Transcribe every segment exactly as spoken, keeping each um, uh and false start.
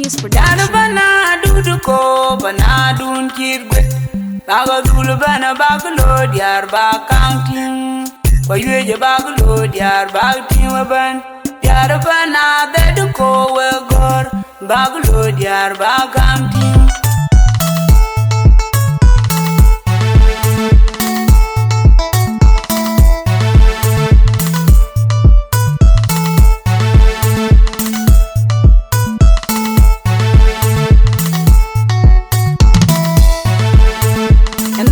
Production. Diäär bɛ̈n adut ko, bɛ̈n adun cït guet. Bäk dhul bɛ̈n, bäk lɔ diäär bäk kaŋ tïŋ. Ku awiëc bäk lɔ diäär bäk tïŋ wek bɛ̈n. Diäär bɛ̈n adhɛt ko wek gɔ̈ɔ̈r. Bäk lɔ diäär bäk kaŋ tïŋ.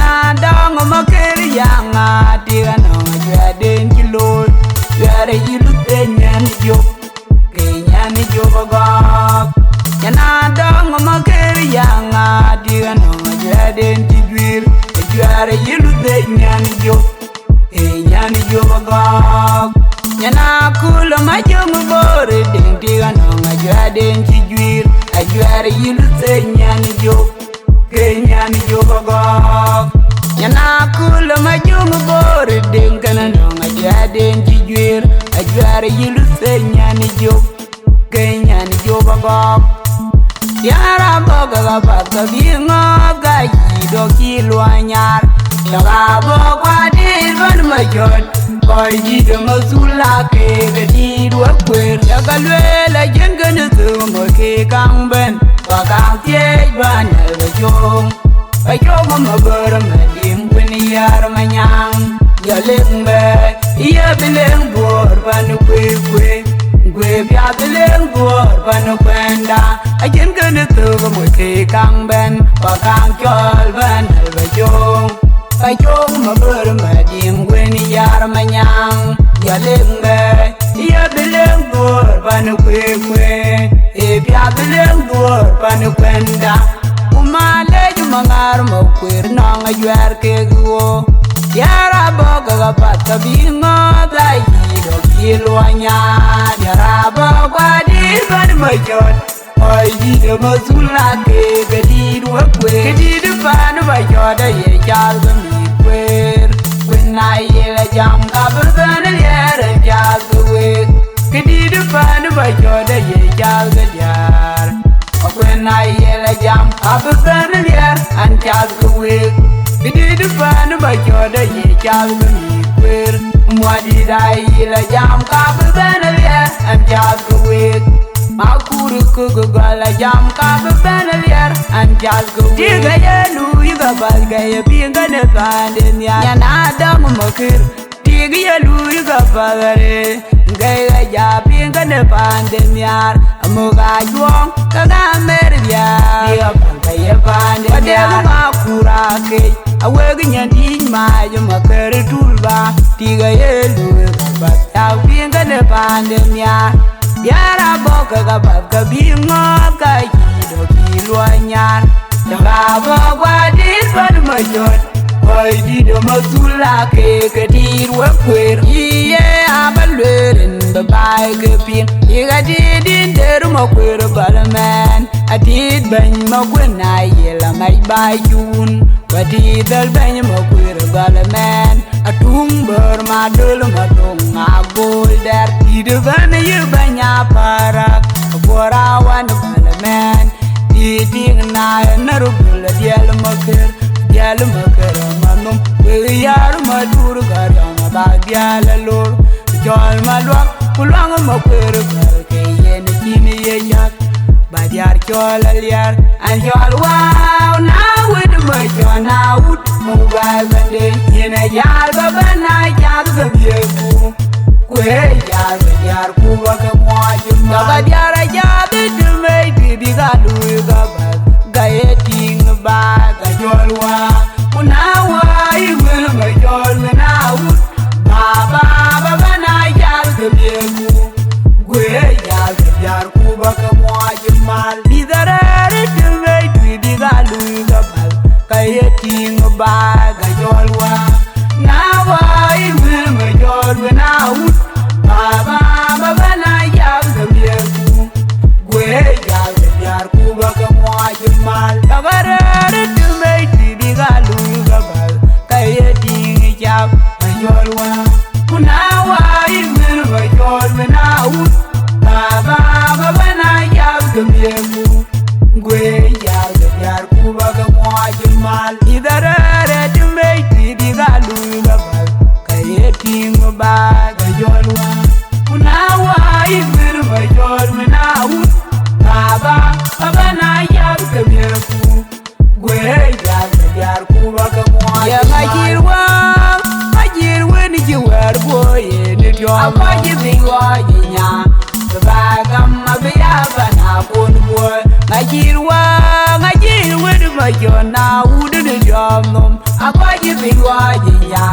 Na dɔŋ makër yaŋ, atik anɔŋ ajuɛɛrden cï looi, juɛɛr ayï luth ë nyan jök, ke nyan jök agɔɔk. Yɛn adɔŋ makër yaŋ, atik anɔŋ ajuɛɛrden cï juiir, ajuɛɛr ayï luth ë nyan jök, ke nyan jök agɔɔk. Yɛn aköl majöŋ bor ë deŋ, tik anɔŋ ajuɛɛrden cï juiir, ajuɛɛr ayï luth ë nyan jök, ke nyan jök agɔɔk. Yɛn aköl majöŋ bor ë deŋ, kën anɔŋ ajuɛɛrden cï juiir, ajuɛɛr ayï luth ë nyan jök, ke nyan jök agɔɔk. Diäär abɔ̈ ke ka path ke bï ŋɔ̈ɔ̈th, ka yï dɔ̈k cï luɔi nyar. Cɔk abɔ̈ kuat dït bɛ̈n macɔt, kɔc dït ë mathul aa keek ë dït wek kueer. Cä ke lueel acïn kën thök mɔ̈c ke kaŋ bɛ̈n, ku kaŋ thiëëc bän ë ke com. Ke com ë Mabor Madiŋ, Kuën Yär Manyaŋ, jɔ leŋ bɛ̈ɛ̈i, ye bï leŋ Duɔ̈ɔ̈r pan kueer kueer. Guëë piath bï leŋ Duɔ̈ɔ̈r pan kuɛnda, acïn kën thök mɔ̈c ke kaŋ bɛ̈n, ku kaŋ cɔl bän ë ke com. Ke com ë Mabor Madiŋ, Kuën Yär Manyaŋ, jɔ leŋ bɛ̈ɛ̈i, ye bï leŋ Duɔ̈ɔ̈r pan kueer kueer. Ee piath bï leŋ Duɔ̈ɔ̈r pan kuɛnda. Ku malec Maŋar Makuër nɔŋ ajuɛɛr kek ɣo. Diäär abɔ̈ ke ka path ke bï ŋɔ̈ɔ̈th, ayï dɔ̈k cï luɔi nyar. Diäär abɔ̈ kuat dït bɛ̈n macɔt, kɔc dït ë mathul aa keek ë dït wek kueer. Këdït pan macɔt aye cath ke mïth kueer. Kuën na ye la jam ka bï bɛ̈n liɛɛr ë cath ke week. Këdït pan macɔt aye cath ke diäär. Akuën na ye la jam, abï bɛ̈n liɛɛr, an cath ke week. Këdït pan macɔt aye cath ke mïth kueer. Muɔdït aye la jam, ka bï bɛ̈n liɛɛr, an cath ke week. Makur kök gɔl a jam, ka bï bɛ̈n liɛɛr, an cath ke week. Tik aye luui ke path, ke ye piŋ kënë paanden nhial. Nyan adɔŋ makër. Tik ye luui ke path arëët, ke ɣa ja piŋ kënë paanden nhial, amuk ajuɔŋ ke ɣa mer diäär. Tik apath ke ye paanden nhial. Wadek Makur akec, awek nyandït mac Makër tul ba. Tik ye luui ke path, ja piŋ kënë paanden nhial. Diäär abɔ̈ ke ka path ke bï ŋɔ̈ɔ̈th, ka yï dɔ̈k cï luɔi nyar. Cɔk abɔ̈ kuat dït bɛ̈n macɔt, kɔc dït ë mathul aa keek ë dït wek kueer. Yï ye abä lueel rin bï baai ke piŋ, yï ka dït dïn der Makuër gɔl mɛɛn. Adït bɛ̈ny Makuën aye la mac baai cun, ku adït dhäl bɛ̈ny Makuër gɔl mɛɛn. Atuŋ bär madöl madöŋ agol dɛr. Dït bɛ̈n yï bɛ̈ny Aparak, aguɔ rawan gɔl mɛɛn. Dït tiŋ na ë när gul diɛl Makër, diɛl Makër manhom. Wek yär Madur ka riɔm abak diɛl alor. Cɔl Maluak ku luaŋ Makuër gɔl ke yen cïn ye cath. Ba diäär cɔl aliɛr, an cɔl Wau, na wut Macɔt, na wut Muk Baai Bɛ̈nde, yen ajäl bä bɛ̈n na cath ke biëëku. Ku ee jal bä diäärku bä ke muɔɔc ë mal. Ka diäär acath ë tëmec, bï bïk aa luui ke bäth, ka ye tïŋ bä ke jɔl wä. Ku na wä yï wël Macɔt wën aa wut, bä bä bä bɛ̈n na cath ke biëëku. Guëë jal ke diäärku bä ke muɔɔc ë mal. Mïth arëër ë tëmec, bï bïk aa luui ke bäth, ka ye tïŋ bä ke jɔl wä. Na wä yï wël Macɔt wën aa wut, bä bä bä bɛ̈n na cath ke biëëku. Guëë jal ke diäärku bä ke muɔɔc ë mal. Ka ke rëër ë tëmec, bï bïk aa luui ke bäth, ka ye tïŋ ë cath Macɔt wä. Ku na wä yï wël Macɔt wën aa wut, bä bä bä bɛ̈n na cath ke biëëku. Mal, idharare ti mei ti di ga lui ga bal. Ka ye tiŋ ba ga jol wa. Ku na wa i wir ba jol mi na wut. Baba, baba na yar ke mie ku. Gwe yar ke yar ku ba ke mo. Ya ma jir wa, ma jir wen ji wer bo ye ni dio. Ko ji bi wa ji nya. Ba gam ma bi ya ba na kun bo. Ma jir wa, ma jir wen ma jo na wut ni dio nom. Akɔc bï luɔc ë ya,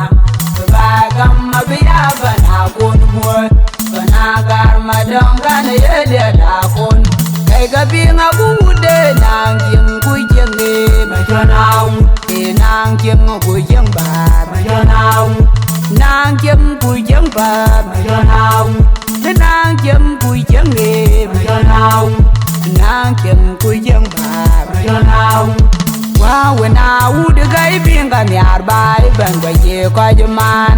bï ba gam abï ya bän akun muɔ̈th, bän agar madɔŋ kan ë ye liɛt akun. Kɛc ke piŋ agut de naŋ cieŋ ku cieŋ ë ma jɔn awut, ke naŋ cieŋ ku cieŋ bäär ma jɔn awut, naŋ cieŋ ku cieŋ bäär ma jɔn awut, bï naŋ cieŋ ku cieŋ ë ma jɔn awut, bï naŋ cieŋ ku cieŋ bäär ma jɔn awut. Wä wën a wut ë gäi piŋ ka nhiaar ba ëbɛ̈n guɔ cie kɔc ë man.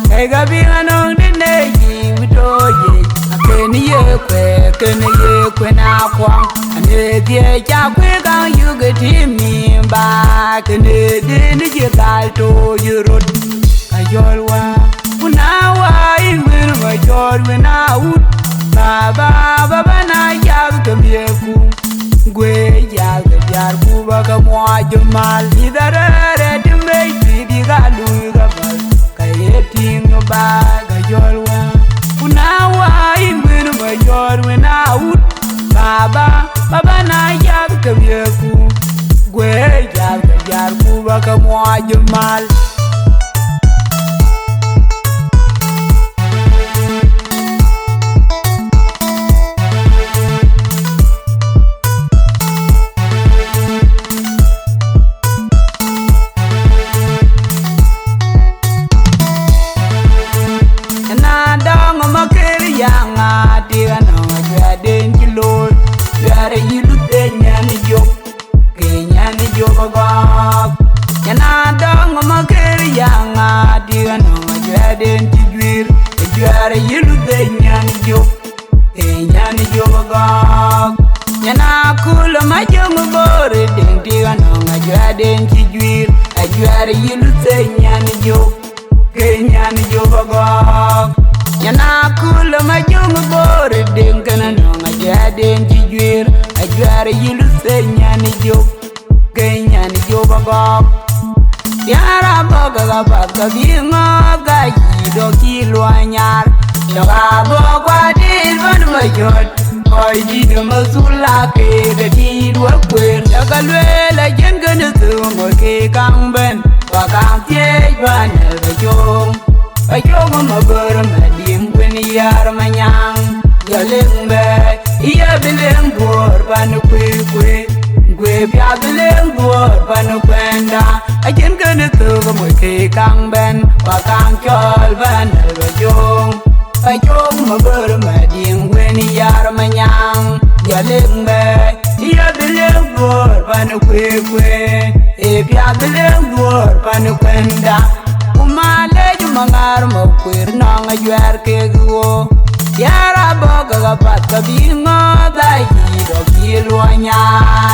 Kɛc ke piŋ anɔŋ dït në cï wï tooc yic. Akën ye kueer, kën ye kuen akuɔŋ. Anë dhiëc ca kuëë kaŋ yök ë tim nïïm ba. Kënë dïn cï dhal tooc ë rot. Ka jɔl wä, ku na wä yïn wën ma jɔt wën a wut. Baba, baba na yath ke miëëku. Guëë yath ke diäär ku ba ke muɔɔc mal. Yïth arëër ë tim bei, bï bïk a luui ke bäl. Ka ye tïŋ ba ke jɔl wä. Ku na wä yïn wën ma jɔt wën a wut. Baba, baba na yath ke miëëku. Guëë yath ke diäär ku ba ke muɔɔc mal. Na dɔŋ ma kër yaŋ a tik anɔŋ ajuɛɛrden cï looi, juɛɛr ayï luth ë nyɛn jok. Ke nyɛn jop agɔɔk. Nyɛn a dɔŋ ma kër yaŋ a tik anɔŋ ajuɛɛrden cï juiir, ajuɛɛr ayï luth ë nyɛn jop. Ke nyɛn jop agɔɔk. Nyɛn a kul ma jöŋ bor ë deŋ tik anɔŋ ajuɛɛrden cï juiir, ajuɛɛr ayï luth ë nyɛn jop. Ke nyɛn jop agɔɔk. Nyɛn a kul ma jöŋ bor ë deŋ kën anɔŋ ajuɛɛrden cï juiir, ajuɛɛr ayï luth ë nyɛn jop. Ke nyɛn jop agɔɔk. Diäär abɔ̈ ke ka path ka bï ŋɔɔth ka cï dɔ̈k cï luɔny nyar. Cɔk abɔ̈ kuat dït bän ma jɔt. Kɔc dït ë mathul aa keek ë dït wek kueer. Cä ke lueel acïn kën ë thöŋ wek keek kaŋ bɛ̈n. Wa kaŋ thiëëc bän ë ke com. Ba cok ma bär ma dim kuen yar ma nyaŋ. Jɔ leŋ bɛ, iya bi leŋ duɔ̈ɔ̈r pan kuëë kuëë. Kuëë bia bi leŋ duɔ̈ɔ̈r pan kuɛnda. Acïn kën ë thök mɔc ke kaŋ bɛ̈n, ba kaŋ cɔl bɛ̈n ë ba cok. Ba cok ma bär ma dim kuen yar ma nyaŋ. Jɔ leŋ bɛ, iya bi leŋ duɔ̈ɔ̈r pan kuëë kuëë. Ee bia bi leŋ duɔ̈ɔ̈r pan kuɛnda. Ku ma lec ma ŋaar ma kueer nɔŋ ajuɛɛr kek ɣo. Diäär abɔ̈ ke ka path ka bï ŋɔɔth a cï dɔ̈k cï luɔny a.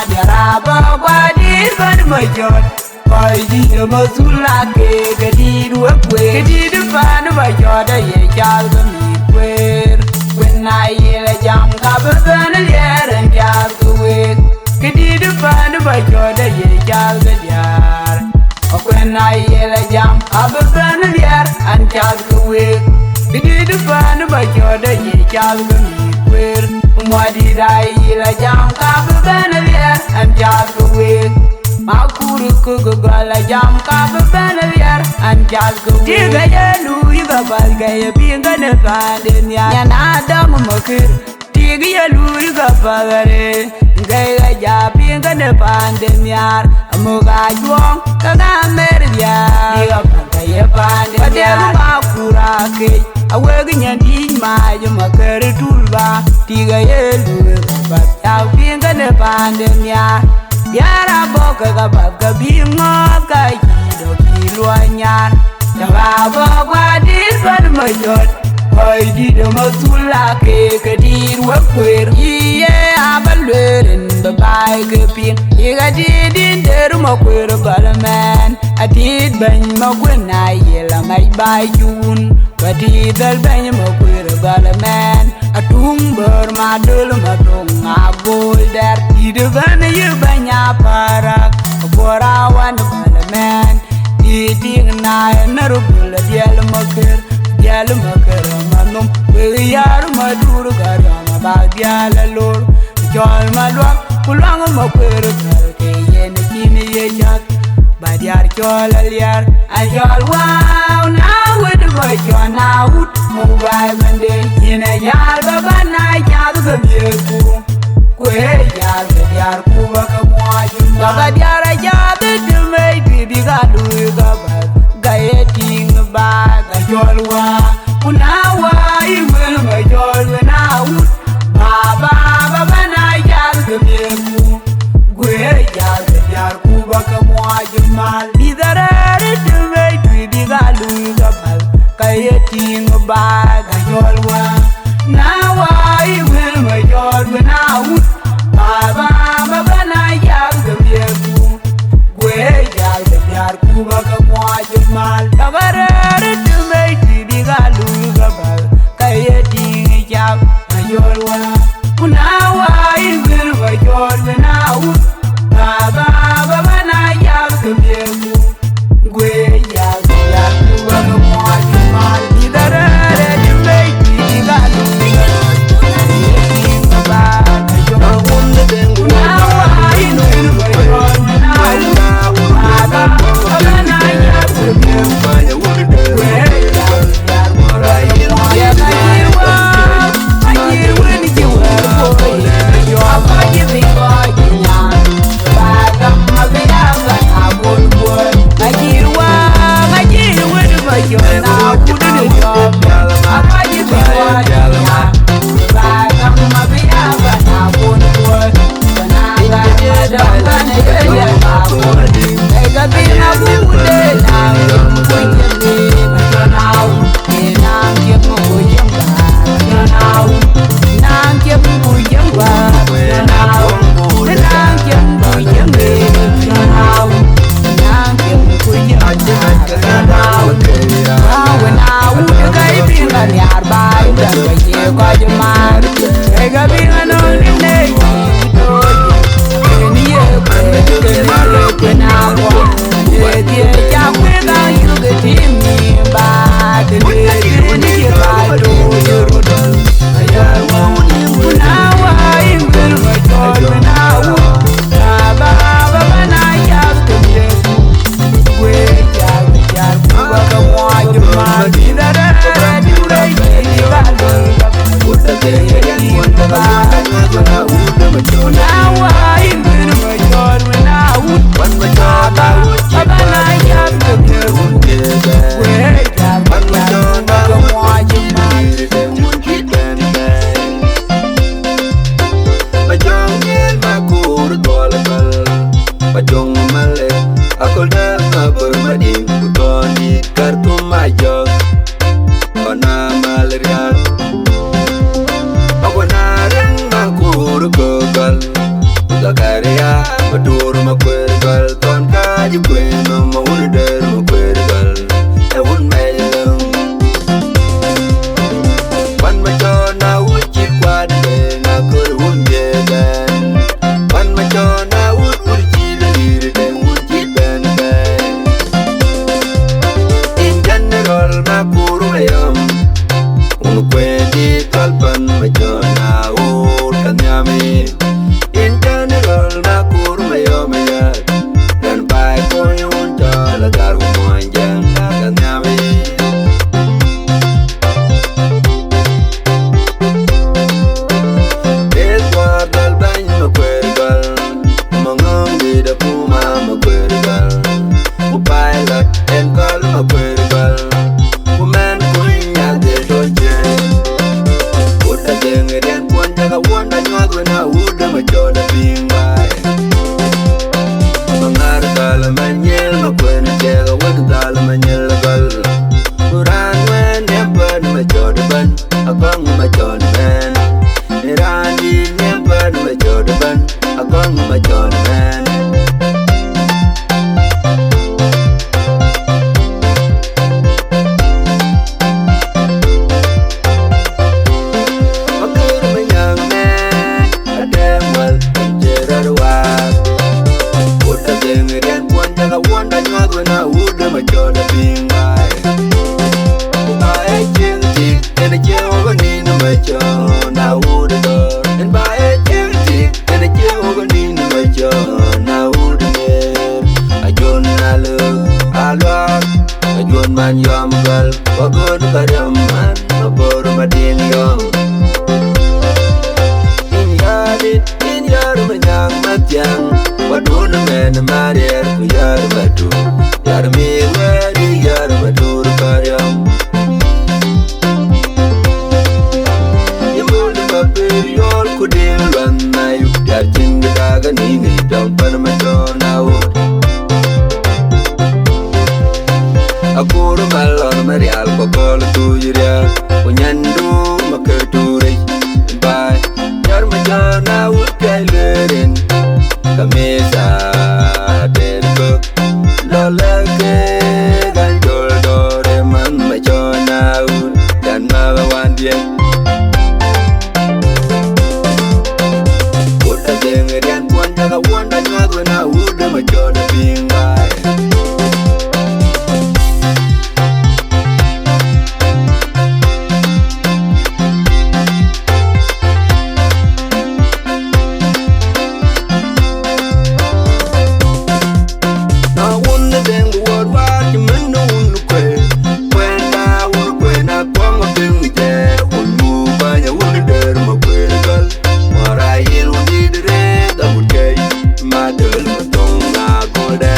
Diäär abɔ̈ guɔ dït bän ma jɔt. Kɔc dït ë mathul aa keek ë dït wek kueer. Kë dït pan ma jɔt aye cath ke mïth kueer. Kuën na ye la jam ka bï bɛ̈n liɛɛr ɛn cath ke week. Kë dït pan ma jɔt aye cath ke diäär. Akuën na ye la jam, abï bɛ̈n liɛɛr, an cath ke week. Bï dït pan ba cɔ̈t ayï cath ke mïth kueer. Muɔdït ayï la jam, ka bï bɛ̈n liɛɛr, an cath ke week. Ma kur kök gɔl la jam, ka bï bɛ̈n liɛɛr, an cath ke week. Tik aye luui ka päl ke ye piŋ kënë paanden nhial. Nyan adɔŋ makër. Tik ye luui ka path arëët, ŋɛi ɣa ja piŋ kënë paanden nhiaar, amuk ajuɔŋ, ke ŋa mɛr biaar. Tik apath ke ye paanden nhiaar. Ba dek ma kur akec, awek nyan dïc mac, ma kër tul ba. Tik aye luui ka path, ja piŋ kënë paanden nhiaar. Diäär abɔ̈ ke ka path, ke bï ŋɔ̈ɔ̈th ka cï dɔ̈k cï luɔny nyar. Cä ba bɔ̈ guɔ dït bän ma jɔt. Kɔc dït ë mathul aa keek ke dït wek kueer. Yï ye aba lueel rin bï baai ke piŋ. Yï ka dït dïn der Makuër gɔl mɛn, atit bɛ̈ny Makuën na yel amɛc baai cun. Ka tit dhël bɛ̈ny Makuër gɔl mɛn, atuŋ bär ma döl ma thoŋ agol dɛr. Dït bɛ̈n yï bɛ̈ny Aparak, aguɔr awan gɔl mɛn. Dït tiŋ na ë närugul adiɛl Makuër, adiɛl Makuër ma nhom. Wek yär ma dur gɔriɔm abak diäl alor. Cɔl Maluak ku Luaŋ Makuër thɛl ke yen cïn ye cath. Ba diäär cɔl Aliɛr, acɔl Wau na wët bä cɔn a wut. Muk baai bɛ̈nde, yïn ë jäl bä bä na cath ke biëëthku. Ku ë jäl ke diäärku bä ke muɔɔc. Bä ke diäär a cath ë dï mec bï bïk a luui ke bäth, ke ye tïŋ baai. Acɔl Wau, ku na Wau yï wël, acɔl wën a wut. Baba, baba na jal ke miëëku, guëë jal ke diäärku bä ke muɔɔc mal. Bï dhärëër të wëi tui bïk a luui ke päl, ka ye tïŋ baai ka jɔl wä. Na Wau yï wël ma jɔl wën a wut. Baba, baba na jal ke miëëku, guëë jal ke diäärku bä ke muɔɔc mal. Ka bä rëër të wëi tui bïk a luui ke päl, ka ye tïŋ cap. Ayol wa, ku na Wau yï wël ma jɔl wën a wut. Baba, baba na jal ke miëëku. Guëë jal ke diäärku bä ke muɔɔc mal. Bï dhärëër të wëi tui bïk a luui ke päl. Yäŋ, wadun mɛn mariɛr ku yär matu, yär mi wɛɛr yär matu kariɔm. Yimul ba pir yol ku dil luan na yu, yar cin ga daga ni ni dam pan ma jona wut. Akur malon marial ko kol tu yiria, ku nyandu ma ker tu rei. Bai, yar ma jona wut kai lerin, kamisa der ko. Lole ke gan jol dore man ma jona wut, dan ma wan dien. Kuta deng rian kuan jaga wanda nyuat wena wut ma jona ping bai. Na wun de deng wor war ci men wun kwe. Kwen da wun kwe na kwang ping je wun mu ba ya wun der ma kwe gal. Wara yel wun di de re da wun kei. Ma del ma tong na gol de.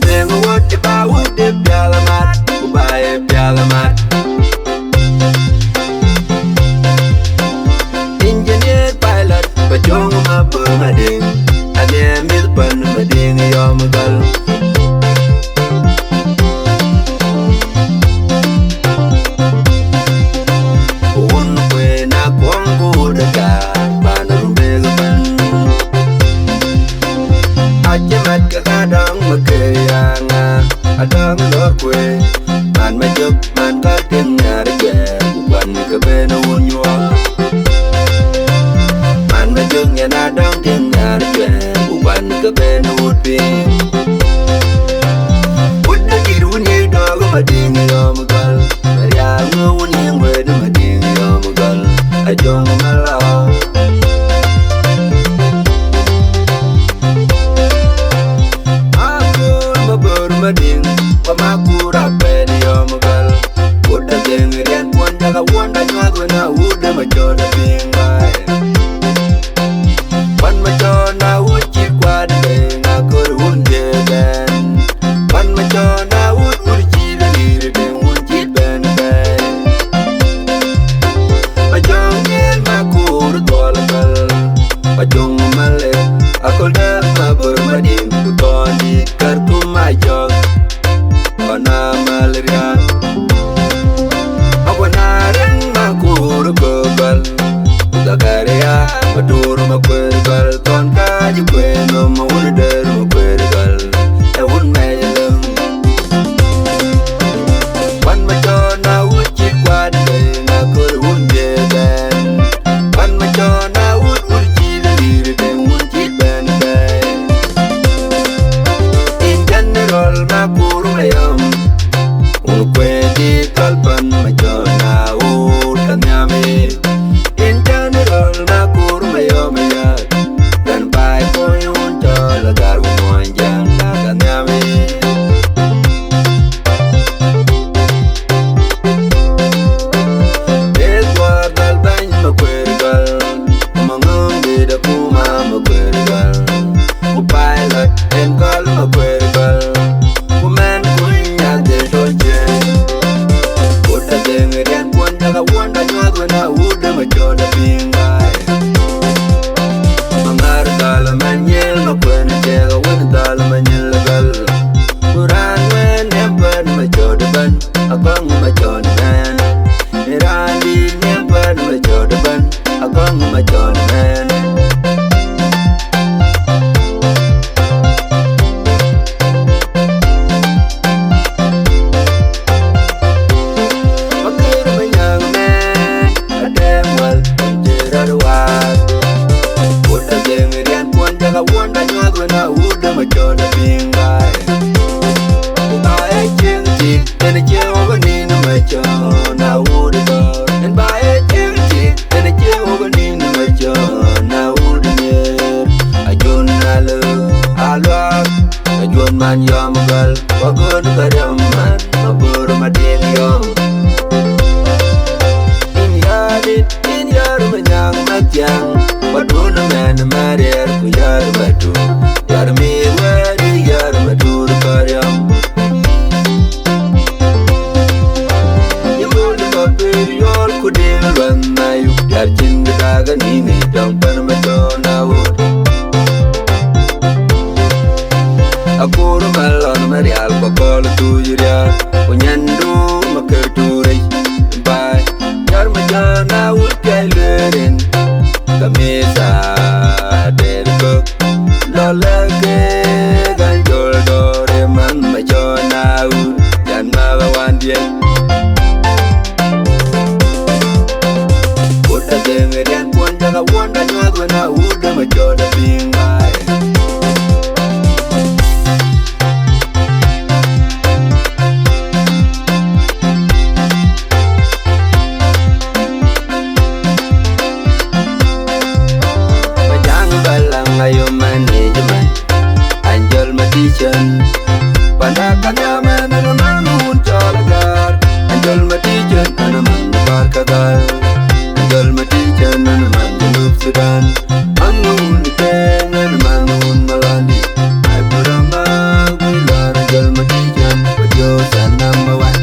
Deng wot ba wut de piala mat, ku ba e piala mat. Engineer pilot, ba jong ma bur ma ding. Ane mil pan ma ding yom gal. Wun kwe na kwong ku de ka, ban rumbe ga ban. Aje mat ka ka dang ma ke yanga, adang lor kwe. Man ma jok, man ka tin yar jwe, ku kwan ka ben wun nyuo. Man ma jok, nyan adang tin yar jwe, ku kwan ka ben wut piny. Wut na kir wun ye dog ma ding yom gal, ma rial ngo wun ye ngwed ma ding yom gal. Ajong ma lao. Akur ma bor ma ding, wa ma kura ben yom gal. Kuta deng rian kuan jaga wanda nyuat wena wut de ma jona ping bai. Pan ma jona wut ci kwat deng akur wun de ben. Pan ma jona wut wut ci de lir deng wun ci ben ben. Ma jong yen ma kur dol bal. Ma jong male akol de ma bor ma ding ku ton di kar tu ma jong. Ona mal rian. Akona reng ma kur ko bal. Zakaria, ma dur ma kwer gal, ton ka ji kwen no ma wun der ma kwer gal. E wun me lem. Wan ma jona wut ci kwat de na kur wun de ben. Wan ma jona wut wut ci de dir de wun ci ben ben. In general ma kur ma yom. Wun kwe di kalpan ma jona wut ka nyami. In general ma kur ma yom ya. Dan bai ko yun jol gar wun jang ka nyami. Bes war dal bany ma kwer gal. Ma ngong di da kuma ma kwer gal. Ku pilot en gɔl ma kuer gɔl. Ku mɛn kuny nyath de tɔ ciëën. Ku tɔ dheŋ riɛn kuɔn jakä wuɔn da nyuɔth wën a wut de ma cɔl de piŋ bai. Ma ŋär dhal ma nyiël ma kuën cɛk a wën dhal ma nyiël gɔl. Ku raan wën ë pɛ̈n ma cɔl de bɛ̈n, a kɔŋ ma cɔl de bɛ̈n. Raan dït ë pɛ̈n ma cɔl de bɛ̈n, a kɔŋ ma cɔl de bɛ̈n. Makër ma nyaŋ mɛn, adɛm wäl, jël rɔt waar. Wut adheŋ riɛn kuɔn jakä wuɔn da nyuɔth wën a wut de ma cɔl de piŋ bai. Ku ba e cieŋ tik, en cie wok nin ma cɔl na wut dɔr. En ba e cieŋ tik, en cie wok nin ma cɔl na wut nyer. Ajun alë, aluak, ajun man yɔm gɔl, wa gön ka dɔm man, ma bor ma diɛn yɔm. Yäŋ, ba duɔ̈n mɛn mɛ̈riɛr ku yär ba tuur, yär mïth wɛ̈ɛ̈r yär ba tuur kɔ̈riɔ̈m. Yï mul ba pïr yɔ̈ɔ̈l ku dïl luɛnh na yuk, yär cïn kë dagë nïn ë dɔm pɛ̈n ma cɔn awut. Akur ma lɔn ma rial ku kɔl tuuc rial, ku nyandu ma kër tuuric baai. Yär ma cɔn awut piac lueerin, kamisa der kök. Lɔ lɛ̈k kek an jɔl dɔ̈ɔ̈r ë man ma cɔn awut, yan ma ɣa wan diɛn. Wut adheŋ ë riɛn kuɔn jɔl awuɔ̈n da nyuɔ̈th wën awut de ma cɔn apiŋ baai. Bajaŋ Balaŋ ayo management, Anjɔl Matician. Panda Kanyam en man wun cɔl agar, Anjɔl Matician en man Barkadal, Anjɔl Matician en man Junub Sudan. Man wun Kenya, man wun Malandi. Ai pura ma gui lar jal ma tijan, but yo san number one.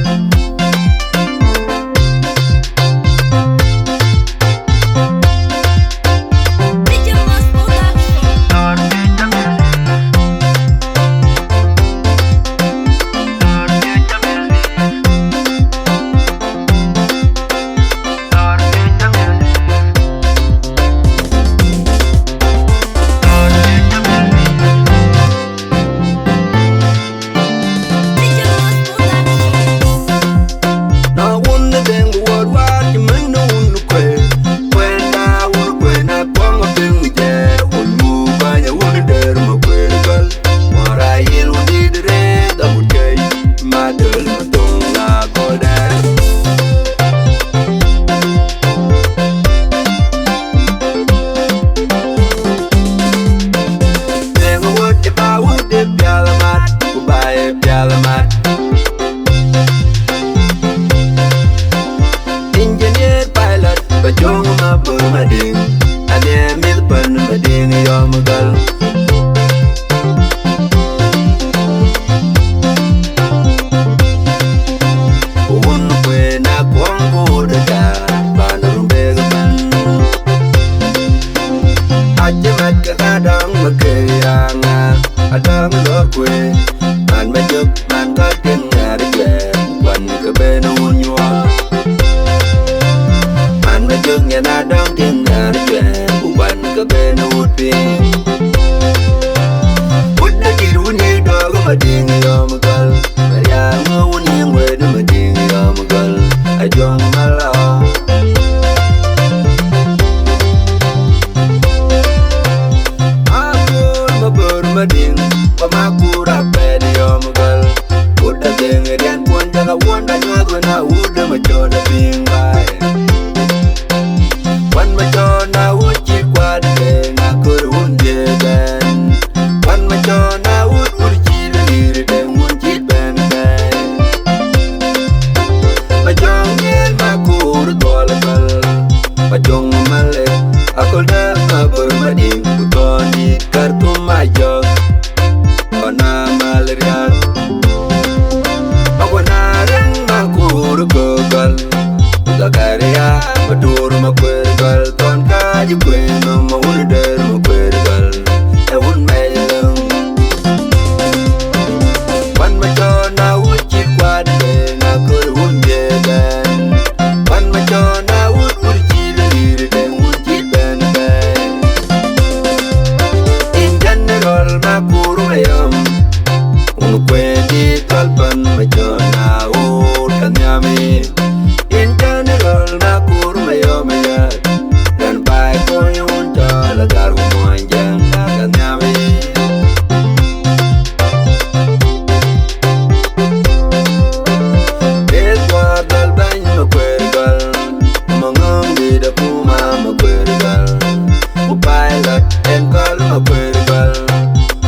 Na wun de deng wor war ci men na wun kwe. Kwen da wun kwe na kwang ping je. Wun mu ba ya wun der ma kwe gal. Mara yel wun di de re da wun kei. Ma del ma tong na kol der. Deng wot ba wut de pial mat, ku ba e pial mat. Engineer, pilot, ba jong ma bur ma ding. Ane mil pan ma ding yom gal. Wun kwe na kwang bur de da, ban rumbe ga ban. Aje mat ka adang ma ke yanga, adang lor kwe. Man ma jok, man ka ting ngar jwe, wan ka ben wun nyuɔɔth. Man ma jok nyan adang ting ngar jwe, wan ka ben wut piny. Wut na kir wun yi dog ma ding yom gal, ma ya ngo wun yi ngwe ma ding yom gal. Ajong ma la. Akur ma bor ma ding, ba ma kur a pɛɛt yom gal. Wut a deng rian kuɔn jaga wuɔn da nyuɔth wën a wut de ma cɔɔd a piŋ baai. Wan ma cɔɔd na wut cï kuat deng a kör wun dhiëëth bɛn. Wan ma cɔɔd na wut wut cï de lir deng wun cï bɛn bɛn. Ma jɔŋ yen ma kur gɔl gɔl. Majong male, akol dɛ ma bor ma ding, ku tɔn di kar tum ma jok. Kɔna mal rial. Akona reng ma kur gogol. Zakaria, ma dur ma kwer gol, tɔn ka ji kwen, ma wun der ma kwer gol. E wun mɛy lem. Wan ma cɔɔd na wut cï kuat de, na kör wun dhiëëth bɛn. Wan ma cɔɔd na wut wut cï de lir de wun cï bɛn bɛn. In general ma kur ma yɔm. Wun kuen di thal pan ma cɔɔd na wut ka nhiam in. In general ma kur ma yɔm ya. Ran bai kony wun cɔɔd la gar wun muɔny jɛn na ka nhiam in. Beth war dal bɛny ma kwer gal, ma ŋöŋ dït akuma ma kwer gal, ku pilot en kɔl ma kwer gal,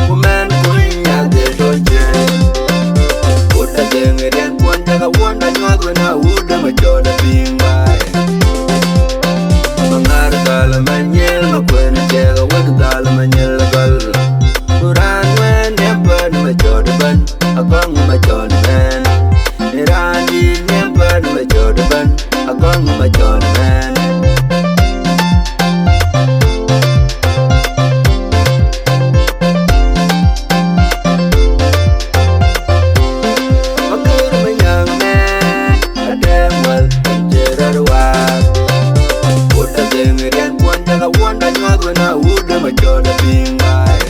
ku mɛn kuny nyath de tɔc cien. Wut adheŋ riɛn kuɔn jaga wuɔn da nyuɔth wën a wut de ma cɔɔd apiŋ baai. Ma ŋaar Dhal Manyel Makuën Cɛk, awek Dhal Manyel Gɔl. Ku raan wën ë bɛ̈n Macɔt ëbɛ̈n, Akɔŋ Macɔt mɛn. Ë raan dït ë bɛ̈n Macɔt ëbɛ̈n, Akɔŋ Macɔt mɛn. Makër Manyaŋ mɛn, Adɛŋ Wäl, Jerɛr Waar. Wut Adhëŋ Riɛn Kuɔn Jaka Wuɔn Anyuɔth wën a wut de Macɔt apiŋ baai.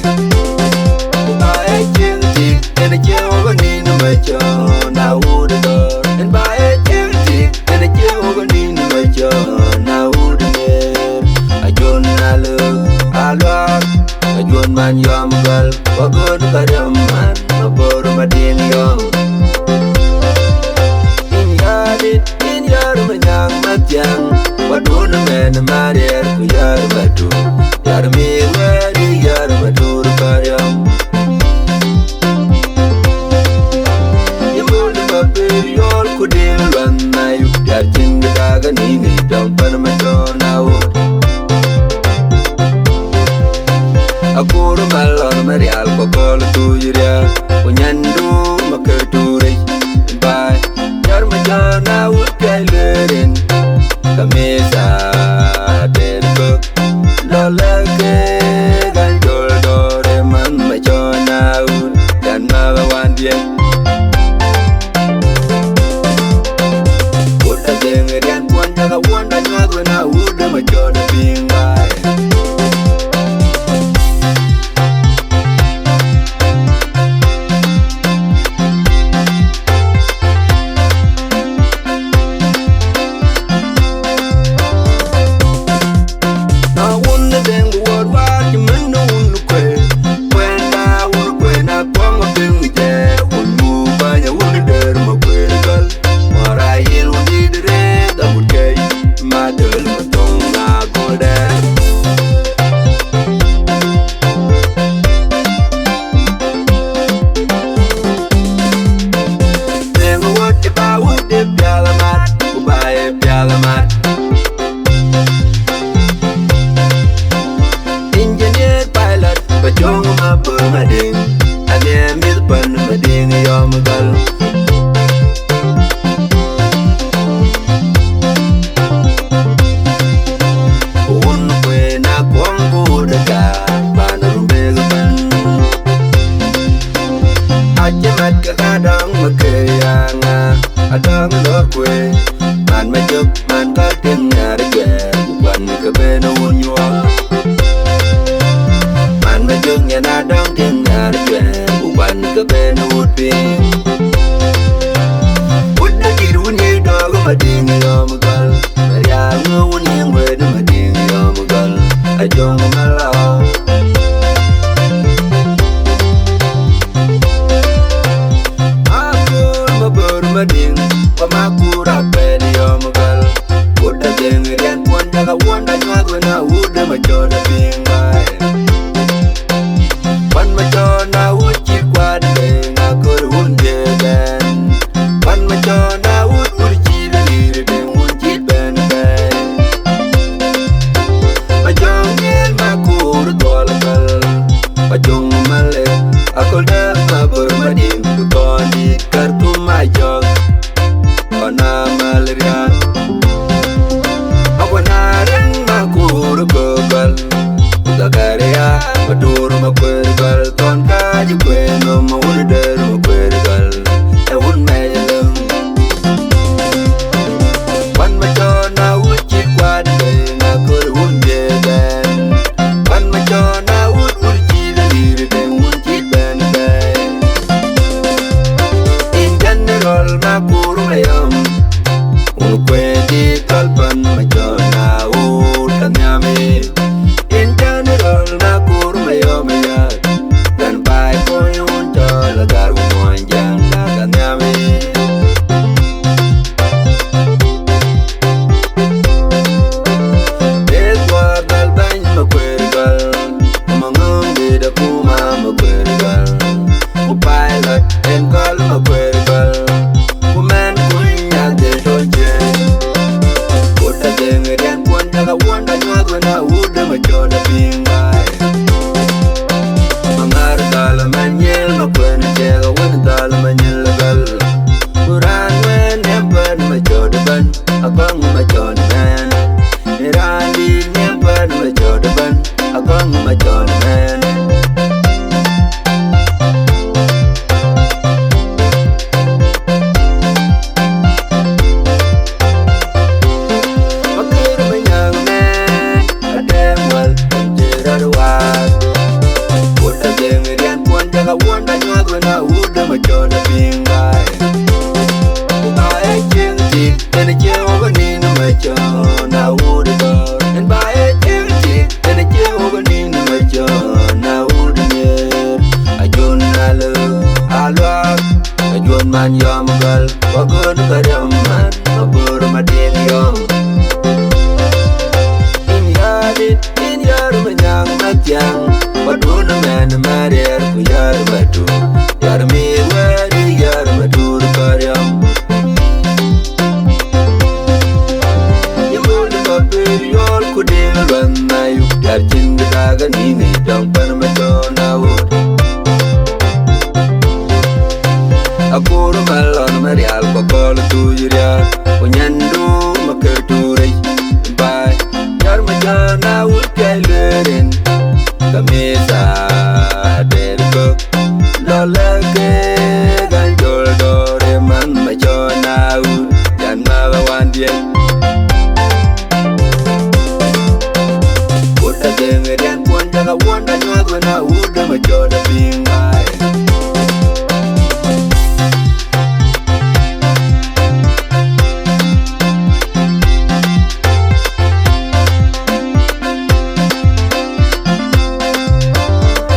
Ku baai cieŋ tik, en cie wok nin Macɔt na wut dɔ̈ɔ̈r. En baai cieŋ tik, en cie wok nin Macɔt na wut ner. Ajuɔn Alëk, Aluak, Ajuɔn Man Yɔm Gɔl, Wagon Kariam Man, Mabor Madiŋ Yɔm. Yïn yäär dït, yïn yäär Manyaŋ Mathiaŋ, wadun mɛn Mariɛɛr ku yäär Matur, yäär Mïth Wɛ̈ɛ̈r, yïn yäär Matur Kariam. Yïn bul Mapir Yɔl ku Dil Luaŋ Ayuk, yäär cïn kë dagë nïn ë dɔm pan Macɔt na wut. Akur Malɔn Marial Kokol Tuuc Riääk, ku Nyandu Makër Tuuric baai. Yäär Macɔt na wut piac lueerin, Kamisa der kök. Lɔ lɛ̈k kek an, jɔl dɔ̈ɔ̈r ë man Macɔt na wut, yan mäth awandiɛ̈. Wut Adhëŋ Riɛn Kuɔn Jaka Wuɔn Anyuɔth wën a wut de Macɔt apiŋ baai. Na wun ë Dëŋ Wuɔt Waar cï mën ë wun kueer, kuɛn na wun kueer na kuɔŋ ë piŋ jɛ, wun muk bäny ë wun dɛ̈r Makuër Gɔl. Mɔ̈r ayïl wun dït rëëth awut kɛ̈c, ma döl ma thöŋ na kööl dɛ̈r. Dëŋ Wuɔt cï ba wut de pial amat, ku ba ye pial amat. Engineer, pilot, Pajɔŋ Mabor Madiŋ, anie mïth pan Madiŋ Yɔm Gɔl. Wun kueer na kuɔŋ ku wut ë gaar, pan Rumbek ëbɛ̈n. Acï mat ke Adɔŋ Makër Yaŋa, Adɔŋ Lɔ̈ɔ̈r Kueer, man Majök, man Kɔ̈k Tiŋ Nhiar Juɛɛr, ku kuan ke ben wun nyuɔɔth. Man Majök nyan Adɔŋ Tiŋ Nhiar Juɛɛr, ku kuan ke ben wut piŋ. Wut Adït wun ye dɔ̈ɔ̈k Madiŋ Yɔm Gɔl, Marial ŋö wun ye ŋuɛ̈ɛ̈t Madiŋ Yɔm Gɔl, Ajɔŋ Malɔu. Akur Mabor Madiŋ, ku Makur Apɛl Yɔm Gɔl. Wut Adhëŋ Riɛn Kuɔn Jaka Wuɔn Anyuɔth wën a wut de Macɔt apiŋ baai. Kuan Macɔt na wut cï kuat Dëŋ Akur wun ye bɛ̈n. Kuan Macɔt na wut wut cï Dëŋ Dïr Dëŋ wun cï bɛ̈n bɛ̈n. Pajɔŋ Nhial Makur Dhuɔl Gɔl, Pajɔŋ Malek, Aköl Dɛ̈ɛ̈r Mabor Madiŋ, ku Thɔn Dït Kartum Ajɔk, Kɔn Amal Riääk, Akɔn Arɛŋ Makur Köök Gɔl, Cɔn a wut dɔ̈ɔ̈r, en ba e cï tik, en e cï wok nin ma cɔn a wut nhiëër. Ajun alë, aluak, ajuɔn man yɔm gɔl, wa gön ka riɔm man, ma bor ma diëk yɔm. In yäär dit, in yäär ma nyaŋ ma thiäŋ, wa dun mɛn ma riɛɛr ku yäär ma tum, yäär mi wɛɛr, yäär ma dur ka riɔm. Yï mul de bapir yɔl ku dil luɛn na yuk diar cin de daga ni ni dɔŋ pan ma cɔn a wut. Akur ma lɔn ma rial ko kɔl tuuc rial, ku nyandu ma kër tuuric. Bai, yar ma cɔn a wut kɛc lueerin, kamisa der kök. Lɔlë ke gan jol dɔɔr ë man ma cɔn a wut, yan ma ba wan diɛn. Wut a dheŋ ë riɛn kuɔn jaka wuɔn da nyuɔth wën a wut de ma cɔn a piŋ bai.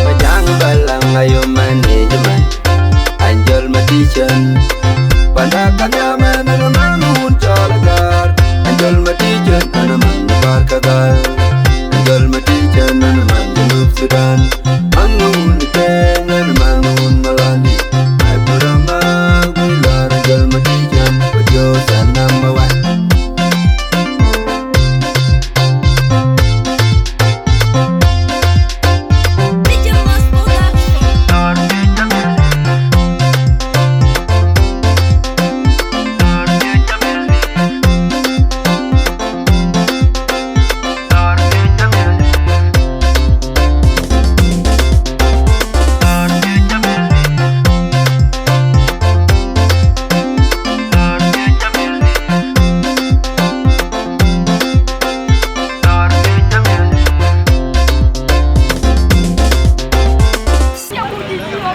Bajaŋ Balang ayo management, Anjol Matichen. Panda kanya men na man un chol gar, Anjol Matichen na man bar kadal, Anjol Matichen na man Junub Sudan. Man un Kenya na man un Malandi, ai pura ma gular Anjol Matichen, but yo san number one.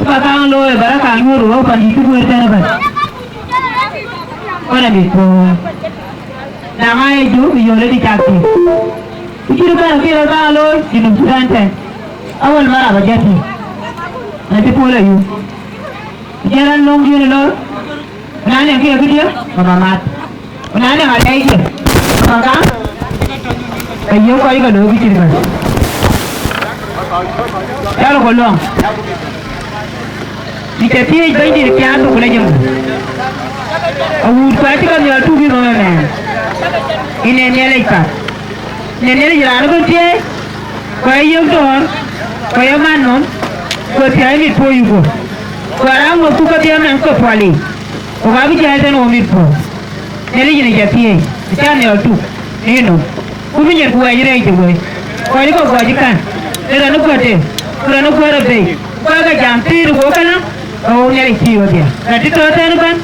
Ba kaŋ looi baraka nyuur wok pan dït cï guëër tɛ̈n ëbɛ̈n. Kɔn amit puɔ̈u. Na ŋa ye jur ku yöl ëdï cak thïn. Ku cït ëbɛ̈n akëc rɔt kaŋ looi Junub Sudan tɛ̈n. Awal mara ba jat thïn. Na cï puɔl ayum. Ku jɛn raan löŋ diën ë looi. Na nɛŋ kë ye këdië, ke ba mat. Ku na nɛŋ arɛɛcdië, ke ba gam, ke yök kɔc ke looi kë cït kën. Cɔl ku luɔŋ. Në cä thiëëc Bɛ̈nydït piath ku lec emuk. Awuut ku acï ke miɔɔr tuk yï mɔm ëmɛɛn. Yïn ee Nhialic path. Në Nhialic raan ëbɛ̈n thiëëc, ku ee yiëk dɔ̈ɔ̈r, ku ee man nɔm, ku ee thiäi mit puɔ̈u yï guöp. Ku araŋ ŋuɔ̈thku kedhie ëmɛn ke puɔl yiic. Ku ka bï jäl tënë wo mit puɔ̈u. Nhialic yen acä thiëëc, acä nhiɔl tuk në yïnɔm. Ku bï nyin ku wɛɛc rɛɛc cï wëi. Kɔc ke guɔ cï kän, në rɔn ë guɔ̈t de, ku rɔn ë guɔ̈t ë bei. Ku kɔc ke jam thiëëc ku kënë, ke wok Nhialic thiëëc wedhie. Rɛt cï tɔ̈ thɛ̈n ëbɛ̈n,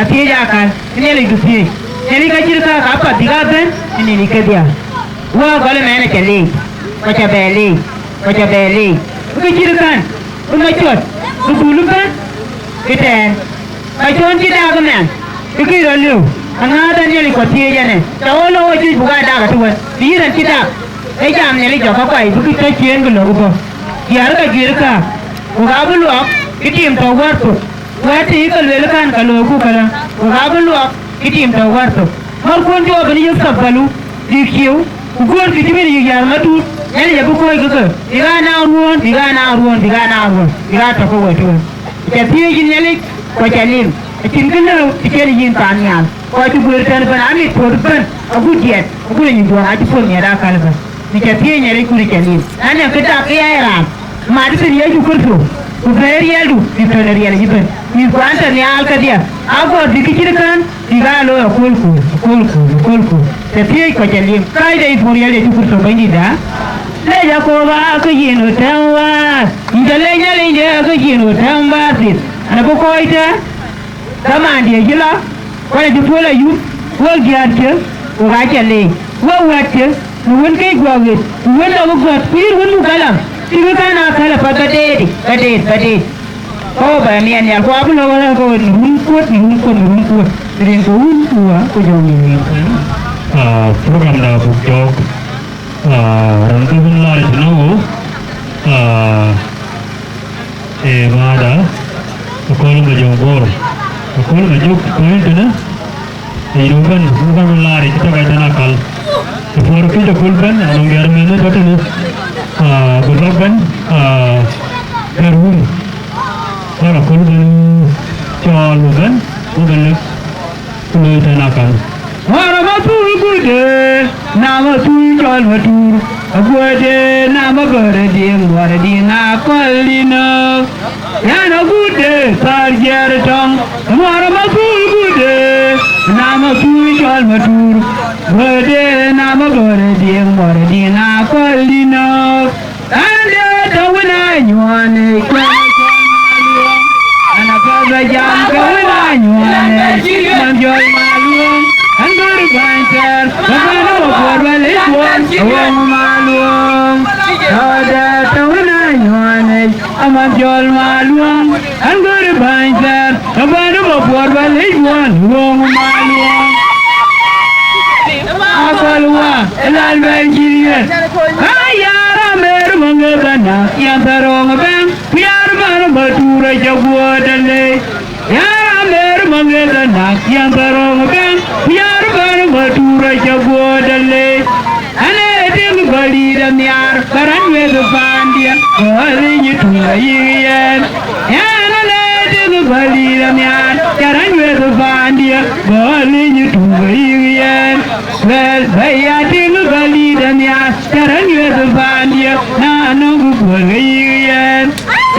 athiëëc aa kän, Nhialic du thiëëc. Nhialic ka cït kääk apath bïk aa bɛ̈n ë nïn yic kedhie. Wä gɔl ëmɛn acä leec, ku acä bɛ leec, ku acä bɛ leec. Bï ke cït kän, bï macɔt, bï dhul ëbɛ̈n, bï tɛɛn. Ka cɔn cï dak ëmɛn, bï kï rɔt liu, aŋääth ë Nhialic ku thiëëc ɛn ë, cä ɣöö lɔ ɣöö juëc buk aa dak ëtëwën, bï yïn rɛn cï dak, ee jam Nhialic jɔk käkuai, bï kï tɔ ciëën kë lɔ̈k bɔ̈. Diäär ka juëër kääk, ku ka bï luɔk, cï tim tɔ wär thok, wɛ̈t të yï ke lueel kän ka looi ku këlä, ku ka bï luɔk, cï tim tɔ wär thok. Märkuön Job ëbɛ̈n yök thabalu, bïk ciëu, ku göörkï cï bɛ̈n yïk yäär matut, Nhialic abï kɔ̈ɔ̈c ke ke, bïk aa naŋ ruɔ̈ɔ̈n, bïk aa naŋ ruɔ̈ɔ̈n, bïk aa naŋ ruɔ̈ɔ̈n, bïk aa tɔ ke wɛ̈t tueŋ. Cä thiëëc yïn Nhialic, ku acä lim, acïn kë lëu të cïn yïn paannhial. Kɔc cï guëër tɛ̈n ëbɛ̈n, amit puɔ̈th ëbɛ̈n, agut diɛt, agut anyïn duɔ̈ɔ̈r, acï puɔ̈th miɛt aa käl ëbɛ̈n. Në cä thiëëc Nhialic ku në cä lim. Na nɛŋ kë dak ke ya ye raan, mat thïn Yecu Kërtho, ku bɛ̈ɛ̈i riɛldu, bï tɔ̈ në riɛl yic ëbɛ̈n. Mïthkuan tɔ̈ nhial kedhie, agɔ̈ɔ̈r bï kë cït kän, bïk aa looi aköölkööl, aköölkööl, aköölkööl. Cä thiëëc ku cä lim. Kääcde yï puɔ̈u riɛl Yecu Kërtho Bɛ̈nydïtda. Lec Jakop aa ke yïn ɣöt tɛ̈m wäär, yïn cä lec Nhialicde aa ke yïn ɣöt tɛ̈m wäär thïn. An, abï kɔc tɛ̈n. Dhamandiɛ̈ cï lɔ, kɔc acï puɔ̈l ayum, wek diäärkiɛ̈, wek aa cä leec, wek wɛ̈tkiɛ̈, në wën këc guɔ ɣet, në wën lɔ bï gɔ̈t, ku yïn wën muk kalam, cï bï kän aa käl apath ba deet, ba deet, ba deet. Kɔ̈u bä miɛt nhial, ku abï lɔ wala ke ɣöt në run kuöt, në run kuöt, në run kuöt, në rin ke wun, ku wä, ku jɔ ŋic rin ke wun. Ah, program da buk jɔɔk, ah, raan ke wën laar cï nɔ̈k ɣo, ah, ee mada, Akol Majök Bor. Akol Majök kuɛ̈ɛ̈n tënë, ee yïn bɛ̈n, bï bɛ̈n laar cï tɔ̈ ka tënë akal. Before këc Akol bɛ̈n, anɔŋ diäär mɛnh tɔ̈ tënë, ah, bï bäk bɛ̈n, ah, bɛ̈n wun. Bäk Akol bɛ̈n cɔɔl bï bɛ̈n, bï bɛ̈n lëk. Ku looi tɛ̈n akan. Ŋuɔ̈r amathul gude, na mathul cɔl matur, aguɔ̈de na magɔ̈rde diɛŋ, guɔ̈rde diɛŋ akɔ̈l inɔ̈k. Yɛn agude thar jiɛɛr tɔŋ, ŋuɔ̈r amathul gude, na mathul cɔl matur, guɔ̈de na magɔ̈rde diɛŋ, guɔ̈rde diɛŋ akɔ̈l inɔ̈k. Ande tɔ̈ wën a nyuɔɔn ë kuɛn ë cɔl Maluɔŋ. An, apath bä jam ke wën a nyuɔɔn ë man jɔl Maluɔŋ. An, gör bäny thɛɛr, ke bän ë wä kuɔɔr bä lec kuɔɔr ë wöŋ Maluɔŋ. Tɔ̈ dɛ tɔ̈ wën a nyuɔɔn ë aman jɔl Maluɔŋ. An, gör bäny thɛɛr, ke bän ë wä kuɔɔr bä lec kuɔɔr ë wöŋ Maluɔŋ. Akɔl wa, ë lal bɛ̈ny cï riɛt. Ka ya ramer maŋë bä nak, yɛn thärɔŋ bɛ̈ŋ, ku ya rï man bä tuur acä guɔ däl lei. Ya ramer maŋë bä nak, yɛn thärɔŋ bɛ̈ŋ, ku ya rï man bä tuur acä guɔ däl lei. Ane tiŋ gɔl dïït anhiaar, bä rän weth paandiɛ, gɔl ë nyin tuŋ ayïk yɛn. Yɛn ane tiŋ gɔl dïït anhiaar, cä rän weth paandiɛ, gɔl ë nyin tuŋ ayïk yɛn. Luɛl bä ya tiŋ gɔl dïït anhiaar, cä rän weth paandiɛ, na nɔŋ ku guɔl ke yïk yɛn.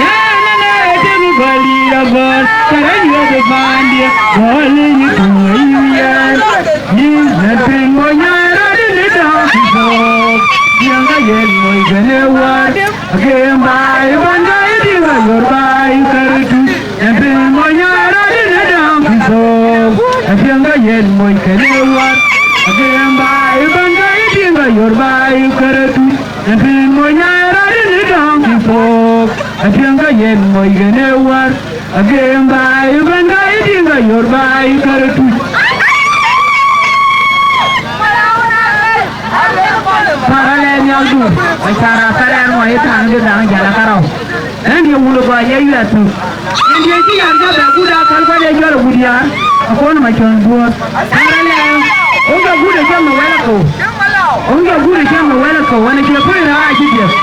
Yɛn ane tiŋ gɔl dïït agɔl, cä rän weth paandiɛ, gɔl ë nyin tuŋ ayïk yɛn. Yïn na piny mony aa rɔt ë lït dɔ̈ɔ̈ŋ cï thok, tiɛŋ ka yen moi kënë wäär. Agem baai ëbɛ̈n ka yï tiŋ ka yor baai kär tuc. Yɛn piny mony aa rɔt ë lït dɔ̈ɔ̈ŋ cï thok, atiɛŋ ka yen moi kënë wäär. Agem baai ëbɛ̈n ka yï tiŋ ka yor baai kär tuc. Yɛn piny mony aa rɔt ë lït dɔ̈ɔ̈ŋ cï thok, atiɛŋ ka yen moi kënë wäär. Agem baai ëbɛ̈n ka yï tiŋ ka yor baai kär tuc. Para lɛ nhial dur, wä cara para ɛn ŋuɔ ye thaŋ bï dhaŋ jäl ë karou. Ɛn diɛ wul ë gɔc ye yuɛth thök. Ɛn diɛ cï yar jɔ bɛ gut akäl kuany ë jɔl ë gut yar, akɔn ma cɔn duɔ̈ɔ̈r. Para lɛ, wun ke gut ë cam ë wɛl akou. Wun ke gut ë cam ë wɛl akou, wën ë cie kuc raan acï dhiëth.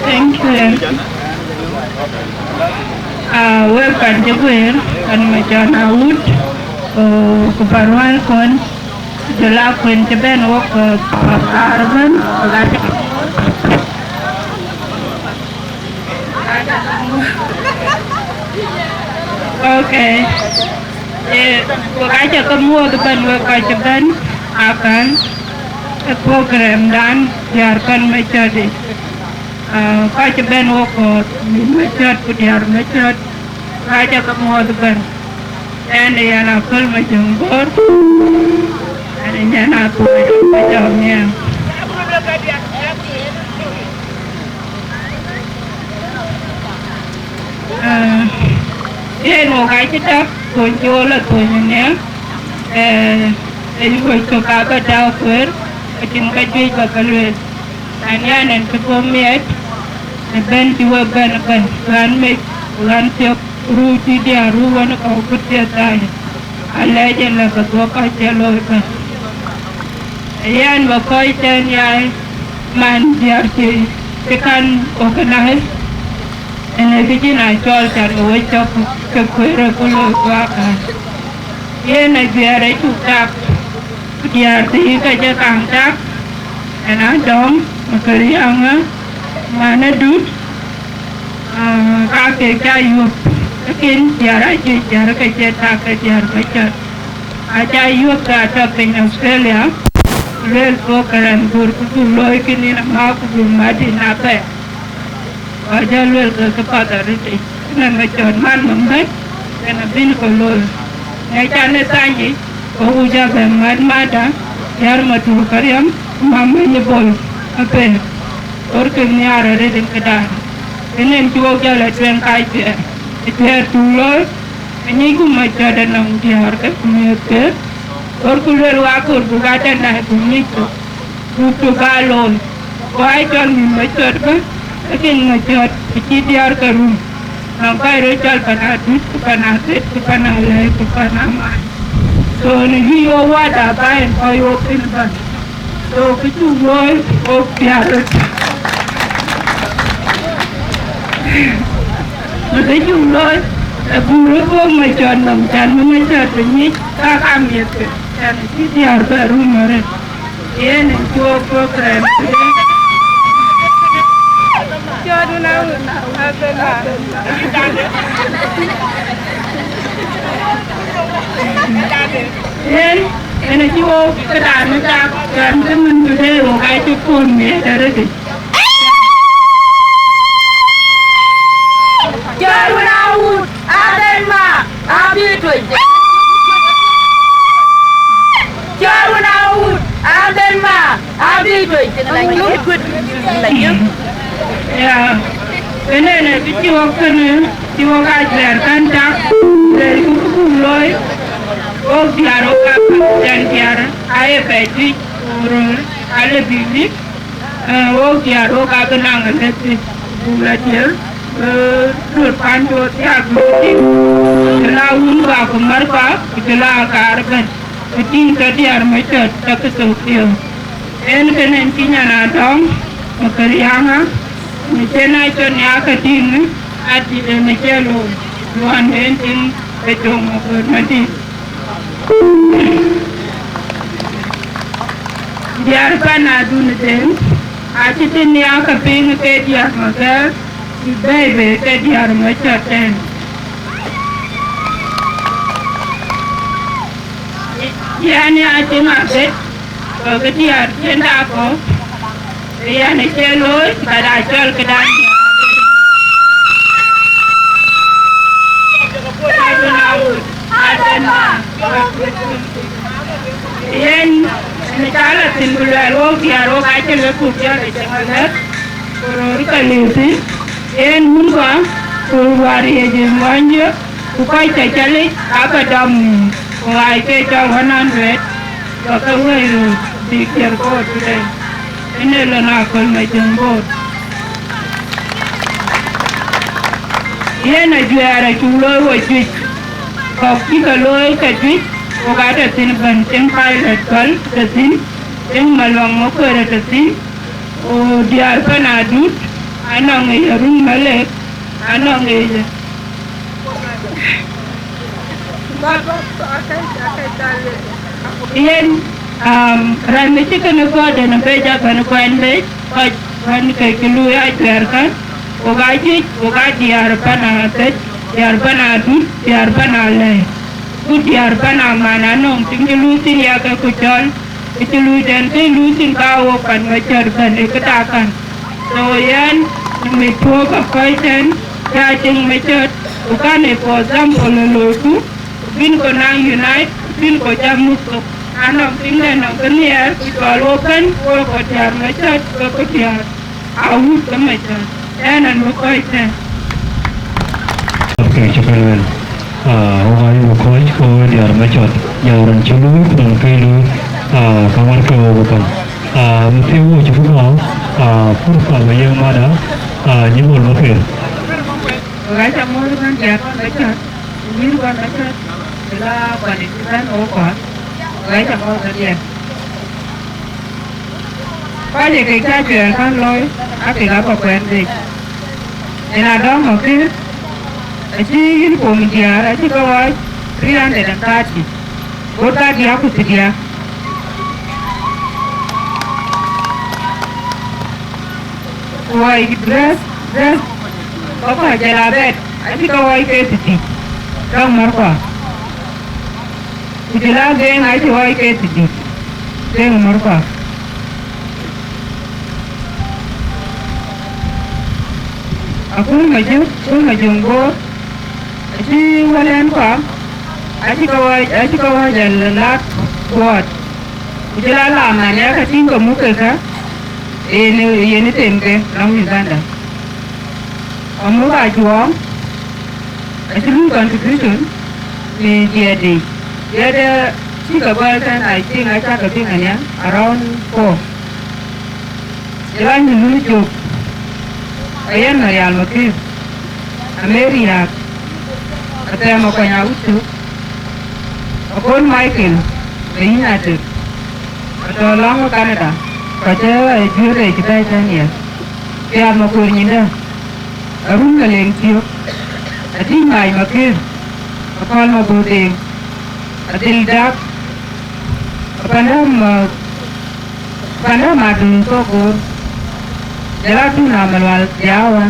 Thank you. Ah, wek pan cï guëër, pan Macɔn Awut, ku, ku pan Wälkon, ku jɔl aa kuën cï bɛ̈n wok, ku, ku kaar ëbɛ̈n, ku ka cï. Okay. Eh, wek aca ke muɔ̈ɔ̈th ëbɛ̈n, wek kɔc cï bɛ̈n akan ë program dan diäär pan Macɔ̈t yic. Ah, ka cï bɛ̈n wok kɔ̈ɔ̈th, mïth Macɔ̈t ku diäär Macɔ̈t, ka ca ke muɔ̈ɔ̈th ëbɛ̈n. Ɛn ë yɛn Aköl Majöŋ Bor, ɛn ë nyan Aköl Majöŋ Bor. Ah, yen wok acï tak thony col a thony ënë, eh, ë yuöc tök abä tääu kueer, acïn ka juëc bä ke lueel. An, yɛn ɛn cï guöm miɛt, ëbɛ̈n cï we bɛ̈n ëbɛ̈n, ɣän mec, ɣän thiɔ̈k, ruu cï diäär ruu wën ë kɔ̈u gut thiëth daai. alɛɛc ëlë ke dhuɔ̈k kɔc cï looi bɛ̈n. Yɛn bä kɔc tɛ̈n yai man diäär cï, cï kan organize, ënë kë cïn a cɔl can bï wec cɔk ke kueer ë ku looi guakä. Yen ajuɛɛr acuk tak, ku diäär thii ke jɔ kaŋ tak, ënë Adɔŋ, Makariaŋa, man Adut, aa, ka kek ca yuöp, lakin diäär ajuëc diäär ke cie tak ke diäär Macɔt. Aca yuöp ke atɔ̈ piny Australia, lueel program gur ku buk looi kënë ama ku buk mat ë na bɛ̈ɛ̈r. Ku ajɔ lueel ke këpath arëtic, kënë Macɔt man nɔm bɛ̈n, kënë bïn ke looi. Na can ë thany yic, ke ku jɔ bɛ̈n mat mada, diäär Matur Kariam, ku mam Many Bol apɛ̈ɛ̈r. Ɣöötkë nhiaar arëët ë këdan. Kënë en cï wok jɔ lɔ tueŋ ka ajuɛɛr, ajuɛɛr cuk looi, anyicku Macɔt anɔŋ diäär ke ku miëthke. Ɣöötku lueel waköör buk atɛ̈n nai buk nyic thok, buk thok aa looi. Ku aa cɔl mïth Macɔt bä, lakin Macɔt acï diäär ke rum. Nɔŋ kɔc röt cɔl pan Adut, ku pan Athet, ku pan Alɛ̈i, ku pan Aman. So në yï wok wada bä en kɔc wok thïn bä. So kë cuk looi, wok piath röt. Në kë cuk looi, ë buk röt wok Macɔt nɔm, can bï Macɔt bï nyic, ka ka miɛt ke, can acï diäär bɛ rum arëët. Yen en cuk program. Yen, en acï wok këdan ë tak, can kë mën tëde wok acï pon miɛt arëët. Jɔt wën a wut, aben ma, abï tueny. Jɔt wën a wut, aben ma, abï tueny. Ya, kënënë kë cï wok kënë, cï wok ajuɛɛr kan tak, lueel ku buk looi, wok diäär wok aa kan diäär, aye bɛ juëc, ku röör, ale bï wïc. Ee, wok diäär wok abï naŋ ë lëk thïn, buk lɔ tiël, ee, röt pan cɔɔr thiaak bï tïŋ, cï la wun kua ku mär kua, ku cï la kaar ëbɛ̈n, ku tïŋ ke diäär Macɔt ke ke thok piɔ̈u. En kënë en cï nyan Adɔŋ, Makariaŋa, në cïn a cɔn ya ke tïŋ, adït en ë cï looi, luɔn en tïŋ ë töŋ ë kɔ̈ɔ̈t madït. Diäär pan Adut ëtɛ̈ɛ̈n, acï tïŋ ya ke piŋ ke diäär Magɛ̈ɛ̈r, bï bɛ̈ɛ̈i bei ke diäär Macɔt tɛ̈ɛ̈n. Yɛn ya tïŋ abet, ke kë diäär cïn dak kɔ̈u, Yen acie looi, but acɔl këdan. Yen në cä lɔ thïn, ku luɛɛl wok diäär, wok acï lëk ku piɔ̈ɔ̈th ë cï ŋa lëk, ku röör ke liu thïn. Yen wun kɔ̈u, ku wäär yiëc ë muɔnydiɛ̈, ku kɔc cä calic abä dɔm nhïïm, ku ɣaac ke cɔl one hundred, ke ke wëi röör bïk jiël koor tëde. Ënë lon aköl Majöŋ Boot. Yen ajuɛɛr acuk looi wo juëc, kɔ̈k cï ke looi ke juëc, wok aa tɔ̈ thïn ëbɛ̈n, tiŋ pilot gɔl tɔ̈ thïn, tiŋ maluaŋ Makuëër tɔ̈ thïn, ku diäär pan Adut, anɔŋ ë ye run Malek, anɔŋ ë ye Yen, um, raan ë cï kënë gɔ̈t en abëc abɛ̈n kuɛn bec, kɔc wën ke cï luui ajuɛɛr kän, wok aa juëc, wok aa diäär pan Athet, diäär pan Adut, diäär pan Alɛ̈i, ku diäär pan Aman anɔŋ tiŋ cï luui thïn ya ke ku cɔl, ë cï luui tɛ̈n ke luui thïn ka wok pan Macɔt bɛ̈n ë këda kän. So yɛn, mit tuɔɔk akɔc tɛ̈n, ya tiŋ Macɔt, ku kän ë for example ë loiku, ku bïn kɔn naŋ unite, ku bïn kɔn jam muk thok. Anɔŋ tiŋ de nɔŋ ke nhiɛɛr, ku cɔl wok bɛ̈n, wok kɔc diäär Macɔt, wok kɔc diäär. Awut ke Macɔt, ɣɛn an bï kɔc tɛ̈n. Ke cï bɛ̈n lueel, aa, wok aa yï kɔc ke wok diäär Macɔt, jɔl run cï luui ku run ke luui, aa, ka ŋuan ke wok bɛ̈n. Aa, mïthiëëu wok cï bï gɔ̈ɔ̈r, aa, fursa bä yiëk mada, aa, nyi bol bä piɛth. Wek aca muɔ̈th ëbɛ̈n diäär pan Macɔt, nyïïr pan Macɔt. Ku la kuany cï bɛ̈n ɣok kɔ̈th, ku ɣɛc amɔ̈l kedhie. Kɔc ë kek cä cuɛɛr käŋ looi, aa kek aa kɔ̈k kuɛɛn bei. Yen adɔ̈ŋ Makir, acï uniform diäär, acï ke ɣɔɔc three hundred and thirty, got kadiäk ku thiërdiäk. Ku ɣɔɔc dress, dress, kɔ̈k kɔ̈k jalabɛt, acï ke ɣɔɔc ke thiërdhïc, dɔ̈ŋ märkua. Ku jɔl a geŋ acï ɣɔɔc ke thiërdhïc, geŋ märkua. Akuma Jök, Akuma Jöŋ Bor, acï wälɛ̈nkua, acï ke ɣɔɔc, acï ke ɣɔɔc ë lat buɔɔt. Ku jɔl a lamania ka tïŋ ke muk ke kä, yen, yen ë temke lɔŋ Uganda. Amuk ajuɔɔm, acï lui contribution në diɛɛt yic. Diɛɛt ë cï ke gɔl tën, I think, acä ke piŋ anian, around four. Ë lany në lui jök, ke yen Marial Makir, Ameriak, Athɛɛm Akuany Awut Cök, Akon Michael, ke yïn Atek, atɔ̈ lɔŋ Canada, kɔc ë juëër ë cï bɛ̈ɛ̈i tën ye. Piath Makuer Nyindä, Arun Maleŋ Thiök, Adïc Mac Makir, Akɔl Mabor Deŋ, Adhil Dak, Apanda Ma-, Apanda Madun Thogor, jɔl a Tuna Malual Diawa.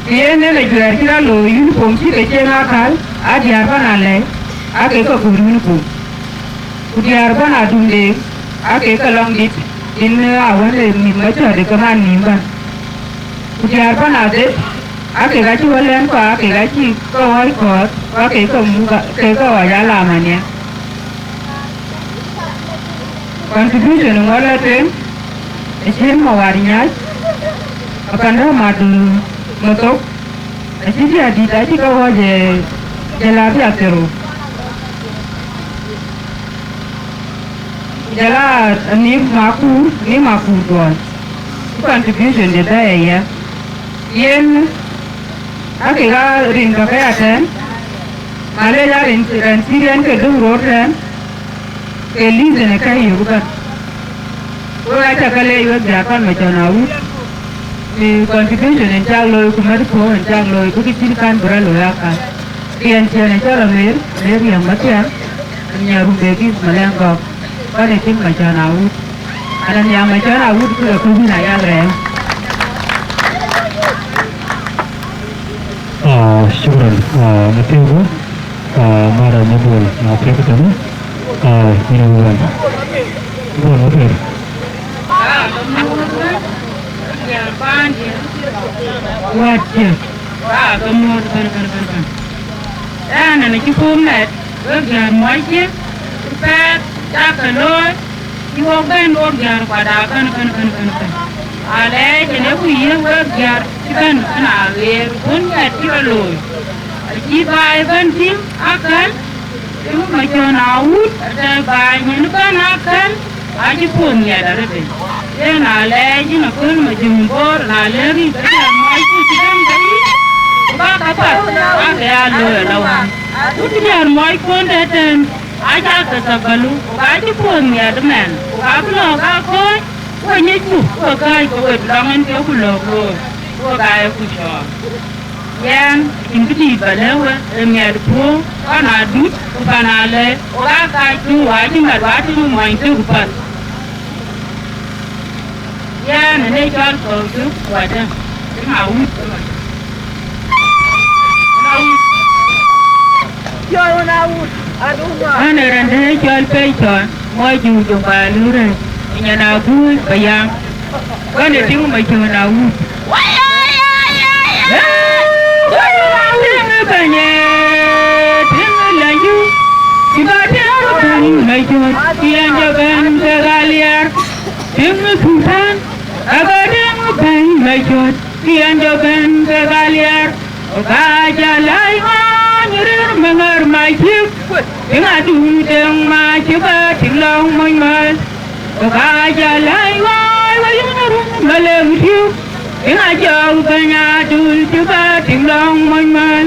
Ku yen ë lɔ juɛɛr cï rɔt looi uniform cï ke cieŋ akäl, aa diäär pan alɛi, aa kek ke köör uniform. Ku diäär pan adundeŋ, aa kek ke lɔŋ dït, yen awën ë mïth macɔ̈ɔ̈t ë ke man nïïm bän. Ku diäär pan adhet, aa kek acï wälɛ̈nkua, aa kek acï ke ɣɔɔc kɔ̈ɔ̈th, ku aa kek ke muk, kek ke ɣɔɔc alamania. Contribution ŋuɔt la tueŋ, acïn Mawar Nyac, Apanda Madun Mathok, acï diäär dït acï ke ɣɔɔc ë jalabi athiru. Ku jɔl a Anïk Makur, Anïk Makur Duɔl, cï contribution de bɛ̈ɛ̈i aya. Yen aa kek aa rin tɔ̈ ke ya tɛ̈ɛ̈n, malec aa rin, rin cï riɛnke döŋ röör tɛ̈ɛ̈n, ke list ënë ke yök ëbɛ̈n. Wek aa cä ke leec wek diäär pan Macɔn Awut, ë contribution ën cak looi, ku mät puɔ̈u ën cak looi, bï kë cït kän bï rɔt looi akäl. Riɛn ciɛɛn ë cɔl Amer, Amer Riɛm Mathiaŋ, Anyiarum Begith Malɛŋ Gɔ̈k, pan ë tim Macɔn Awut. An, Anyiaŋ Macɔn Awut, ku la kuc yïn ayal rɛɛm. Ah, shukran. Ah, Matiugu, ah, mara ni bol na pek tani. Ah, ni wan. Bol na pek. Watia. Wa ka mor kan kan kan kan. Ana na ci ko met. Wek diäär muɔckiɛ̈, cï pɛɛth cak ke looi, cï wok bɛ̈n wok diäär kuat aa kän, kän, kän, kän, kän. Alɛɛc ënë ku yiëk wek diäär cï bɛ̈n kën aɣeer, wun miɛt cï rɔt looi. Acï baai ëbɛ̈n tïŋ akäl, tïŋ Macɔn Awut, atɛ̈ baai nyin ëbɛ̈n akäl, acï puɔ̈th miɛt arëëdë. Yen alɛɛc yïn aköl Majöŋ Bor, na lëk yï ke diäär muɔcku cï bɛ̈n ke yï, ku bä ka path, ake ya looi alɔ wään. Ku cï diäär muɔckun tëtën, acä ke thabalu, ku ka cï puɔ̈th miɛt ëmɛn, ku ka bï lɔ̈ɔ̈k aa kɔ̈ɔ̈c, ku we nyicku, ku we kääc ke we lɔŋ en ke ku lɔ̈ɔ̈k looi, ku we ka ye ku cɔɔl. Yɛn, acïn kë dïït bä lɛ̈k we, ë miɛt puɔ̈u, pan adut, ku pan alɛ̈i, ku ka kääc ku wa cï mat, wa cï muɔny tök path. Yɛn ënë cɔl Kɔ̈u Cök Wadë, ë Mawut. Cɔl Mawut, adu Mawut. Ɣɛn ë rɛ̈nde cɔl Pei Cɔn, muɔc Juuc Joŋ Bä Lurë, ë nyan Aguuc Payam. Ɣɛn ë tiŋ Macɔn Awut. Tiŋ bɛ̈ny, tiŋ lɛ̈nydu, cï bä tiŋ bɛ̈ny Macɔn, cï ɛn jɔ bɛ̈n ke Aliɛr. Tiŋ Thudan, aka tiŋ bɛ̈ny Macɔn, cï ɛn jɔ bɛ̈n ke Aliɛr. Ka jɔ läi ŋɔny rir me ŋär Macïk, tiŋ adun tiŋ Macïk, tiŋ lɔ̈ŋ mony mäl. Ka jɔ läi ŋɔny we yïn rum me lem tiuk. Ina jɔk bɛ̈ny Adul cï ka tïŋ lɔŋ mony mën.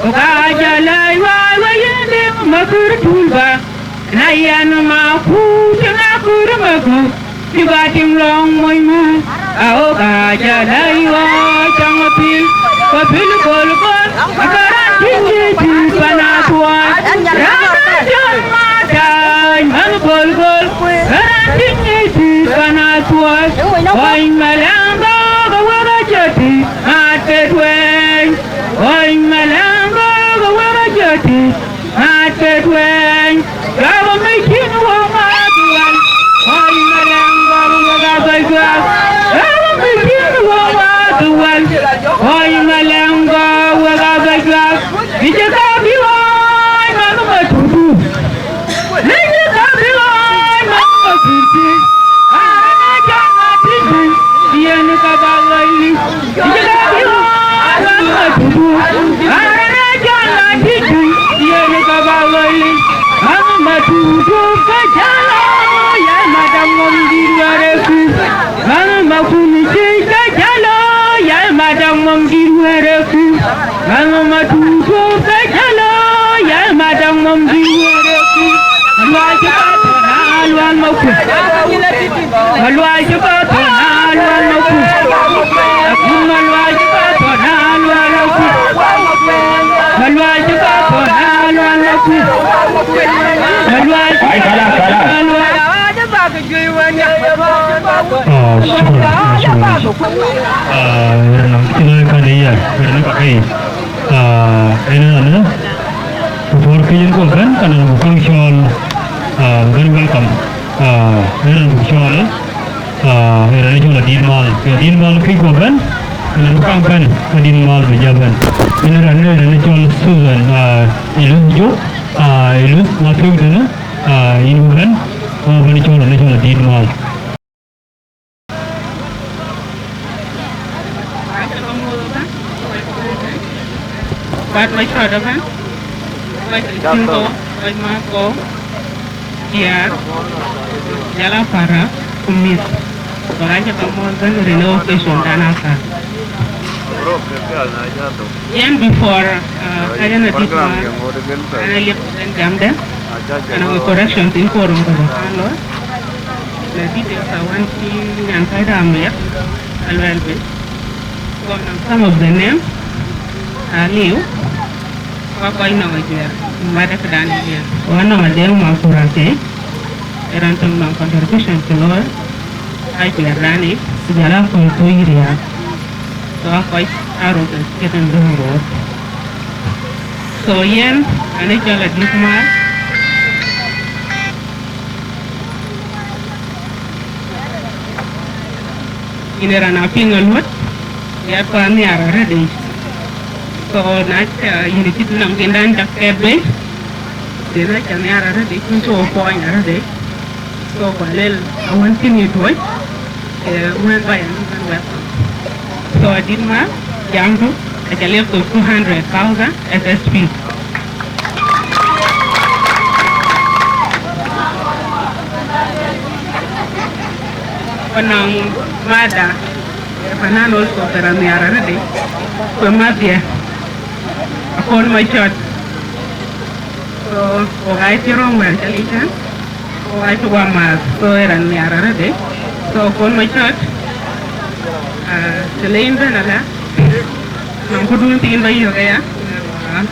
Ku ka jɔ lɛc wai wai yïn tïŋ makër tul ba. Na yɛn makut tïŋ akër makut. Cï ka tïŋ lɔŋ mony mën. Aɣo ka jɔ lɛc wai cɔŋ apil. Ku pil gol gol. Akë raan tïŋ yï tïŋ pan athuɔɔc. Raan acɔl Matany man gol gol. Kë raan tïŋ yï tïŋ pan athuɔɔc. Kɔc Malɛŋ gɔ̈k awek ajɔt tïŋ. Mat ke tueny, kɔc Malɛŋ gɔ̈k awek ajɔt tïŋ, mat ke tueny, jɔk mi cïn wok mat wal, kɔc Malɛŋ gɔ̈k awek abä juak, jɔk mi cïn wok mat wal, kɔc Malɛŋ gɔ̈k awek abä juak, mi cï ka bï ɣɔɔc man ma tutu. Lëcë ka bï ɣɔɔc man ma kuc piny, arënë jɔl ŋa tïc piny, yen ka ba ɣɔɔc lic. Lëcë ka bï ɣɔɔc man ma tutu, arënë jɔl ŋa tïc piny, yen ka ba ɣɔɔc lic. Man ma tutu ke jalo, ya madam ŋɔm dït wɛrë kuc. Man ma kun cï ke jalo, ya madam ŋɔm dït wɛrë kuc. Mama matutu ke jalo, ya madam mom di wore ku. Malwal ci ka to na lual ma ku. Malwal ci ka to na lual ma ku. Akun malwal ci ka to na lual ma ku. Malwal ci ka to na lual ma ku. Malwal ci ka to na lual. Ah, shukran, shukran. Ah, ina kane ya, ina ka kai. Ah, ina na. Before ke yin ko ben, kana bu kang chol, ah, ben welcome. Ah, ina bu chol, ah, ina ni chol Adit Mal. Adit Mal ke ko ben, kana bu kang ben, Adit Mal bu ja ben. Ina ran ni, ina ni chol Susan, ah, Ilus Jo, ah, Ilus na tu dena, ah, in bu ben, ko ben chol, ni chol Adit Mal. Kuat Macɔt ëbɛ̈n, kɔc Jingo, kɔc Mago, diäär, jɔl a para ku mïth, ku ka cï ke muɔ̈th ëbɛ̈n rin ë occasion dan aka. Yen before, uh, ka yen Adit Mal, an aliep ëbɛ̈n jamde, an aŋö correction thïn koor ŋö röt an looi. Na details awan cï nyan kɔc dam riɛk aluɛl piny. Ku anɔŋ some of the name aliu, ku akɔc nɔŋ ajuɛɛr, mat ë këdan ë yen. Ku anɔŋ Adeŋ Makura ke, ë raan töŋ nɔŋ contribution cï looi, ajuɛɛr raan yic, ku jɔl a kɔc thoi riääk. So akɔc aa röt ë cït en döŋ roor. So yen, an ë cɔl Adit Mal. Yïn ë raan apiŋ aluɔ̈t, ya kɔn nhiaar arëëdë. So na ca yïn cït nɔm kindan cak kɛt bei, den aca nhiaar arëëdë, cïn cï wo kuɔny arëëdë. So ku alel awën cïn yï tuɔ̈c, ke wën ba yɛn bɛ̈n welcome. So Adit Mal, jamdu, aca liep thok two hundred thousand S S P. Ku nɔŋ mada, ë panan also ke raan nhiaar arëëdë, ku ë madhiɛ, Akon Macɔt. So, wok aa cï röŋ wɛ̈ɛ̈r cä lic tɛ̈n, wok aa cï guɔ maath, so ë raan nhiaar arëëdë. So, Akon Macɔt, ah, të le yïn bɛ̈n alä, nɔŋ këdun thiin ba yök aya. Ah,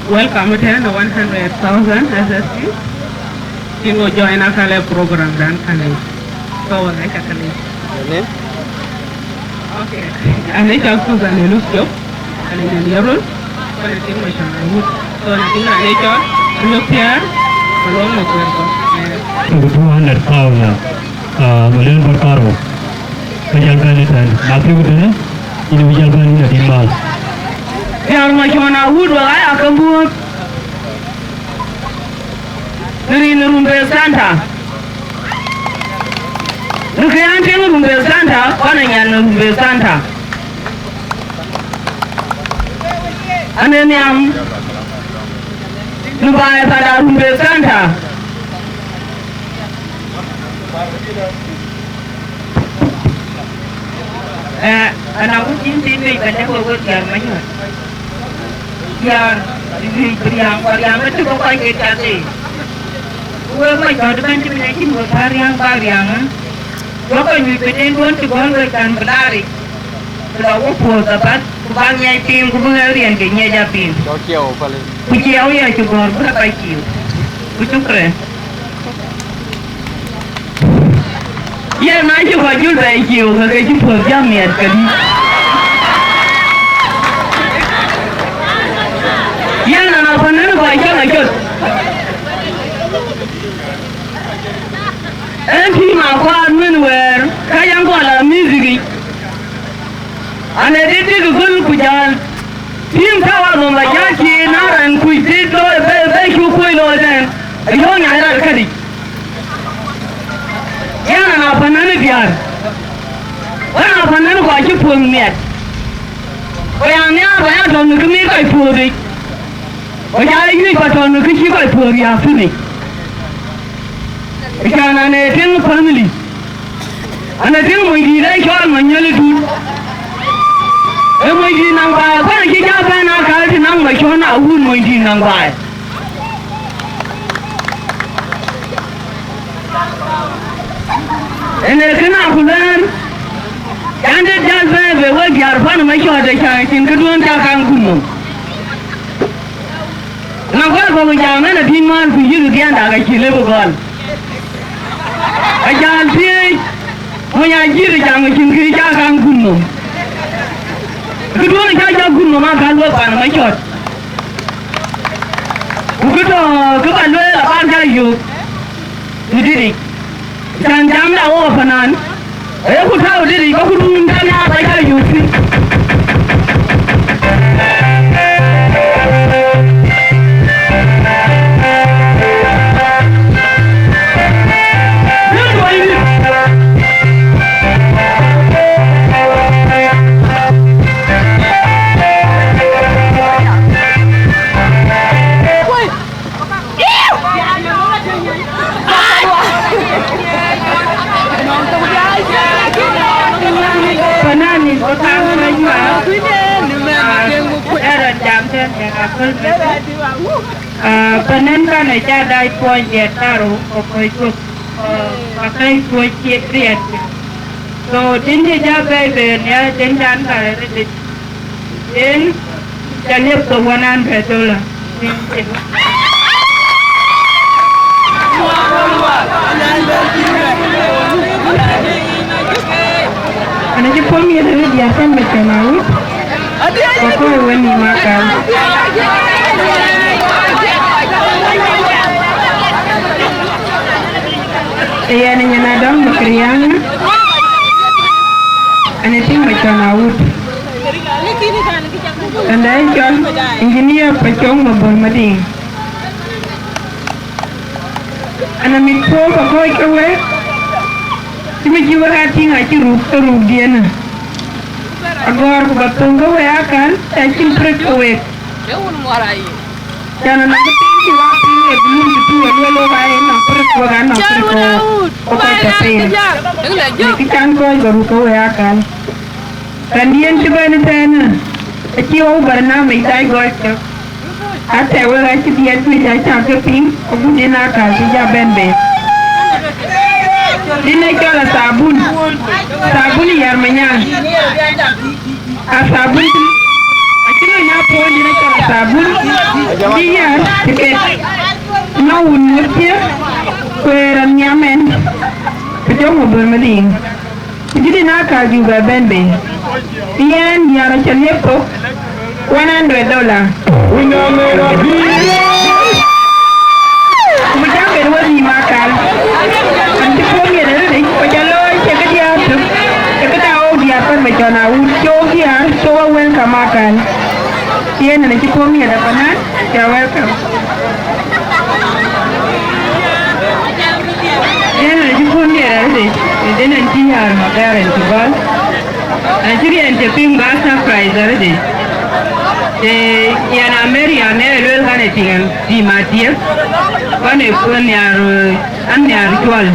welcome ëtɛ̈ɛ̈n, the one hundred thousand S S P. Cïn ŋö join akalɛ program dan kane. So, wek aca ke lic. Your name? Okay. An ë cɔl Susan Elus Jok. An ë nyan Yarol. Ku an ë tiŋ Macɔŋ Awut. So, an ë tiŋ raan ë cɔl Riɔ̈k Thiäär, Maluɔŋ Makuɛɛr Gɔ̈k. Two hundred thousand, ah, Maluɔŋ Makuɛɛr Gɔ̈k. Ka jal bɛ̈n ëtɛ̈ɛ̈n. Na piŋ tënë, yïn bï jal bɛ̈n yïn Adit Mal. Thiäär Macɔŋ Awut, wek aya ke mbuɔ̈ɔ̈th. Në rin Rumbek Center. Në kë an tïŋ Rumbek Center, kɔn ë nyan në Rumbek Center. An ë nhiam në baai panda Rumbek Center. Ë, anɔŋ wun cïn thiin wei bä lëk wek, wek diäär Manyuɔ̈t. Diäär, juëc bï riääŋ, ku riääŋ ëtök ke kɔc kek cath ee. Ku wek mac dɔ̈ɔ̈t ëbɛ̈n cï bï lɛc cïn wek bä riääŋ, bä riääŋ, ë. Wek kɔc wïc bï tëën duɔ̈n cï gɔ̈l wek kan bï laar yic. Ku lɔ wok puɔ̈th apath, ku bäk ŋiɛc piŋ, ku bï ɣɛ̈ɛ̈r riɛnke ŋiɛc apiŋ. Cɔk ciɛɛu päl. Ku ciɛɛu ya cï gɔ̈ɔ̈r bï rɔt kɔc ciu. Ku cukre. Yen na cï kɔc jul bɛ ciu, ke ke cï puɔ̈th jam miɛt kedï. Yen na na pänën kɔc cä ke cot. En tïŋ akuaar min wɛɛr, ka yɛn kɔn la music yic. An, ee dït dït ë gɔl ku jäl. Tïŋ tääu anhom la jäl cï na raan kuc dït looi bë, bë cuk kuöc looi tɛ̈n. Ayɔ̈ɔ̈k nyan raan kädï. Yɛn an, apänën ë diäär. Wën apänën ku acï puɔ̈th miɛt. Ku ya nhiaar bä ya tɔ̈u në kë mïïr kɔc puɔ̈th yic. Ku ja yuc bä tɔ̈u në kë cï kɔc puɔ̈th riääk thïn yic. Ëcan an, ee tïŋ family. An, ee tïŋ mony dït ë cɔl Manyuɔ̈t ë Dut. Ee mony dït naŋ baai, kɔn acï ja bɛ̈n aa kal tï naŋ Macɔ̈n aa wun mony dït naŋ baai. Ënë kënë aku lɛ̈ɛ̈r, yan dït jäl bɛ̈ɛ̈i bë wek diäär pan Macɔ̈t, ëcan cïn këduön ca kaŋ kun nɔm. Na gɔl kɔ̈k jam en adït määr ku yïk dhiɛnda ka cï lëu bï gɔl. Ajäl thiëëc, mony ajït jam cïn kë ca kaŋ gum nɔm. Këduön ca jɔ gum nɔm akäl wek pan Macɔ̈t. Ku kë tɔ̈ kë bä lueel aban jal yök. Në dïtic, cän jamda wok apanan, ee ku tääu dïtic, bä ku duun tënë aa bä jal yök thïn. Panani ko kan ko nyua. Ah, era jam ten de ka kul. Ah, panen kan e cha dai point de taro ko ko ko. Ah, ka kai ko che priet. So, tin je ja bai be ne, tin dan ka re de. Yen, ca liep ke one hundred dollar. Ana cï puɔ̈u miɛt arëët diäär pan Macɔ̈n Awut. Ku kɔc wën nïïm akäl. Ee yɛn ë nyin adɔ̈ŋ Makriaŋ. Ana tïŋ Macɔ̈n Awut. Ënda ë cɔl engineer Pacok Mabor Madiŋ. Ana mit puɔ̈u bä kɔ̈ɔ̈c ke wek, cï mi cï wek aa tïŋ acï ruk ke rukdiɛn. Agɔ̈ɔ̈r ku bä thöŋ ke wek akäl, acïn përëk ke wek. Cän anɔŋ kë piny cï wak piŋ ë bï lum tëtui ë lueel wok aa yen nɔŋ përëk wek aa nɔŋ përëk ke wok, ke kɔc tɔ piny. Në kë can kɔ̈ɔ̈c bä ruk ke wek akäl. Raan diɛn cï bɛ̈n ëtɛ̈ɛ̈në, acï wok barnamij dac gɔ̈ɔ̈c cök. Atɛ̈ wek acï diɛt juëc acä ke piŋ, agut yen akäl cï ja bɛ̈n bei. Yen ë cɔl Athabun, Athabun Yar Manyaŋ. Athabun, acï lɔ nya puɔ̈ny yen ë cɔl Athabun, cï Yar cï ket. Nɔŋ wun ŋuɔ̈t thiëk, ku ee raan nhiam ɛn, ku jɔŋ wä bär madïŋ. Ku jï dïn aa kääc bï bɛ bɛ̈n bei. Yɛn diäär acä liep thok, one hundred dollar. Ku bï jam ben wek nïïm akäl. An cï puɔ̈u miɛt arëëtic, ku ca looi cï kë diäär tök, cï kë da wok diäär pan Macɔ̈n Awut, cï wok diäär, cï wok welcome akäl. Yen ënë cï puɔ̈u miɛt apanan, ca welcome. Yen ënë cï puɔ̈u miɛt arëëtic, ëdën ën cï yäär Magär ën cï gɔl. Ën cï riɛnke piŋ ba surprise arëëtic. Ee, yɛn Ameria ne luel kan ë tiŋ ɛn, tim athiek. Kɔn ë puɔ̈u nhiaar, an nhiaar cuɔl.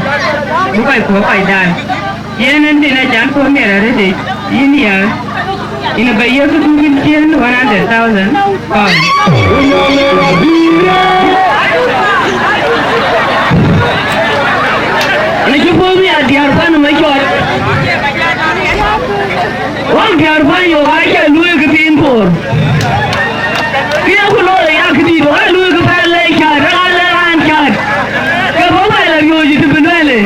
Bï kɔc puɔ̈u kɔc daai. Yen ën tïn acan puɔ̈u miɛt arëëtic. Yïn ya, yïn aba yiëk duŋ cin one hundred thousand pound. Në cï puɔ̈u bï a diäär pan ë Macɔt. Wok diäär pan yök aa cä luöi kë thiin koor. Kë ye ku looi aya këdït, wok aa luöi kë pɛ̈l lɛc cäät, raan lɛ̈ raan cäät. Ke bɔ̈ wɛl a riööc ë të bï luɛɛl ë.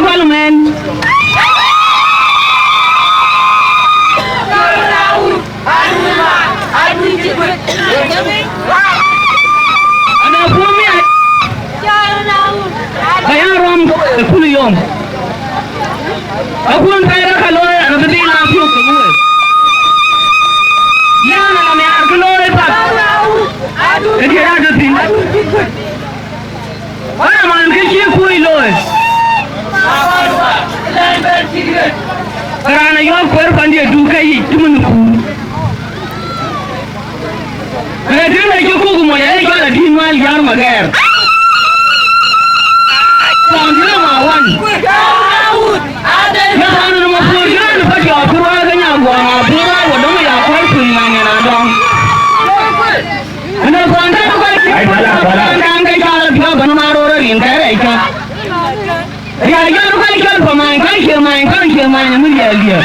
Parliament. Ana puɔ̈u miac, ka ya rɔm ë kul yom. Akun pɛɛr ë ka looi, ana bï dhil a piɔ̈u ke wëu. Yɛn ala miaar kë looi path, ke diɛt adöt thïn. Wala man kë cï kuc looi. Raan ayɔ̈ɔ̈k kueer pandiɛ̈ duk ke yic cïmën kuur. Rɛ̈t tënë cï kuk mony aye cɔl adït mal yar magɛɛr. Thɔn cï rem awan. Na thɔn rem apuɔ̈r cï raan ë pac cɔɔk kë ruaak ke nyaŋ guɔŋ apuɔ̈r ruaak wa dɔm ya kuɛ̈r kuc ŋany en adɔŋ. Ënë thɔn tënë kɔc cï thɔn ke cɔl apiɔ̈k bän man röör rin kë rɛc kä. Ya jɔl kɔc cɔl pa many, kɔc cie many, kɔc cie many, ëmën ya liep.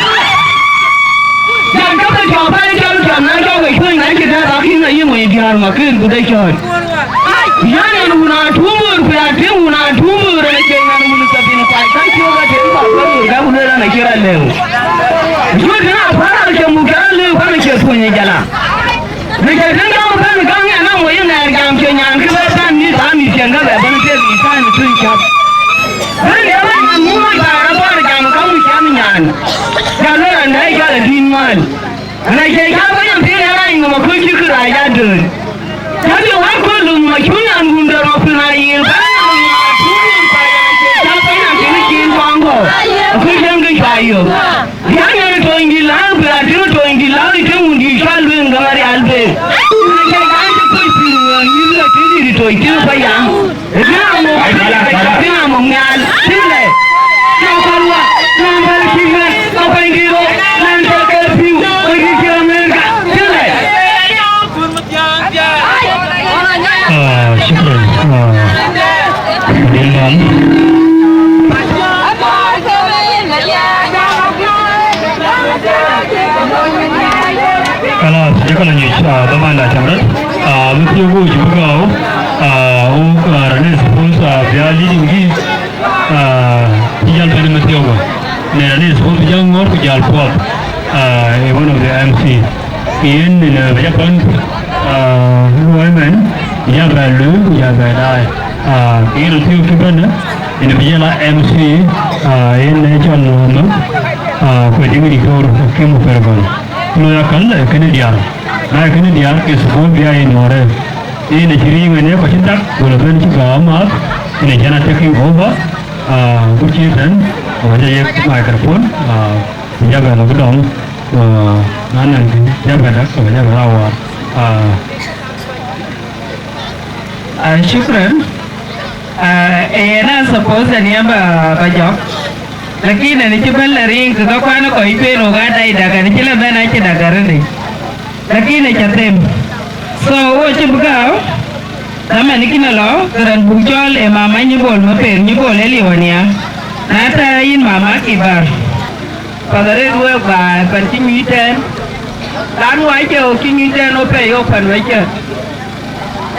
Jam cɔk ke cɔk pɛ̈l cɔl cɔl na cɔk ke cuëny na cï dɛ̈t akïn ayï mony diäär makër ku de cɔɔt. Yan en wun a tumbur, ku ya tïŋ wun a tumbur, en acie yan wun thabin kuac ka cök atïŋ kɔk ke röör ka ku lueel an acï rɔt lëu. Cuëc tënë aparak cë muk cä rɔt lëu, ka në cie thuöny ë jala. Në cä tënë jam bɛ̈n käŋ ë nɔm wei ŋɛɛr jam cï nyan kë bɛ pɛ̈n mïth aa mïth cieŋ ke bɛ bɛ̈n tek yï pɛ̈n ë tuny cäp. Bɛ̈n de bɛ̈n an muk mac bä rɔt bɔ̈ jam käŋ cam nyan. Jal wek an dɛ̈ jal adït ŋuan. An acie cä bɛ̈n an piŋ ë rac nɔm aköl cï kë rac adööt. Cä bï wä köl lum ma cun an wun de rɔt piŋ a yen bɛ̈n an wun a tuŋ yen pa yen acie cä bɛ̈n an piŋ cin kɔŋ kɔ̈u. Aköl cäŋ kë cua yök. Diäk nyan ë tony dït lääu, bï raan tïŋ ë tony dït lääu, ë tïŋ wun dït cɔl lueŋ gäm arial bek. Raan cä jam cï kuc pïïr ŋuɔ̈ɔ̈n, yïn la tïŋ dït ë tony tïŋ ë payam. Ë tïŋ amok, ë tïŋ amok nhial, tïŋ lɛ. Cä kɔn wa, nɔm bäl cï ŋɛk, ka kuany dït rɔt, nɔm cä ke pïu, ë dït cï Amerika, tïŋ lɛ. Ah, shukran. Ah, Adil Mal. Kalas, jaka la nyuc, ah, dhaman da cam rot. Ah, mïthiok ku cï bï gääu, ah, wok, ah, raan ë suppose, ah, bï a leading this, ah, cï jäl bɛ̈n ë mïthiok ku. Në raan ë suppose bï jäl ŋɔ̈ɔ̈r ku jäl puɔth, ah, ë one of the M C. Yen, eh, bï jɔ pɛ̈n, ah, luɔi mɛn, ya bɛ luui, ku ya bɛ daai. Ah, yen athiëëu cï bɛ̈n, yen bï jɔ la M C, ah, yen ë cɔl Mama, ah, ku diŋ diktor Kim Opergɔl. Luɔi akäl, eh, kënë diaar. Na ye kënë diaar, ke suppose bï ya yen nuɔɔrë. Yen acï riŋ ënë kɔc cï dak, ku la bɛ̈n cï gääu amääth, yen acïn a taking over, ah, ku cï tɛ̈n, ku jɔ yek microphone, ah, ku jɔ bɛ lɔ bï dɔm. Ku na nɛn kë jabɛda, ku jabɛ rawar. Ah, ah, shukran. Ah, yen a suppose an yɛn ba, ba jɔk. Lakin an cï bɛ̈n la riŋ kë ka kuan kɔc pen wok aa dai dak, an cï la bɛ̈n acï dak arëëdë. Lakin acä them. So, wo cï bï gääu, dhaman kïn alɔ, ke raan buk cɔl ë mama Nyibol Maper, Nyibol ë liu ania. Na tɛ̈ yïn mama Kibar. Path arëët wek baai pan cï nyuc tɛ̈n, lan wacë ɣok cï nyuc tɛ̈n ɣo pɛ̈i ɣok pan wecë,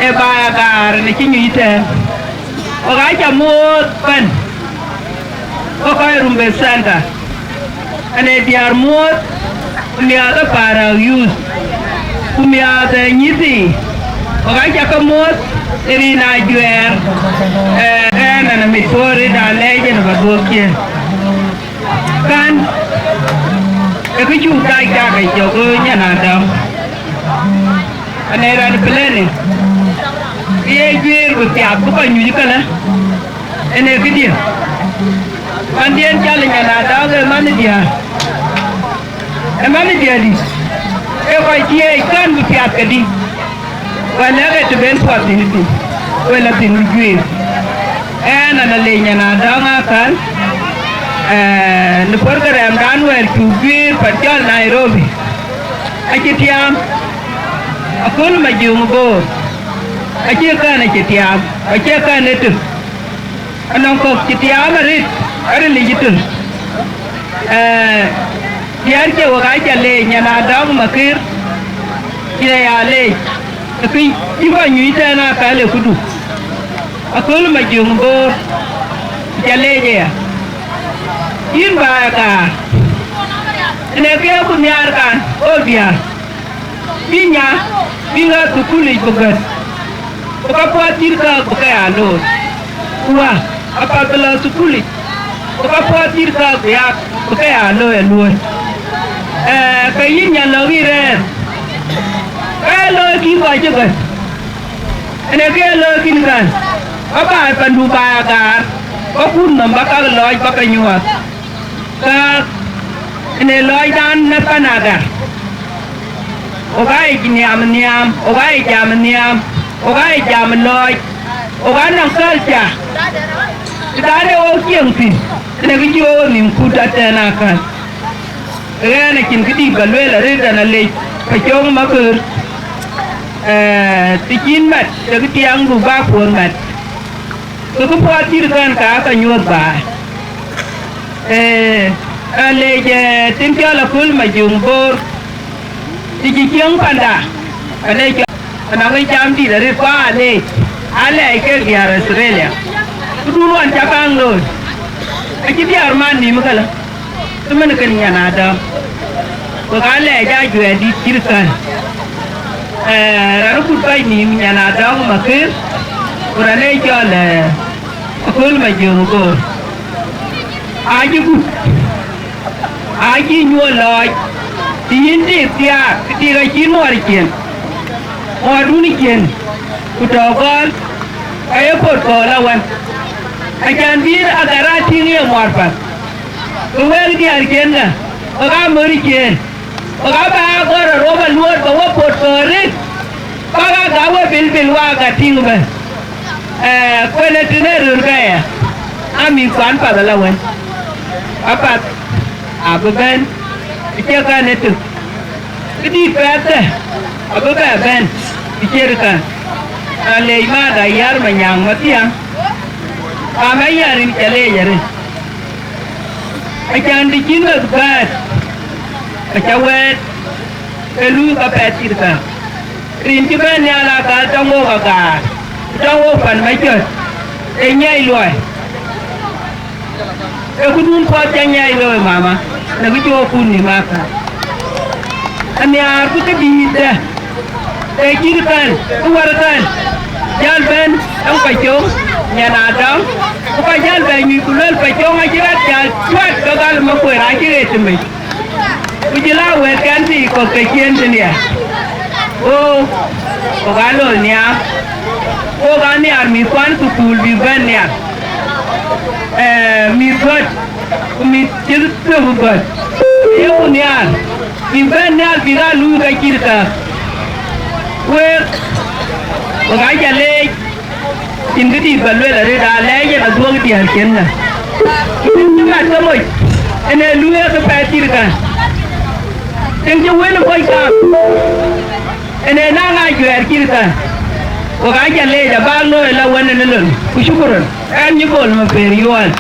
ee baai agaar në cï nyuc tɛ̈n. Ɣok aca muɔ̈ɔ̈th pan, ɣok kɔc Rumbek Center, ɣɛn ee diäär muɔ̈ɔ̈th, ku miaath ë Parak Youth, ku miaath ë nyïthii, ɣok aca ke muɔ̈ɔ̈th ë rin ajuɛɛr, ee, ɣɛn ɣɛn amit puɔ̈r ë da lɛɛc yen ba dhuɔ̈k ciëën. Kan, ë kë cuk dac kak ë jɔk ë nyan adäm. Ane raan planning, ke ye juëër bï piath bï kɔc nyuc këlä, ënë këdiɛ̈. Mandiɛ̈n cɔl ë nyan adäm ë man diäär, ë man diäärdït, ke kɔc thiëëc kän bï piath kedï. Wala ke të ben puɔth thïn thïn, wala thïn juëër. Ɣɛn ala le nyan adäŋ akäl, eh, në program dan wɛ̈ɛ̈r cuk juëër pan cɔl Nairobi. Acï tiaam, aköl Majöŋ Boor. Acï kän acï tiaam, acï kän ë tök. Anɔŋ kɔ̈k cï tiaam arëët, arëët ë cï tök. Eh, diäär cie wek aca leec, nyan adäŋ Makër, cïn aya leec. Ë kë cï kɔc nyuc tɛ̈n akäl ë këdu. Aköl Majöŋ Boor, ca leec aya. Yïn bä ë gaar, ënë ke ku nhiaar kan, o diäär, bï nya, bï ɣäth thukulic bï gät, ku ka puɔth cït kääk bï ke aa looi. Ku wä, apath bï lɔ thukulic, ku ka puɔth cït kääk bï aa, bï ke aa looi ë luööi. Ee, ke yïn nya lɔ̈k yï rɛ̈ɛ̈r, ke looi kï kɔc cï gät. Ënë ke looi kïn kan, ba baai pandu baai agaar, ba kut nɔm ba kak lɔɔc ba ke nyuɔɔth. Ka ënë lɔɔcdan në pan agar, ɣok aa yic nhiam nhiam, ɣok aa yic jam nhiam, ɣok aa yic jam lɔɔc, ɣok aa nɔŋ culture. Të dan ee ɣok cieŋ thïn, ënë kë cï ɣok nïm kut atɛ̈n akäl. Ɣɛn acïn këdï ba lueel arëët, ɣɛn alec Pacöŋ Makër, ee, të cïn mat, të kë tiaŋdu bä kuöör mat. Ke kë puɔth cït kän ka ka nyuɔ̈th baai. Ee, alec, ee, tin cɔl Aköl Majöŋ Bor, të cï cieŋ panda, alec cɔl, anɔŋ ë jam dït arëët, ku alec, alɛɛc kek diäär Australia. Këdun ɣɔn ca kaŋ looi, acï diäär man nïïm këlä. Ëmën kën nyan adäŋ, wek aa lɛɛc ajuɛɛr dït cït kän. Ee, raan ë kut kɔc nïïm nyan adäŋ Makër, ku raan ë cɔl, ee, Aköl Majöŋ Bor. Acï gup, acï nyuɔɔth lɔɔc, të yïn tik thiaak, tik acï nuɔɔr cien, muɔɔrdun cien, ku tɔ gɔl, ka ye pot kɔɔr la wën. Acan bï agar aa tïŋ ye muɔɔr path. Ku wek diäär ciëëŋkë, wek aa mör ciëën, wek aa bä agɔ̈r aruɔp aluɔɔr, bä we pot kɔɔr rit, bä ɣa gäk we bilbil waak atïŋ bɛ̈n. Ee, kuën ë tënë röörkë aya, aa mïthkuan path ala wën, apath abï bɛ̈n, acie kän ë tök. Këdït pɛɛthkë abï bɛ bɛ̈n ë ciëërkë, na leec mat Ayär Manyaŋ Mathiaŋ, ka Ayär rin ca leec arëët. Acan të cïn ɣɛth gäät, aca wɛ̈ɛ̈t, ke luui ka pɛɛth cït kë. Rin cï bɛ̈n nhial aa gal tɔŋ wok agaar, tɔŋ wok pan Macɔt, ee nyiɛc luɔi. Ee këdun puɔth ca nyiɛc looi mama, në kë cï wok kut nïïm akäl. Anhiaar bï këdïïtdë, ee cït kän, kë wär kän, jäl bɛ̈n ë Pacöŋ, nyan adäŋ, ku ka jäl bɛ nyuc ku luel Pacöŋ acï ɣɛt jäl cuat ke gal ë Makuër acï ɣet tëmec. Ku jël a wɛ̈ɛ̈tkɛn thii kɔ̈k ke ciëën thïn ya. Wo, wok aa looi nhiaar. Wok aa nhiaar mïthkuan thukul bï bɛ̈n nhial. Ee, mïth gɔ̈t, ku mïth cï thök gɔ̈t. Yeku nhiaar, bï bɛ̈n nhial bïk aa luui ka cït kääk. Wek, wek aa ca leec. Cïn këdït bä lueel arëët, aa lɛɛc yen aduɔ̈k diäär ciëëŋkë. Cïn cï mat ke moc, ënë luui ë ke pɛɛth cït kän. Cïn cï wël ë moc kaam, ënë naŋ ajuɛɛr cït kän. Wok aa ca leec abäk looi la wën ënë lon, ku shukran. Ɛn Nyïbol Mapeer Yuɔl,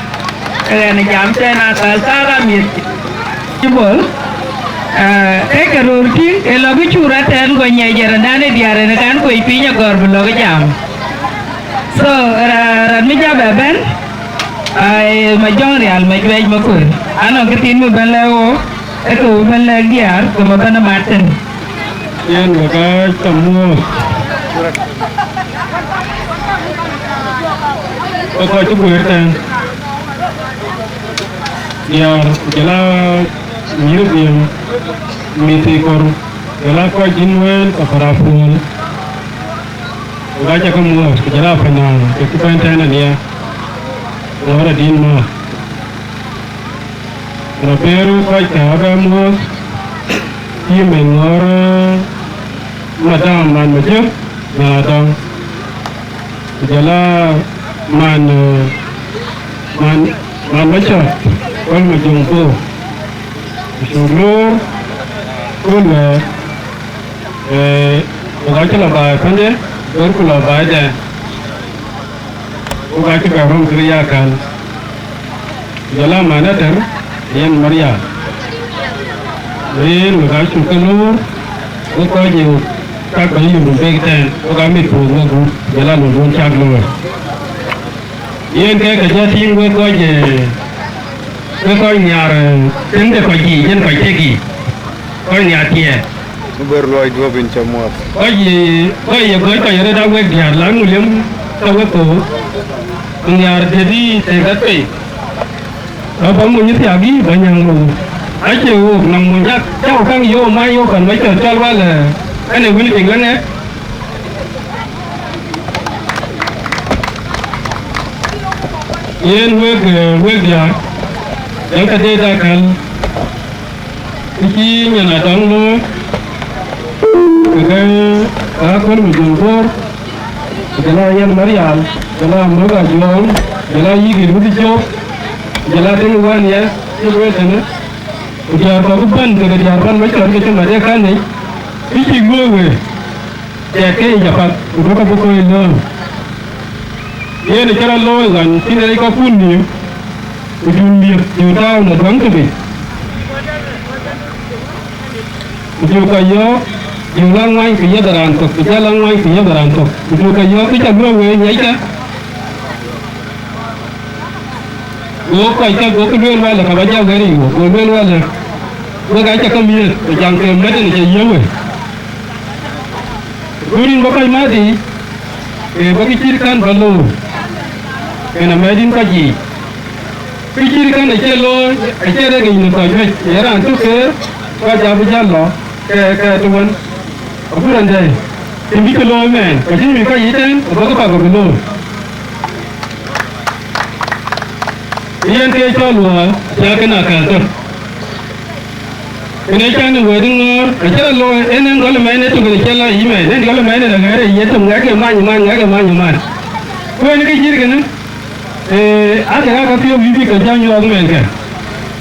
ë ɣɛn ë jam tɛ̈n akäl kaak amiëth. Bol, ee, ee ke röör tïŋ, ee lɔ kë cur atɛ̈ɛ̈n, go nyiɛc jɛrɛndan ë diäär en ë kan kuec piny agɔ̈ɔ̈r bï lɔ kë jam. So, ra-, raan bï jam ë bɛ̈n, aa, ee Majɔŋ Rial Majuɛc Makuër. Anɔŋ kë thiin bï bɛ̈n lɛ̈k ɣo, ee kë bï bɛ̈n lɛ̈k diäär, ku bï bɛ̈n ë mat thïn. Yen wek aa cä muɔ̈ɔ̈th. Ke kɔc cï guëër tɛ̈ɛ̈n. Diäär, ku jɔl aa nyïïr dhiëëŋ, mïth thii kor, jɔl aa kɔc cïn wël ke Parapuɔl. Wek aa cä ke muɔ̈ɔ̈th, ku jɔl aa panyaan, ke cï bɛ̈n tɛ̈ɛ̈n aniɛɛr, ŋɔ̈ɔ̈r adït määth. Rɔt bɛ̈ɛ̈r kɔc ke abɛ muɔ̈ɔ̈th, cï mɛn ŋɔ̈ɔ̈r, ee, madam man Majök, na dɔm. Ku jɔl aa man, ee, man, man Macɔt, Aköl Majöŋ Bor. Ku cuk loor, ku luɛɛr, ee, wok aa cï lɔ baai pande, bɛ̈ɛ̈r ku lɔ baai dɛn. Wok aa cï bɛ röm kë ya kän. Ku jɔl aa man Atɛr, yen Maria. Yen wek aa cuk ke loor, wek kɔc ë wok cak bɛ yök bek tɛ̈ɛ̈n, wok aa mit puɔ̈th wek gup, jɔl aa lon duɔ̈n cak loor. Yen ke ke jɔ tïŋ wek kɔc ë Ke kɔc nhiaar, eh, tiŋ de kɔc yiic, yen kɔc tek yiic. Kɔc nhiaar tiɛɛl. Bï gör luɔi duɔ̈p yïn cä muɔ̈th. Kɔc ye, kɔc ye gɔ̈c kɔc röt aa wek diäär, la ŋu liëm ke wek koor. Ku nhiaar diëëth yï tek rɛt pei. Aba mony thiak yï ba nyääŋ rou. Acie wook nɔŋ mony jak, cä wä käŋ yöök mac yöök kan ba cɔl cɔl wal, eh, ɛn ee wël piŋ la ŋɛk. Yen wek, eh, wek diäär, yen ka deet akäl, kë cï nyan Adɔŋ looi, kekë Aköl Majöŋ Bor, ku jɔl a Yɛn Marial, ku jɔl a Mök Ajuɔŋ, ku jɔl a Yïkït Wut Cök, ku jɔl a Tiŋ Wän Yɛn, cï lueel tënë, ku diäär kɔ̈k ëbɛ̈n, kekë diäär pan Macɔt ke cï mat ë känyic, kë cïk luöi wëë. Tɛ̈ɛ̈k keyiic apath, ku duökï bï kɔc lɔ̈ɔ̈m. Yen ë cï rɔt looi ɣɔn cïn rɛc kɔ̈kkun nïïm, ku jur liep, jur tääu në duäŋ tëbic. Ku jur kɔc yɔ̈ɔ̈k, jur la ŋuany ku yiëth raan thok, ku jɔl la ŋuany ku yiëth raan thok. Ku jur kɔc yɔ̈ɔ̈k kë cä luöi wëë nyiɛckë. Go kɔc kë, gokï lueel wɛlë, ka ba jɔ wɛ̈ɛ̈r yic wok, go lueel wɛlë, wek aa cä ke miëëth, ku jam ke mɛt en cä yiëë we. Ku rin bä kɔc mäth yiic, ke bä kë cït kän bä looi, en amɛt yïn kɔc yiic. Kë cït kän acie looi, acie rek yic në kɔc juëc, ye raan tök keer, kɔc abï jäl lɔ, ke, ke të wën. Agut raan dɛ̈i, të bï kë looi mɛɛn, ka cïn bï kɔc yic tɛ̈n, abä kë pak abï looi. Yen ke cɔl luɔɔi, cä kën akäl tök. Kënë cän ë wɛ̈t ŋɔ̈ɔ̈r, acï rɔt looi, en en gɔl ëmɛn ë tök ë cï la yï mɛn, en gɔl ëmɛn ë la ɣɛ̈ɛ̈r ë yiëth tök, ŋɛk ë many man, ŋɛk ë many man. Ku en kë cït kënë, ee, akë ɣa ka piɔ̈u bï bï ke cä nyuɔɔth mɛn kë.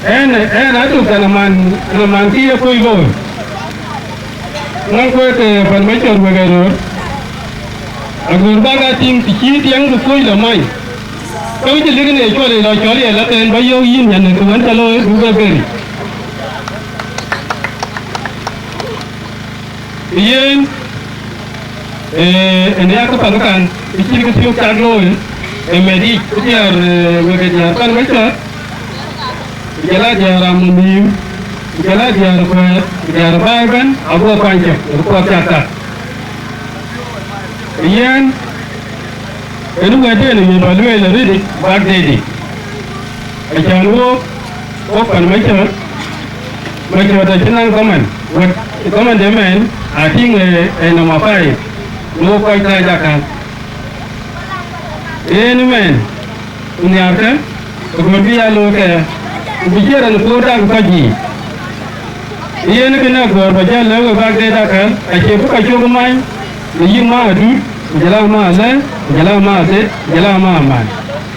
En, en atök kan aman, aman kë ye kuc looi. Ŋɔn kueek, ee, pan Macɔt wek ë röör. Aguur bäk aa tïŋ të cï tiɛŋ kë kuc la many. Ke wïc ë lik në cuɔl ë lɔ cɔl ye la thɛɛn bä yöök yïn nyan ë kë wën cä looi, duk ë beri. Yen, ee, ënë ya kë path kan, kë cïn kë thiök cak looi, ë mɛt yic, kë diäär, ee, wek ë diäär pan Macɔt, ku jɔl a diäär Amumïïm, ku jɔl a diäär Kuɛɛr, ku diäär Baai ëbɛ̈n, aguɔ kuany cök, ë kuɔth cak tak. Yen, ënë wɛ̈t en ë wiëc bä lueel arëëtic bäk deetic. Acän wook, wok pan Macɔt, Macɔt acï naŋ dhaman, wɛ̈t dhaman de mɛn, atïŋ ë, ë nɔm apai, në wok kɔc kääc akäl. Yen ëmɛn, ku nhiaarkë, ku duöt bï ya looi kë, ku bï ciɛɛr ɛn ë koor dak kɔc yiic. Yen kënë aguɔ̈ɔ̈r bä jäl lɛ̈k we bäk deet akäl, acie bï kɔc cök many, në yïk ma adut, ku jɔl a ma alɛ̈, ku jɔl a ma adhet, ku jɔl a ma aman.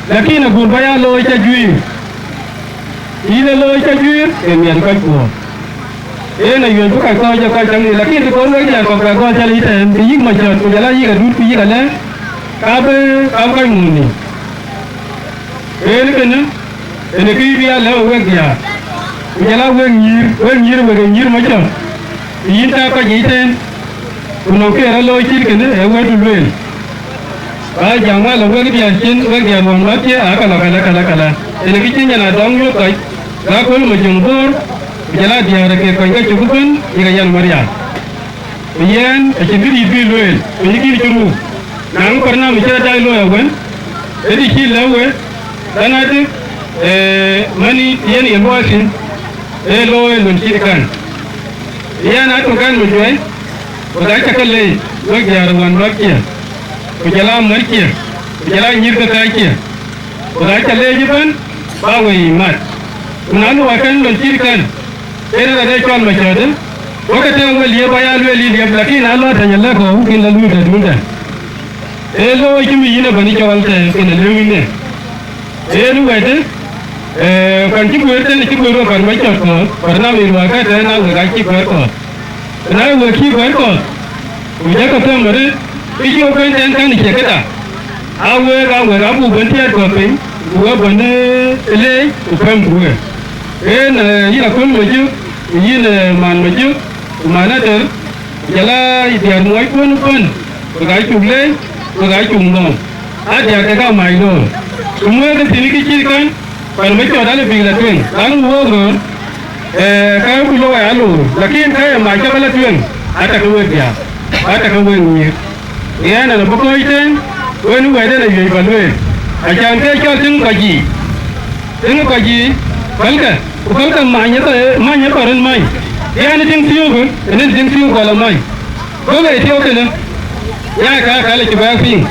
Lakin aguur bä ya looi cä juiir. Yïn ë looi cä juiir, ke miɛt kɔc kuɔɔr. Yen ayuɛ̈c bï kɔc kɔ̈ɔ̈c ë kɔc cäŋ yic, lakin të kɔn wek diäär kɔ̈k bɛ gɔl cä lec tɛ̈ɛ̈n, ke yïk Macɔt, ku jɔl a yïk adut, ku yïk alɛ̈, ka bï, ka bï kɔc ŋuɔ̈ɔ̈n nïïm. Yen kënë, ënë kë bï ya lɛ̈k wek diäär, ku jɔl a wek nyïïr, wek nyïïr, wek ë nyïïr Macɔt, yïn tak kɔc yiic tɛ̈ɛ̈n, ku nɔŋ kë rɔt looi cït kënë, ee wɛ̈tdu lueel. Ba jam wala wek diäär cin, wek diäär ɣɔn mäthkiɛ̈, aa ka lɔ kälä, kälä, kälä. Ënë kë cï nyan Adɔŋ yök kɔc, ka Aköl Majöŋ Bor, ku jɔl a diäär ke kɔc ke cök ëbën, yïk a Yɛn Marial. Ku yɛn acïn këdït bï lueel, ku yï kïn cï ruu. Na ŋö barnamij cï rɔt dac looi awën, ë të cï lɛ̈k we, lɛ̈ŋ adï, ee, mani yen ye luɔi thïn, ee looi lon cït kan. Yɛn atök ɛn Majuɛi, wek acä ke leec, wek diäär ɣɔn mäthkiɛ̈, ku jɔl a märkiɛ̈, ku jɔl a nyïïr ke kääckiɛ̈. Ku na cä leec ëbɛ̈n, ba we yiic mat. Ku na luɔi kɛn lon cït kɛn, en rɔt ee cɔl Macɔt, wek ke tëëk we liep aya lueel yï liep, lakin na lɔ tɛ̈ny alɛ̈k kɔ̈u, kïn la luui tëdun tɛ̈n. Ee looi cï mi yïn ëbɛ̈n cɔɔl tɛ̈ɛ̈n, kën ë lëu yïn en. Ee, në wɛ̈t, ee, kɔn cï guëër tënë cï guëër we pan Macɔt kɔ̈ɔ̈th, pan nam ë luɔi kë tɛ̈ɛ̈n, na wek acï guëër kɔ̈ɔ̈th. Na wek cï guɛ̈ɛ̈r kɔ̈th, ku jɔkï them arëët, kë cï wek bɛ̈n tɛ̈n kän ë cie këda, aa wek, aa wek abuk bɛ̈n tiɛɛt kɔ̈th piny, ku wek bɛ̈n ë leec, ku pɛ̈mku we. Yen, ee, yïn Aköl Majök, ku yïn, ee, Man Majök, ku Man Ater, ku jɔl a diäär muɔɔckuɔn ëbɛ̈n, wek aa cuk leec, wek aa cuk nhom, aa diäär de ka mac loor. Ku muëëk ë thïn kë cït kän, Pan Macɔt alë bïk la tueŋ, lan wok röör, ee, ka ku looi aloor, lakin ka ye mac cä bä la tueŋ, atakë wek diaar, atakë wek nyïïr. Yɛn an, abï kɔ̈ɔ̈c tëën, wën wɛ̈ɛ̈t en awiëc bä lueel, acan ke cɔl tiŋ kɔc yiic, tiŋ kɔc yiic, pälkë, ku pälkë many ë kɔ-, many ë kɔr en many, yɛn tiŋ thiöökë, en tiŋ thiöök gɔl amany. Go bei thiɔ̈k kënë, ya ka ka lɔ cï bɛ̈ɛ̈k piŋ.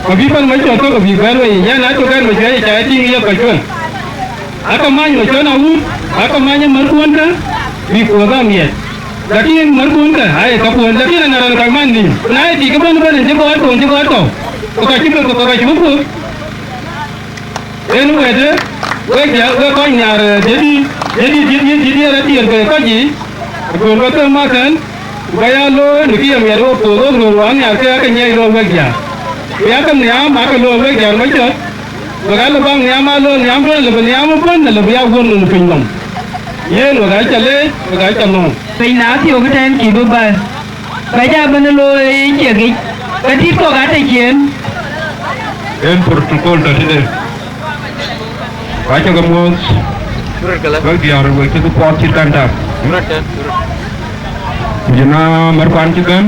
Ku bï pan Macɔt kɔ̈k bï bɛ̈ɛ̈r wei, ya na tök ɛn Macɔt ca tïŋ ye kɔc cuɛn. Aka many Macɔt na wut, aka many ë märkuɔnkë, bï kuɔth amiɛt. Lakin märkuɔnkë aye kakuɔn, lakin ana raan kac man nïïm. Na ye tik ëbɛ̈n ëbɛ̈n en cï gɔɔt kɔ̈u, cï gɔɔt kɔ̈u. Ku ka cï bï, ku ka cï bï kuɔth. En wɛ̈ɛ̈të, wek ja, wek kɔc nhiaar, eh, jadid, jadid, jadid, jadid, rɔt tiɛɛl ke kɔc yiic, ku duöör wek ke makɛn, ku ka ya looi në kë ye miɛt wok puɔth wok röör wään nhiaar ke ake nyiɛc looi wek diaar. Ku yakë nhiaam, akë looi wek diaar Macɔt, wek alë bäk nhiaam aa looi nhiaam tënë lëbï nhiaam ëbɛ̈n, lëbï ya wuɔ̈n nɔm piny nɔm. Yen wek aca leec, wek aca nɔm. Piny na thiök tɛ̈n cï bï bäl. Ka ja bɛ̈n looi ciɛkic, ka tit kɔ̈k atɔ̈ ciëën. En protocol tɔ̈ tëde. Ka cä ke muɔ̈th, wek diäär wek cï ke puɔth cït kan tak. Ku jëna märkuan cï bɛ̈n,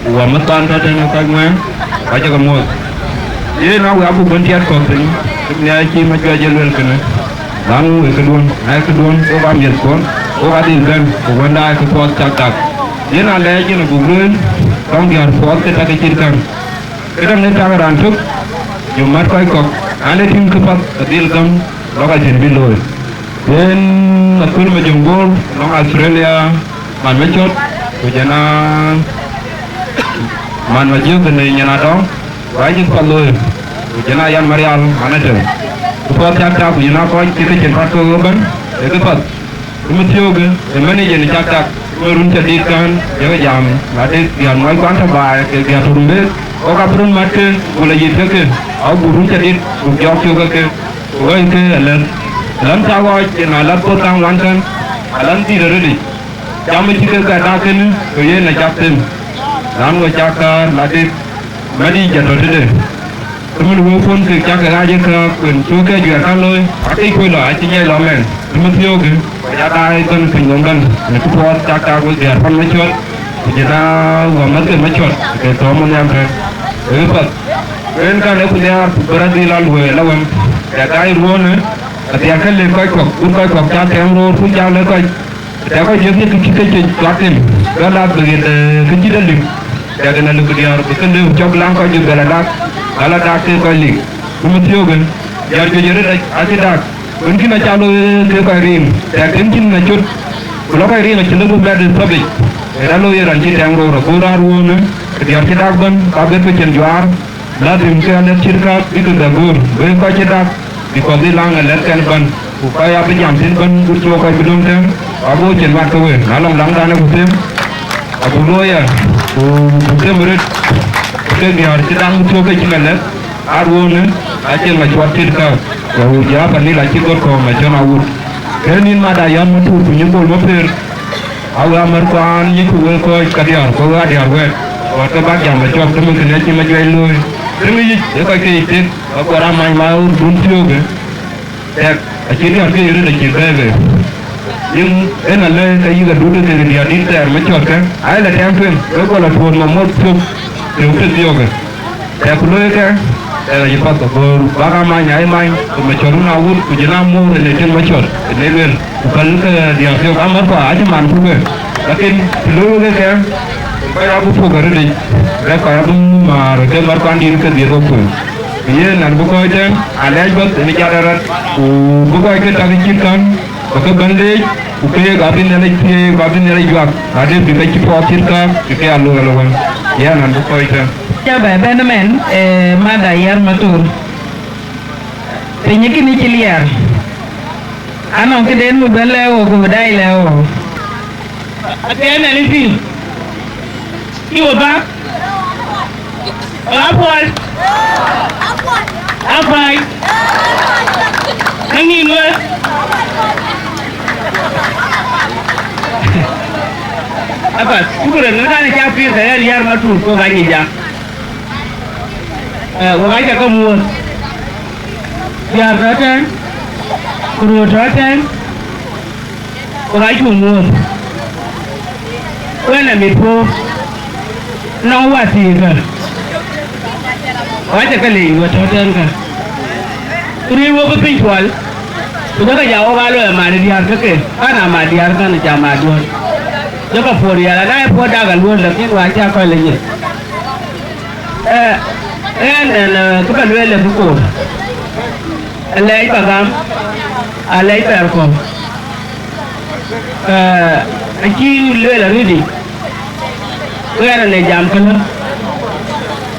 ku wä mäthkuan tɔ̈ tënë kɔc ŋuɛ̈ɛ̈n, ka cä ke muɔ̈th. Yen a wek abuk bɛ̈n tiɛt kɔ̈k thïn, cï nhiaar cï Majuɛc ye luel kënë. Laŋ wek këduön, na ye këduön, wok aa miɛthkuɔn, wok adhil bɛ̈n, ku wënda ke puɔth cak tak. Yen alɛɛc yen abuk lueel, tɔŋ diäär puɔth ke tak ke cït kan. Këdäŋ ë tak raan tök, jɔ mät kɔc kɔ̈k, na le tïŋ këpath, ke dhil gäm, lɔk acïn bï looi. Yen aköl Majöŋ Bor, lɔŋ Australia, man Macɔt, ku jëna man Majiök në nyin adɔŋ, ku acï path looi, ku jëna yan Marial, man Atem. Ku puɔth cak tak, ku jëna kɔc cï ke cïn path kɔ̈k ëbɛ̈n, ë këpath. Ku mïthiöökë, ë manager në cak tak, ku run cä dit kän, jɔkë jam, na dek diäär muɔc kuan tɔ̈ baai, ke diäär tɔ̈ Rumbek, wok abï run mat ke, ku la yith ke ke, abuk run cä dit, buk jɔɔk cök ke ke, ku ɣɔ̈ɔ̈c ke alɛ̈th. Alɛ̈th cak ɣɔɔc, yen alɛ̈th puɔth kaŋ wan kän, alɛ̈th dït arëëtic. Jam ë cï ke gät dak kënë, ke yen acak them. Raan ŋö cak kaar, la dek, mɛt yic jɔt tɔ̈ tëde. Ëmën wëu puɔ̈n kek cak ke ɣaac ë kääk, kuen cuk ke juɛɛr kan looi, akëc kuöc lɔ, acï nyiɛc lɔ mɛn. Ëmën thiöökë, ku ya daai bɛ̈n piny nɔm bɛ̈n, në kë puɔth cak tak wek diäär pan Macɔt, ku jëna wämäthken Macɔt, ke thɔ̈ɔ̈m ë nhiam tɛ̈n. Ee path, ku en kan ee ku nhiaar, ku bï rɔt dhil a lueel awën, ya daai ruɔ̈ɔ̈në, athiɛɛr kë lëk kɔc kɔ̈k, wut kɔc kɔ̈k cak tɛ̈ɛ̈m roor, ku cak lëk kɔc. Tɛ̈ kɔc diëk ye kë cï ke cï cuat thïn, bɛ lat bï ɣet, eh, kë cït alik. Tɛ̈ kën alik diäär bï ke lëu cɔk laŋ kɔc juëc bɛ la dak, bɛ la dak ke kɔc lik. Ku mïthiöökë, diäär juëc ë röt acï dak. Wën kïn aca looi ke kɔc riŋ, tɛ̈ kën cïn acöt. Ku lɔ kɔc riŋ acï lëu bï mɛt ë thɔ̈pic. Ë rɔt looi ye raan cï tɛŋ roor ago raan ruɔ̈ɔ̈në, ke diäär cï dak bɛ̈n, ka bɛ̈t ke cïn juaar. Lazim ke alɛ̈th cït kääk bï ke gäk göör, bï kɔc cï dak, bï kɔc dhil laŋ alɛ̈thken ëbɛ̈n, ku kɔc abï jam thïn ëbɛ̈n, gut cï wok kɔc bï döŋ tɛ̈n, abï wo cïn mat ke wëë, na lɔŋ daŋdan ë ku them, abuk looi aya, ku buk them röt, ke diäär cï daŋ cök ke cïn alɛ̈th, aa ruɔ̈ɔ̈në, acïn ŋa cuɔt cït kääk, ku jɔ panil acï gɔ̈t kɔ̈u macän awut. Ke nïn mat ayam Matur ku nyin Bol Maper, Awek amärkuan yicku wek kɔc ka diäär, ku wek aa diäär wɛ̈ɛ̈t, wɛ̈ɛ̈t ke bäk jam ë cɔk, të mën kënë acï Majuɛc looi. Të ŋic yic, ë kɔc ke yic tek, ka kuɔr amany ma dun thiöökë, tɛk, acï diäär ke ye röt acï bɛ̈ɛ̈i bei. Yïn en alë ke yïk adut ke diäär dït thɛɛr Macɔt kë, ayï la tɛ̈ɛ̈m tueŋ, wek guɔ la tuɔɔt nɔm mɔ̈th thiök, tëu ke thiöökë. Tɛ̈ ku looi kë, tɛ̈ la cï path ke göör, bäk amany aa ye many, ku Macɔt wun aa wut, ku jël aa moor ënë cïn Macɔt, ënë lueel, ku päl ke diäär thiɔ̈k, amärkua acï man ku ke. Lakin të looi wek kë, kɔc abï puɔ̈k arëëtic, rɛ̈k kɔc abï määr ke märkuan dït ke dhiëth wok kuöc. Ku yen an bï kɔc tɛ̈n, alɛɛc bäth ënë jat arɛ̈t, ku bï kɔc ke tak cït kän, ku ke bɛ̈n leec, ku keek abï Nhialic thiëëc, ku abï Nhialic juak, na de bï ke cï puɔth cït kääk, bï ke aa looi alowën. Yen an bï kɔc tɛ̈n. Ca bɛ bɛ̈n ëmɛn, eh, mada Yar Matur. Piny kënë cï liɛɛr. Anɔŋ këden bï bɛ̈n lɛ̈k ɣok, ku bï daai lɛ̈k ɣok. Athiɛɛn ɛn ë pïïr. Cï we bäk. Apuɔl. Apai. Ka nïn we. Apath, shukran, në kan ca pïïr ka ɣɛn Yar Matur kok anyic ja. Eh, wek aca ke muɔ̈th. Diäär tɔ̈ tɛ̈n, Ku röör tɔ̈ tɛ̈n, ku ka cuk muɔ̈th. Wën amit puɔ̈u, nɔŋ wäthii kä, ku acä ke leec wët tɔ̈ tɛ̈n kä. Ku rëër wok ë piny cuɔl, ku jɔkë ja wok aa lɔ ë mat diäär ke ke, kan aa mat diäär kan, aca mat duɔ̈n. Jɔkë puɔ̈r riɛl, ana ye puɔ̈r dak aluɔ̈ɔ̈r, lakin wään cä kɔc lɔ nyin. Ee, ɣɛn, ɣɛn, ee, kë bä lueel ë kë koor. Alɛɛc bä gam, alɛɛc bɛ̈ɛ̈r kɔ̈u. Ee, acï lueel arëëtic, ku ɣɛn alɛɛc jam këlä.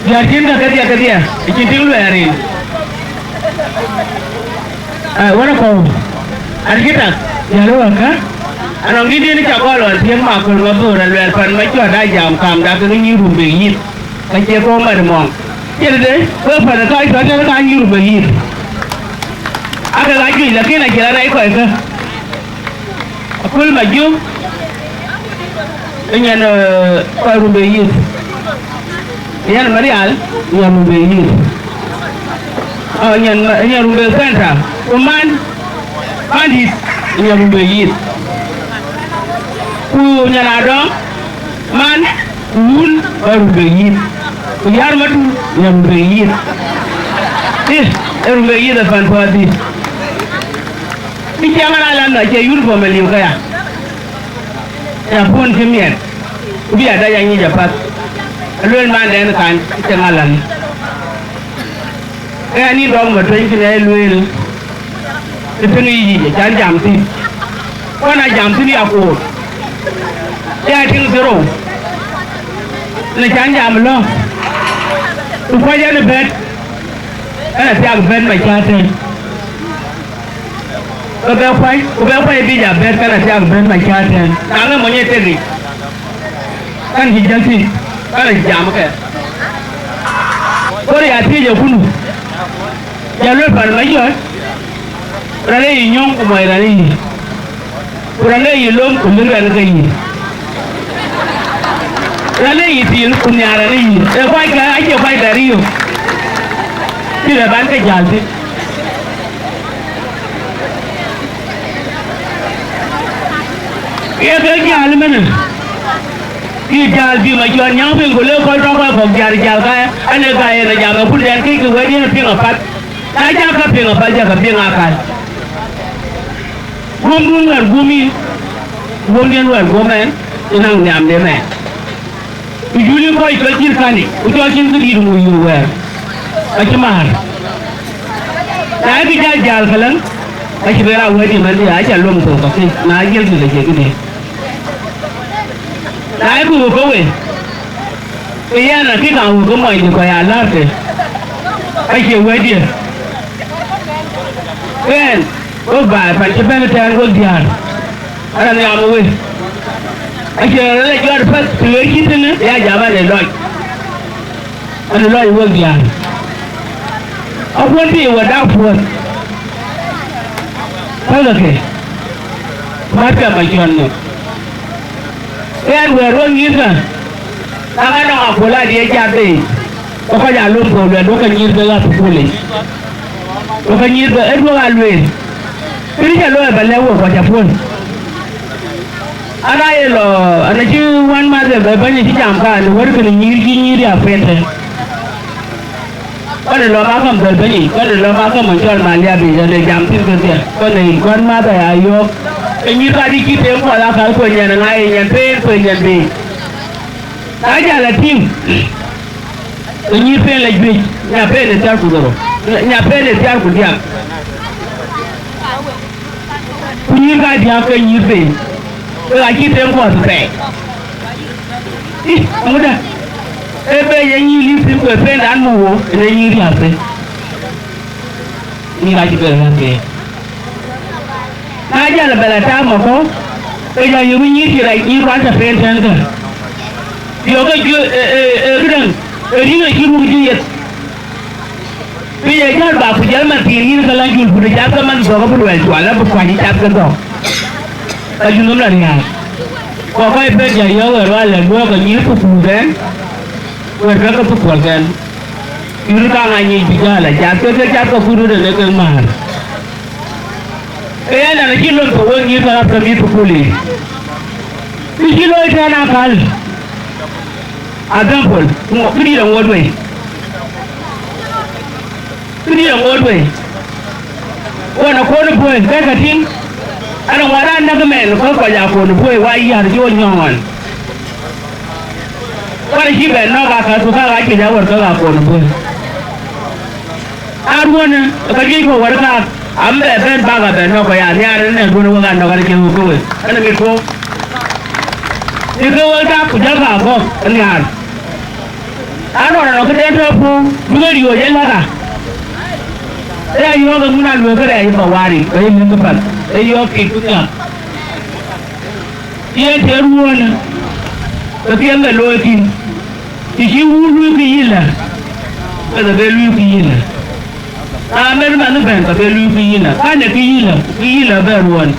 Diäär cïn kä kedhie kedhie, acïn tïŋ luɛɛr rin. Ee, wën ë kɔ̈u, an cï tak, diäär ë wäkä, anɔŋ dït dït cä gɔl ɣɔn thiëëk Maköl Mathöör, aluɛɛl pan Macuat aa jam kaamda kekë nyïïr rum bek yith. Ka cie kɔ̈u mat mɔ̈ŋ. Cie tëde, wek pan ë ka cuat tënë ka nyïïr bɛ yith. Ake ka juëc, lakin acï raan rɛc kɔckë. Aköl Majuk, ë nyan, ee, kɔc rum bɛ yith. Nyan Marial, nyan rum bɛ yith. Aa, nyan Ma-, nyan rum bɛ Center. Ku man, man dït, nyan rum bɛ yith. Ku nyan Adɔŋ, man, ku wun, ba rum bɛ yith. Ku yär Matur, ya rum bɛ yith. Ih, e rum bɛ yith ë pan puɔth dït. Kë cï ŋa lan, acie uniform ë liu këya. Ya puɔ̈n cï miɛt. Ku bï ada ya nyic apath. Aluel mandɛn kan, kë cï ŋa lan. Ke anï dɔm ma tueny kënë ë lueel, ë piŋ yic, ë can jam thïn. Ku na jam thïn ya koor, ya tïŋ dhorou, në can jam lɔ, ku kɔc ɛn ë bɛ̈t, ɛn ë thiak bɛ̈t Macar tɛ̈n. Ku bɛ kuany, ku bɛ kuany bï ja bɛ̈t, kɛn ë thiak bɛ̈t Macar tɛ̈n. Na ŋë mony ë tek yic, kɛn cï jäl thïn, kɛn ë jam kɛ. Kor ya thiëc ë kunu. Jal wek pan Majuɔc, raan ë yï nyɔ̈ŋ ku mɔc raan ë yï, ku raan ë yï lom ku lëk raan ke yï, raan ë yï thil ku nhiaar raan ë yï. Ee kɔckë acie kɔc dɛ riöök, cï lɛ ban ke jäl thïn. Ye ke jäl ëmënë, kï jäl bï Majuɔc nyääŋ piny ku le kɔc tɔ̈ kɔc kɔ̈k jäl jäl ka, ane ka yen ë jam ë kul dɛn kï kï wɛ̈tdiɛn piŋ apath. Na cä ke piŋ apath, cä ke piŋ akäl. Guömdun wɛ̈ɛ̈r guöm yïn, guömdiɛn wɛ̈ɛ̈r guöm ɛn, ë naŋ nhiamde mɛn. Ku juli kɔc ke cït kani, ku cɔl cïn këdït ŋu yï wɛ̈ɛ̈r, acï määr. Na ë kë jäl jäl käläŋ, ka cï ben a wɛ̈tdiɛn mɛn, acä lom thok kakë, na jiël kï ke cie këdït. Na ë kë wok ke we, ke yɛn akï kaŋ wok ke mɔny de kɔc alaarke, ka cie wɛ̈tdiɛn. Ɣɛn, wek baai pan cï bɛ̈n ëtɛ̈ɛ̈n wek diäär, ara nhiam ë we. Acie rɔt la jɔt path, të ɣer cït tënë, ya jam an, ee lɔc. An, ee lɔc wek diäär. Akuɔn bï wek dak puɔ̈th. Päl ke, mat ke Macuɔn nhom. Ɣɛn wɛ̈ɛ̈r wek nyïïrkä, na ka nɔŋ aköl adï ë cath bei, ke kɔc aa lom thou luɛt, duɔ̈kkë nyïïrkë ɣäth ë kööl yic. Duɔ̈kkë nyïïrkë, ee duɔ̈k aa lueel. Kënë cä looi bä lɛ̈k wek, ku acä puɔ̈l. Ana ye lɔ, ana cï wän madhë bɛ bɛ̈ny cï jam ka, në wär kënë nyïïr cï nyïïr ya pen tën. Kɔn ë lɔ makam dhöl bɛ̈ny yic, kɔn ë lɔ makam mɔny cɔl Maliap yic, ade jam thïn kedhie. Kɔn ë yic, kɔn madhë ya yɔ̈ɔ̈k. Ke nyïïr ka dï cï tem kɔl akäl, kueny nyan ŋa ye nyan pen, kueny nyan bei. Na jäl a tïŋ, ke nyïïr pen la juëc, nya pen ë thiar ku dhorou, nya pen ë thiar ku diäk. Ku nyïïr ka diäk ke nyïïr bei, ke ka cï tem kɔɔth pɛɛi. Ih, aŋuda, ee bei ye nyïïr liu thïn, ku ë pendan muk wo, ënë nyïïr riääk thïn. Nyïïr acï bɛ ɣäth ke. Na jäl bɛ la taam ëkɔ̈u, ke jɔ yök nyïïr cï rac, nyïïr kuan tɔ pen tɛ̈n kä. Yök ke jɔ, ee, ee, ee, këdäŋ, ee riŋ acï ruk cï yeth. Bï ye jäl bak ku jäl man thiin yïn ke la jul, ku të cath ke man dhɔ̈k abï ruɛl cual abï kuany cath ke dhɔ̈k. Ka jul nɔm la riääk. Ku kɔc pek jɔ yɔ̈ɔ̈k ë rual ë luɔ̈ɔ̈k ke nyïïr thukuulkɛn, wɛ̈ɛ̈tkë ke thukuɔlkɛn. Yïn ka ŋa nyic bï jäl a cath ke ke cath ke kut röt ënë kek määr. Ke yɛn an, acï lon thok wek nyïïr ka rap ke mïth thukul yiic. Kë cï looi tɛ̈n akäl. Example, ŋo-, këdït aŋoot wei. Këdït aŋoot wei. Ɣɔn akon ë buɔi, ke ka tïŋ. An, aŋuan raan näk ëmɛn, ke kɔc akon ë buɔi, wa yäär cï wo nyɔ̈ɔ̈ŋ ɣɔn. Wär cï bɛ nɔ̈k akäl, ku ka ɣac piny awär ke akon ë buɔi. Aruɔ̈në, ka juëc kɔ̈k wär kaak, am bɛ bɛ̈n bäk abɛ nɔ̈k kɔc anhiaar, ënɛn duɔ̈n wek anɔ̈k, an, cï wek ke wek, ɛn mit puɔ̈u. Cï ke wek dak, ku jäl ka gɔ̈k anhiaar. Anɔn anɔn këden tɔ̈ puɔ̈u, bï ke riɔ̈ɔ̈c ë läkä. Ë ya yɔ̈ɔ̈k ë ŋun alueek kërɛɛc ë bä waari, ke ye lëk këpath, ë yɔ̈ɔ̈k kït bï ŋak. Ye të ruɔ̈ɔ̈në, ke piɛth bɛ looi kïn. Të cï wun luui kë yïlä, ke ke be luui kë yïlä. Na mɛn man ëbɛ̈n, ke be luui kë yïlä. Kanyë kë yïlä, kë yïlä bɛ ruɔ̈ɔ̈n.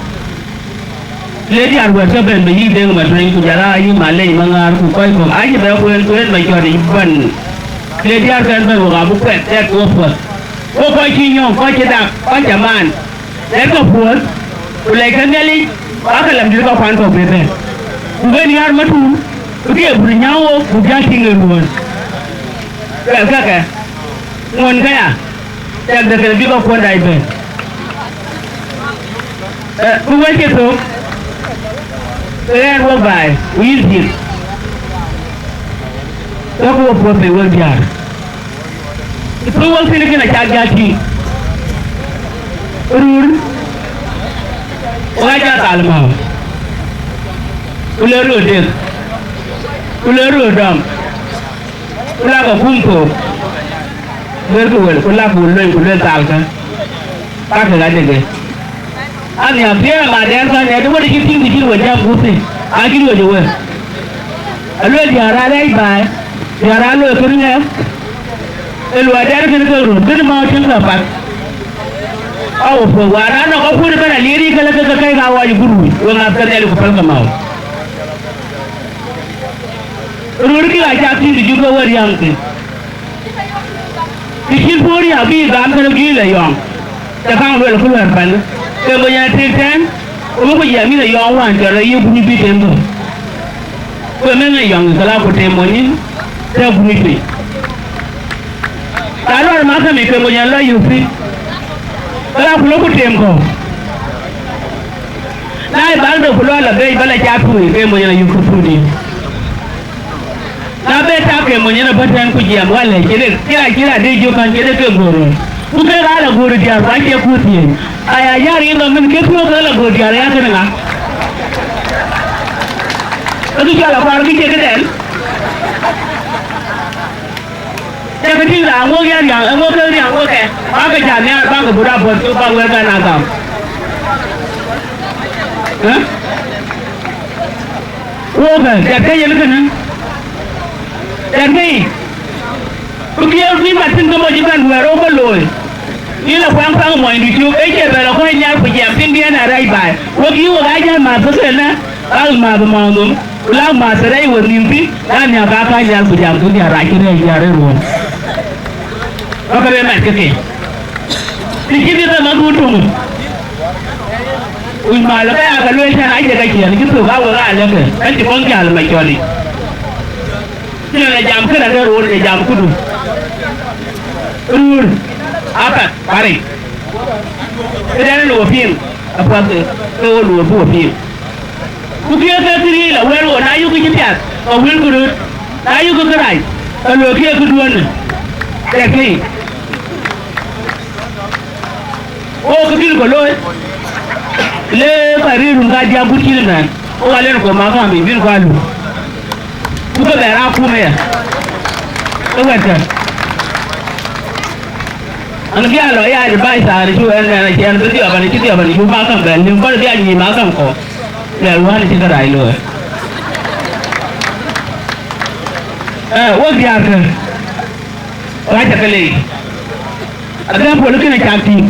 Le diäär wɛ̈t ke bɛ̈n bɛ yï Deŋ Matueny, ku jɔl aa yï Maleny Maŋaar, ku kɔc kɔ̈k, acï bɛ kueen, kueen bɛ cɔ̈t yic bän. Le diäär kɛn bɛ̈n, wok abï kuɛth dɛ̈t wok puɔ̈th. Wok kɔc cï nyɔ̈ɔ̈ŋ, kɔc cï dak, kɔc cï maan. Lɛ̈tkë puɔ̈th, ku lɛckë Nhialic, ku akë lam dït kakuan kɔ̈k bï bɛ̈n. Ku bï nhiaar Matuun, bï ke but nyääŋ wok, ku jäl tïŋ ë ruɔ̈ɔ̈n. Luɛlkë kë, ŋuɔ̈nkë ya, tɛkdë kënë bï kakuɔnda bɛ̈n. Ë, ku wek cï thök, ke ɣɛn wok baai, ku yïn thiëk. Tɔ̈kë wok puɔ̈th bei wek diäär. Ë piny wok thïn kënë acak jal tïŋ. Rur, wok aa jal thal määu, ku le röör dek, ku le röör dɔm, ku lakë kum thook, duelkï wël, ku lakë wël lueny, ku luel thalkë, pakë ɣa deke. Anhiaar thiëër amadɛn kɔn nɛ̈t, wën acï tïŋ kë cïn we jam gup thïn, acïn we jɔ we. Aluel diäär aa rɛɛc baai, diäär aa looi kën ŋɛk, ë luɔi dɛɛr kën ke röt, kën määu tiëŋ ke apath. Awo puɔ̈u, waan aa nɔk apuɔ̈u ëbɛ̈n aliir yic, ke lë ke ke kɛ̈i ka ɣɔɔc ë guruuc, we ŋath ke Nhialic ku pälkë määu. Röörkï aa cak tïŋ të cï ke we riääŋ thïn. Të cïn puɔ̈u riääk bï gam kënë bï lɔ yɔŋ, të kaŋ luel kë luɛɛr pɛ̈n, ke mony en atek tɛ̈ɛ̈n, ku bï ku jiɛɛm yïn ë yɔŋ wään cɔl rɔt yï guny bï tem thok. Ku ëmën ë yɔŋ, ke la ku tem mony yïn, tɛ̈ guny piny. Na lɔɔr makämic, ke mony en lɔ yök thïn, ke la ku lɔ ku tem kɔ̈u. Na ë bäk de ku lɔ la bei, bä la cak pui, ke mony en ayök pudi. Na be tak ke mony en abä tɛ̈n ku jiɛɛm wälë, cï de, cï ra, cï ra de jök kän cï de ke goor. Ku ke ɣaal agoor diäär, ku acie kuth thiëëc. Aya, yär yïn nɔm min ke piɔ̈u ke la goor diäär, ya kënë ŋa? Ke kë cɔl akuar kë cie këdɛn. Cä ke tïŋ raan wok yɛn riäŋ, eeŋö ke riäŋ wok kɛ? Bäkë jat nhiaar, bäkë but abɔ̈ cök, bäk wɛ̈t bɛ̈n a gam. Ë? Wokë, jat ke yen kënë. Jat ke yic. Bï kiëër kuïn mat thïn ke mɔc ëbɛ̈n wɛ̈ɛ̈r wok bä looi. Yïn la kuɛŋ päŋ mɔnydu cök, ee cie bɛ lɔ kɔc nhial ku jiɛɛm thïn bï ɛn a rɛc baai. Wok yï wok aa jäl määth ke kënë, bäk määth ë mɔ̈ɔ̈r nhom, ku lak määth ë rɛc we nhïïm thïn, na nhiäk ka ka nhial ku jam ke diäär rac cï rɛɛc diäär ë ruɔ̈ɔ̈n. Bä ke bɛ mat ke ke. Të cï bï ke mat wun töŋ. Kuc mal ke ya ke lueel tɛ̈n acie ke ciɛɛn cï thök aa wek aa lɛ̈kë, ka cï kɔŋ jäl ë macɔl yic. Cïn la jam kënë ke röör ke jam këdu. Röör apath paric. Këdɛn ë luɔp piŋ apuɔth ke, ke ɣo luɔp bï wɔ piŋ. Ku kë ke këriëëc la wɛ̈ɛ̈r ɣo, na yökï cï piath, ka wëlkï röt. Na yökï kërac, ka luɔikï ye këduɔ̈në. Tɛ̈kï. Wo kë bïn kɔ looi, le kɔc rëër run kadiäk gut cït ëmɛn, wo ka len kɔ makam yic bïn kɔ aluk. Ku ke bɛ raak kum aya, ke wɛ̈tkë. An bï a lɔ ya advice an cï ɛn ɛn acï ɛn bï dhiɔp an cï dhiɔp an cï makam bɛ lim kɔn bï a nyïï makam kɔ. Lɛl wään cï kërac looi. Ë, wek diäärkë, ku acä ke leec. Example kënë cak tïŋ.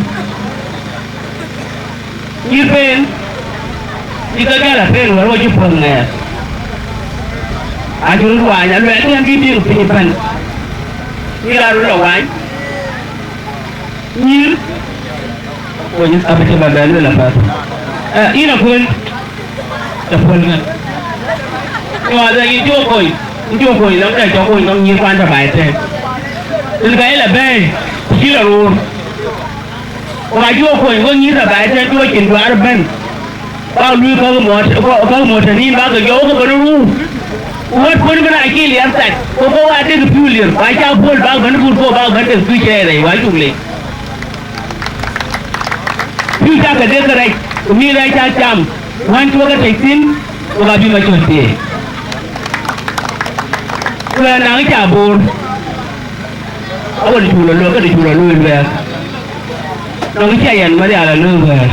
Cï peen, cï ke jäl a peen wär wo cï puɔ̈th ŋɛɛr. Acï röt waany, aluɛɛl tɛ̈n bï tïŋ piny ëbɛ̈n. Cï raan röt lɔ waany. Nyïïr, Kony abï cï ba bɛ̈n luel apath. Eh, yïn akuën, akuën ŋa? Nyuɔɔth yïn cï kony, yïn cï kony, lɔŋ dɛ cɔk kony nɔm nyïïr kuan tɔ baai tɛ̈n. Rin ka ye la bɛ̈ɛ̈i, ku cï la roor. Ku ka cï kony, wek nyïïr tɔ baai tɛ̈n, cï we cin duaar ëbɛ̈n. Bak luui käk mɔt, käk mɔt tɛ̈n yïn bak ke jɔu ke bɛ̈n ruu. Ku wɛ̈t kuën bɛ̈n acï liɛr thɛk, ku kɔ̈k aa dek pïu lier, ku acä puɔl bak bɛ̈n kut kɔ̈k bak bɛ̈n dek pïu cɛ rɛc, wa cuk leec. Pïu cä ke dek kërɛc, ku mïth ë cä cam, wän cuɔk ke tec thïn, ku ka bï macol thiëëc. Ku ë naŋ cä boor, awën cuk lɔ luɛɛk, këde cuk lɔ luui luɛɛk. Nɔŋ cä yɛn Marial ë luui wɛ̈ɛ̈r,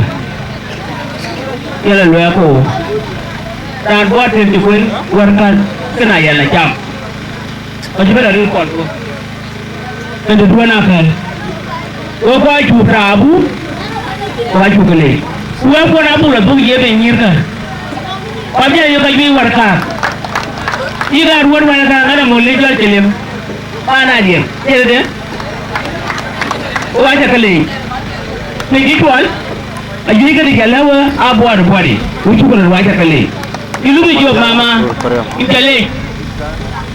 yɛn lɔ luɛɛk koo. Raan bɔ̈ tëk cï kuën wärkän, kën a yɛn lɔ cam. Acï bï la ril kɔn ku. Këde duɔ̈n akäl. Wek kɔc cuk taabu, ku acuk leec. Ku wek kuɔn abuk la dhuk ye bï nyïïrkä. Ku abï ya yök ajuëc wärkääk. Yïk a ruɔ̈t wärkääk, ɣɛn aŋö lec jɔl cï lem. Paan a liep. Cï de. Ku acä ke leec. Piny cï cuɔl. Ajuëc këdï ca lɛ̈k we aa buɔɔt buɔɔt yic, ku cuk röt wac cä ke leec. Yïn Lupï Jop mama, yïn ca leec.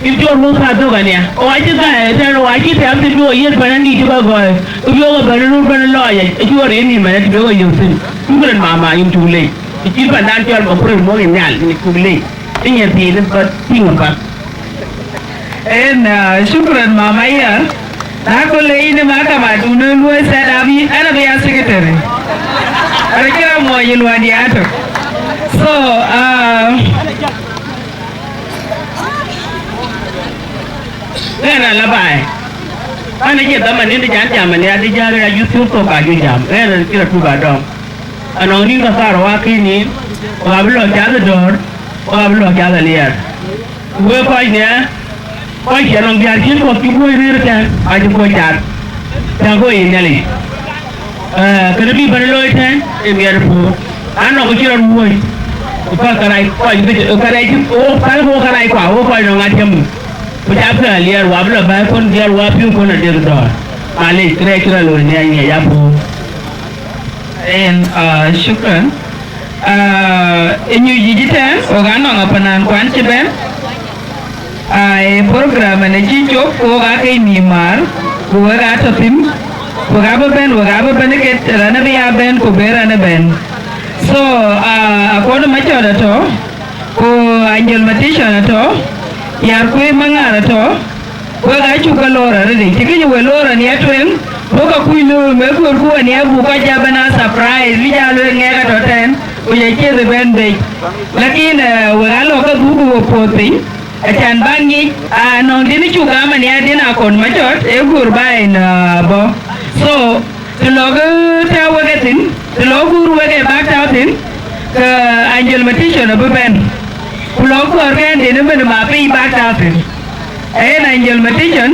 Yïn cɔl wun ka dhuk ania. O acï dhai ëtɛ̈ɛ̈n, o acï tɛ̈m thïn bï o yiëth bɛ̈n anïï cï kɔc gɔ̈ɔ̈i. Ku bï o ke bɛ̈n rur bɛ̈n lɔɔc, acï o riɛn nïïm mɛn, acï bï o ke yök thïn. Cuk röt mama, yïn cuk leec. Të cït pandan cɔl Makurel Muɔ̈k nhial, yïn cuk leec. Ë nyin thiin bä tïŋ apath. En, ah, shukran mama ya. Na kole ine mahakama dun luɔi set up yi, ana bï ya secretary. Ara kira mo yi luɔi di ato. So, ah, ɣɛn ala baai. Ana je dhaman ni jan jam ni adi jare ya yusu to ka ju jam. Ɣɛn kira tu ba dɔm. Anɔŋ ni ka kar wa kini, wa bi lɔ ca dɔr, wa bi lɔ ca liar. Wek kɔc nhiaar, kɔc cï anɔŋ diäär cïn kɔ̈k cï guöc rëër ëtɛ̈ɛ̈n, acï kuöc car, cäk go ye Nhialic. Eh, kënë bï bɛ̈n looi tɛ̈ɛ̈n, ë miɛt puɔ̈u. Anɔŋ kë cï rɔt wuöc, ku ka kärɛc kɔc bï, kärɛc cï, wo, pälkë wo kärɛc kua, wo kɔc nɔŋ atiëm. Ku capkë aliɛɛr, wa bï lɔ bɛ̈ɛ̈i kön diäär wa piu kön adek dɔ̈ɔ̈r. Malec, kërɛc cï rɔt looi nhiac nhiac apuɔ̈u. En, ah, shukran. Ah, ë nyuc yic ëtɛ̈ɛ̈n, wok anɔŋ apanan kuan cï bɛ̈n. Ah, ë program ɛn ë cï cop, ku wok aa ke mïïm määr, ku wek aa tɔ thïn, wek aa bï bɛ̈n, wek aa bï bɛ̈n ë ket raan abï ya bɛ̈n, ku bï raan ë bɛ̈n. So, ah, Akon Macɔt atɔ̈, ku Angel Matician atɔ̈, Yar Kuëë Maŋar atɔ̈, wek aa cuk ke loor arëëdë, cï këc we loor ania tueŋ, buk akuc lööm ë kuërku ania buk kɔc ja bɛ̈n a surprise, bï ja lueel ŋɛk atɔ̈ tɛ̈ɛ̈n, ku ja ciëth ë bɛ̈n bec. Lakin, eh, wek aa lɔ ke dhuk we puɔ̈th piny, acan bä ŋic, anɔŋ dïn cuk gam ania dïn Akon Macɔt, ë guur bä en, eh, bɔ̈. So, të lɔk, eh, tääu wek ethïn, të lɔk guur wek ë bäk tääu thïn, ke Angel Matician abï bɛ̈n. Ku lɔk kuɔɔr kɛn dïn ëbën ma piny bäk tääu thïn. Ee, Angel Matician,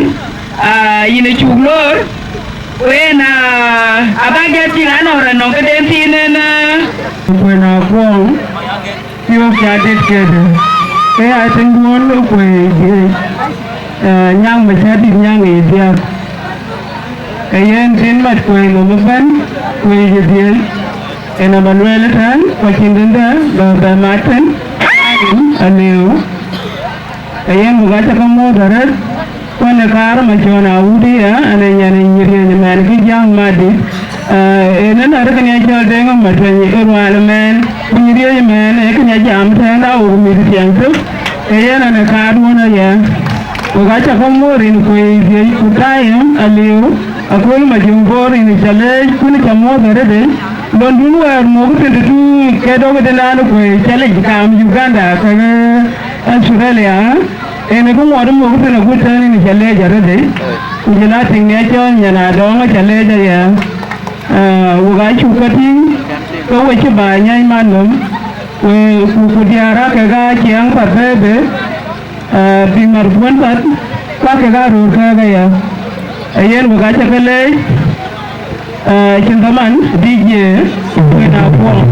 ah, yïn ë cuk loor, ku en, ah, abäk jat tïŋ anɔŋ rɔt nɔŋ këden thïn en, ah. Kuën Akuɔɔŋ, piɔ̈ɔ̈k ca det kedë, ke ya tïŋ duɔ̈n kuëë jiëëc, eh, nyaŋ bä cä dït nyaŋ ë dhiäk. Ke yen tïn mat kuëë nɔm ëbɛ̈n, kuëë jë dhiëëc, en abä lueel ëtɛ̈ɛ̈n, ku acïn dïndë bä bɛ mat tën, aliu. Ke yen buk acä ke muɔ̈th arëët, kuɛn ë kaar Macɔn Awut ëya, ɛn ë nyan ë nyïïr riëëc ëmɛn kë Jäŋ Madït. Ee, en ë nɔn ë kënë cɔl Deŋ Matueny ë rual ëmɛn, ku nyïïr riëëc ëmɛn, ee kënë jam tɛ̈ɛ̈n, awok mïth tiɛŋ tök, ee yen ɛn ë kaarduön aya. Wok acä ke muɔ̈th rin kuëë dhiëc, ku tayem aliu, akööl Majöŋ Bor rin cä leec, kun cä muɔ̈th arëëdë, londun wɛ̈ɛ̈r muk tëtëtui ke dɔ̈k ë dënaan kuëë cä lec kam Uganda kekë Australia, en ë kë ŋuɔt muk thïn agut tɛ̈n rin cä leec arëëdë, ku jël a tiŋ ni acɔl nyan adɔŋ cä leec aya. Ah, wok aa cuk ke tïŋ, ke we cï bä nyäc man nɔm, we ku, ku diäär aa kek aa ciɛɛŋ path bɛ̈ɛ̈i bë, ah, bï ŋär kuën path, ku aa kek aa röör kɛ̈ɛ̈k aya. Ee yen wok acä ke leec, ah, cïn dhaman D J Kuën Akuɔɔŋ.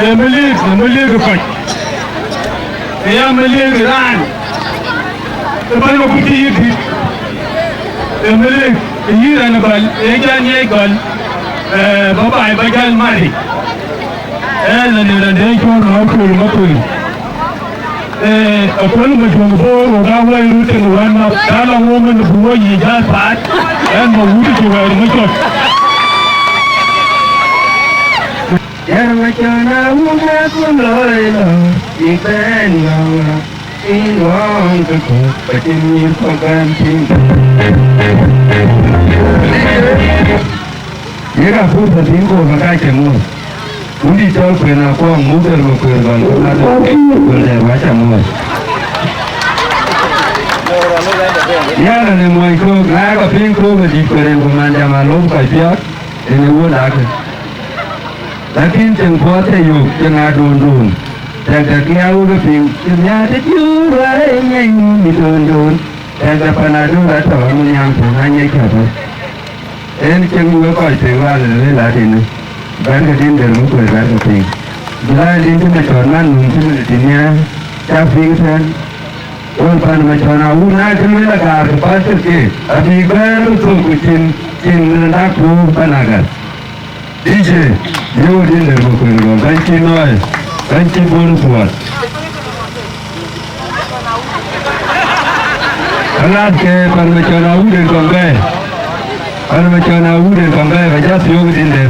Ee, melik, ee, melik kɔc. Ee, ya melik raan. Ee, bäny ma kuc yï dït. Ee, melik, ee, yï raan gɔl, ee, jal ŋiɛc gɔl. Ee, bä baai bä jal mari. Ee, la ne raan dee cɔl ma kuc, ma kuc. Ee, aköl Majuɔŋ Bor, wok aa wɛ̈i röt tënë wän ma, ka lɔ ŋö min bï wɔ yic jal paat, ɛn ma wut cï wɛ̈ɛ̈r Macɔt. Yɛn Macɔt na wun ë kun lɔ ë lɔ, bï bɛ̈n yɔ̈ɔ̈k, bï ŋɔ̈ɔ̈ŋ ke kɔ̈k, ka cïn nyïïr kɔ̈k bɛ̈n tïŋ. Yek a fursa tïŋ kɔ̈k ka ka cï ŋɔ̈ɔ̈ŋ. Wun dït cɔl Kuën Akuɔŋ, muk dɛr ma kuëër gɔl, ku mat, ku dɛr wa ca muɔɔc. Yɛn ane muɔny köök, na ka piŋ köök adït kuëër en ku man jam alop kɔc piɔ̈ɔ̈th, en e wuöt akë. Lakin ceŋ puɔth e yök, ceŋ adondon. Tɛ̈kdä kiaawë ke piŋ, cï nhiaar të cï wär ë nyeny në döndön. Tɛ̈kdä Panadol atɔ̈ në nyam tɔ̈ ŋany ë cäpë. En cieŋ wek kɔc piŋ wal ë lueel adïnë, bɛ̈ɛ̈rkë dïn der bï kuëër bɛ̈ɛ̈rkë piŋ. Jɔl a dïn cï Macɔɔr man nöm cï min tï nhiaar, cä piŋ tɛ̈n. Wën pan Macɔɔr Awut na cï lueel agaar ke pastor ke, abï bɛ̈ɛ̈r bï thök ku cin, cin dak puur pan agar. D J, yöök dïn der bï kuëër gɔl, bɛ̈ny cï nɔɔi, bɛ̈ny cï bun thuɔɔt. Kalas ke pan Macɔɔr Awut en kɔŋ bɛ̈ɛ̈i. Pan Macɔɔr Awut en kɔŋ bɛ̈ɛ̈i, ba jɔ thiöök dïn der.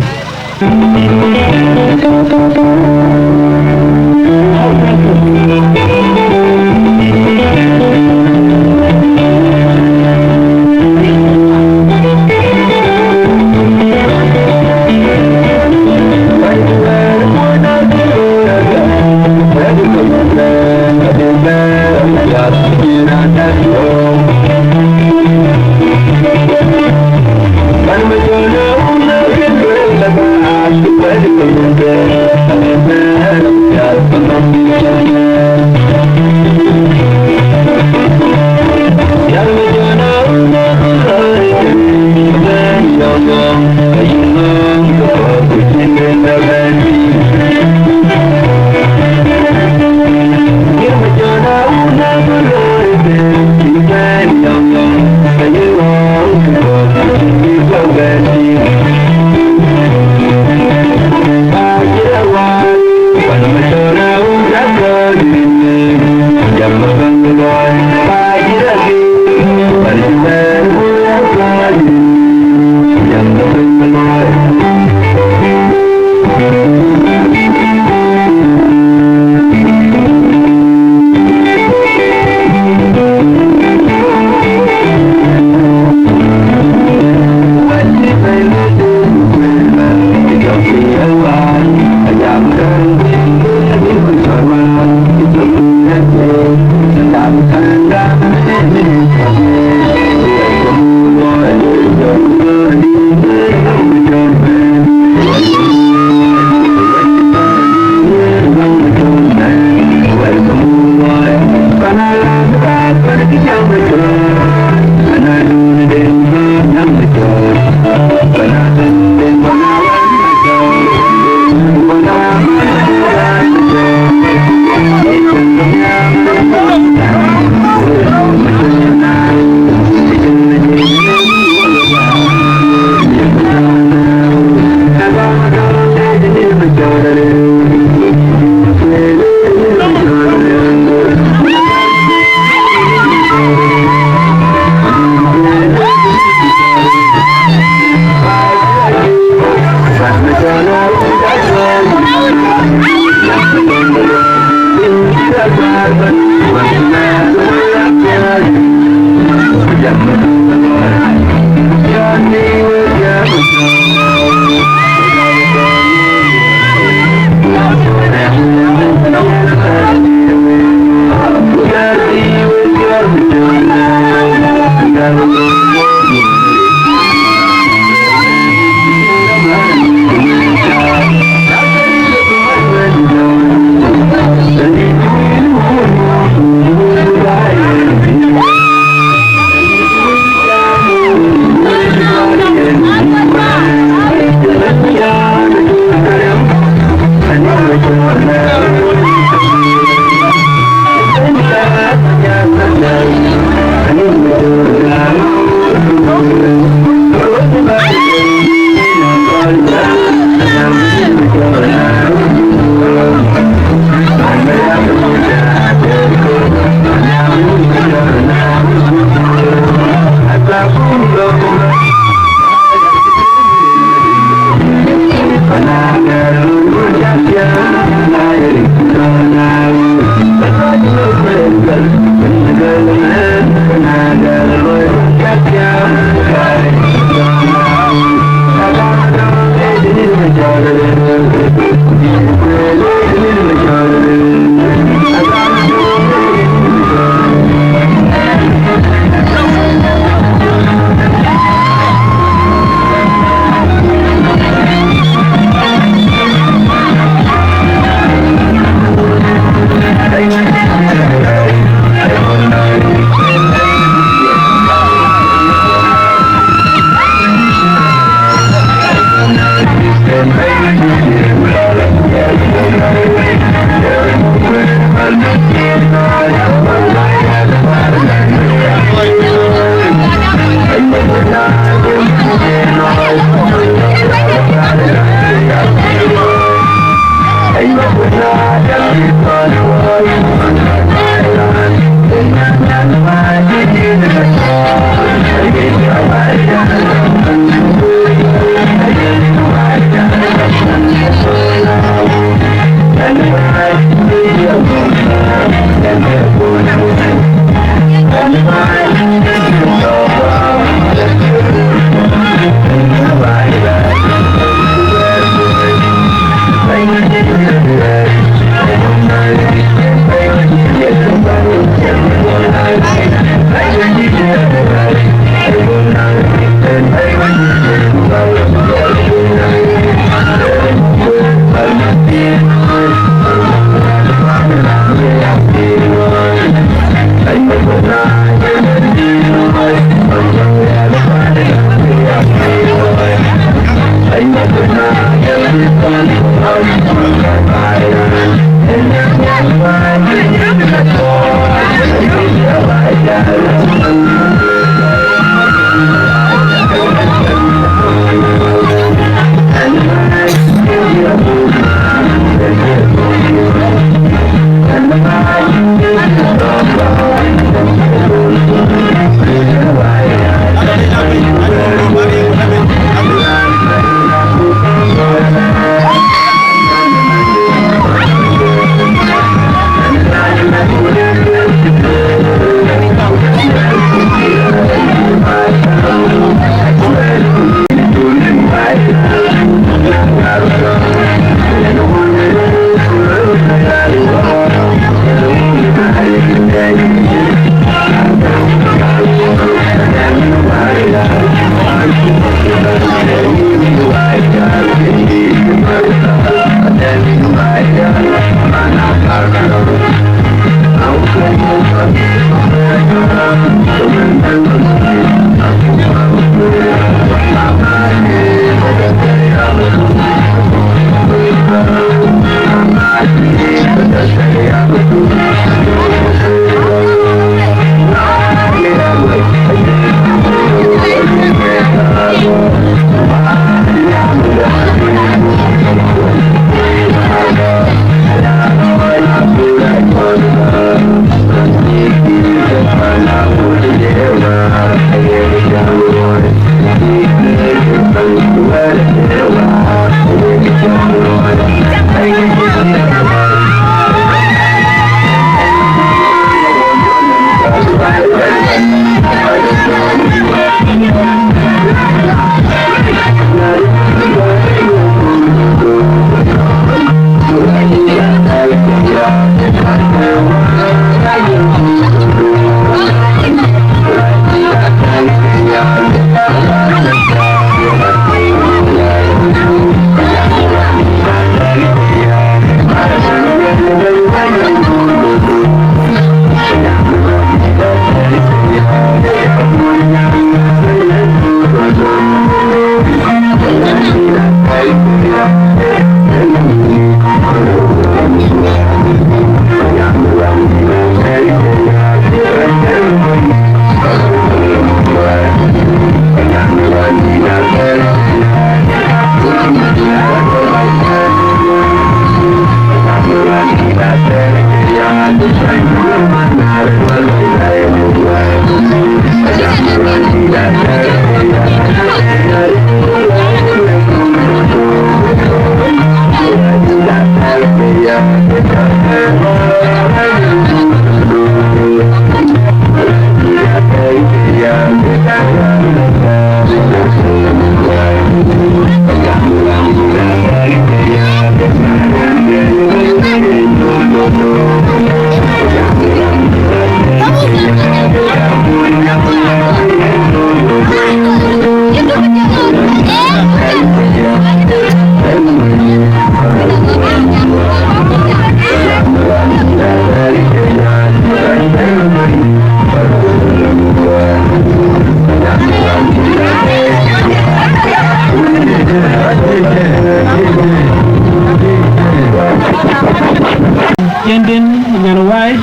Cïn den nyan wai,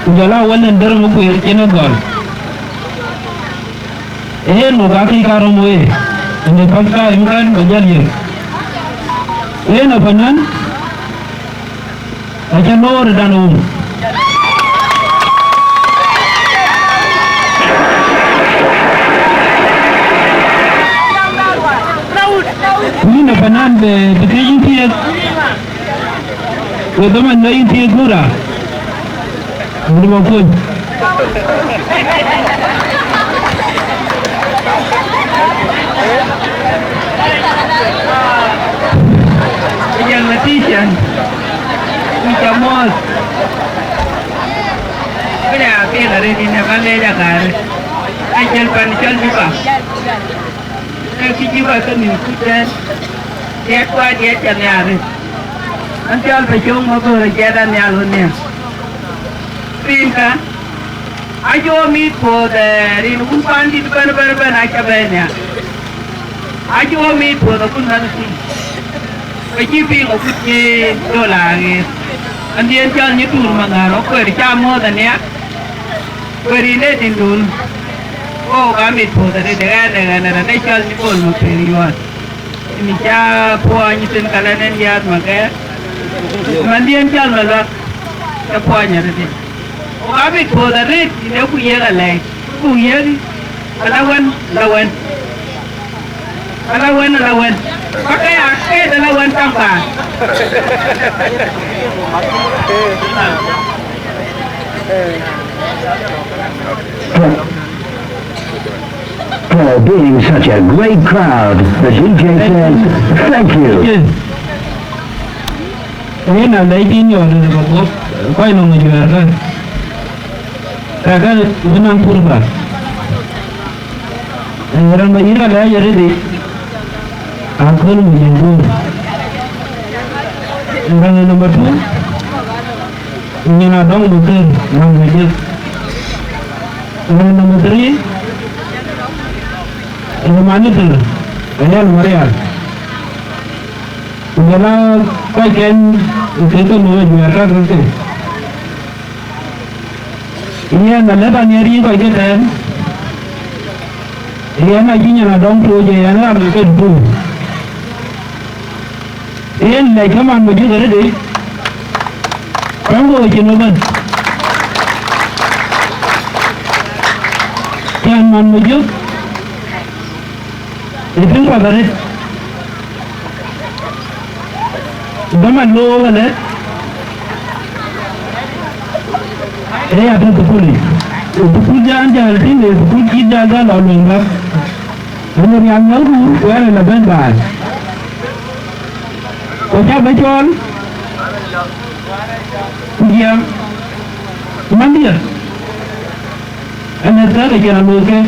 ku jɔl a wal en dërëm kueer cïn ë gɔl. Ee, nu ka kï ka röm wee, ënë first time kan ba jäl yök. Ee, na panan, acä loor dan wum. Ku yïn ë panan bë bï thiëc yïn thiëëk, we dhaman lɔ yïn thiëëk kura. Wun ma kuny. Jal ma tïcän, ku ca mɔ̈ɔ̈th. Këda apiɛth arëët yïn ë ba leec akaarë. Acïn pan cɔl Juba. Ee kë Juba ke mïth kuc tɛ̈n. Diɛt kua diɛt ca nhiaar rëët. An cɔl Pacoŋ Mabor, jɛt an nhial ɣön nhial. Rinka, acï wɔ mïïth puɔ̈th, eh, rin wun pandït bɛ̈n, bɛ̈n, bɛ̈n, aca bɛ̈n nhial. Acï wɔ mïïth puɔ̈th akun mɛnhkun. Ke cï piŋ akut cï dol aɣeer. Andiën cɔl Nyitur Maŋäär, wɔ kueer ca muɔ̈ɔ̈th ania. Kueer yïn ë dïndun. Wɔ ka mïïth puɔ̈th arëët, ɣɛn, ɣɛn, ɣɛn, ɣɛn, ë cɔl Nyibool Mapeer Yuɔɔt. Ëmï ca puɔɔny thïn, ka lɛn en yäth Makeer. Mandiën cɔl Maluak, ke puɔɔny arëët. Ku ka bïk puɔ̈th arëët, yïn ee ku yiëk alɛɛc, ku yiëk ala wën, ala wën. Ala wën, ala wën. Ba ke ya keet ala wën kaŋ baan. For being such a great crowd, the D J says, "Thank you." Yen a lɛc tïn yɔɔt në ba guɔ̈p, kɔc nɔŋ ajuɛɛrkä. Kakë bï naŋ purba. Ee, raan ba yïn alɛɛc arëëdi, aköl mu jël guöör. Raan number two, nyin adɔŋ bï kër, raan ba jël. Raan number three, ee, manager, Ayal Marial. Ku jɔl a kɔckɛn, ke ke looi ajuɛɛrkä ke ke. Yen alëp anhiar yïn kɔc ke tɛ̈ɛ̈n, yen acï nyin adɔŋ tooc, yen ram ke dhuk. Yen lɛc ke man Majök arëëdi, tɔŋ ke cïn ëbɛ̈n. Cän man Majök, ë piŋ kuath arëët. Dhaman looi wëlë, ee ya tɔ̈ thukul yic. Thukul jal jäl tïŋ, ee thukul cït jal jäl lɔ luëŋ bäk. Ënë rial nhial ku, ku ënë la bɛ̈n baai. Ku ca bɛ cɔɔl, ku jiɛɛm, mandiɛ̈. Ënë thɛ̈k acïn alooike,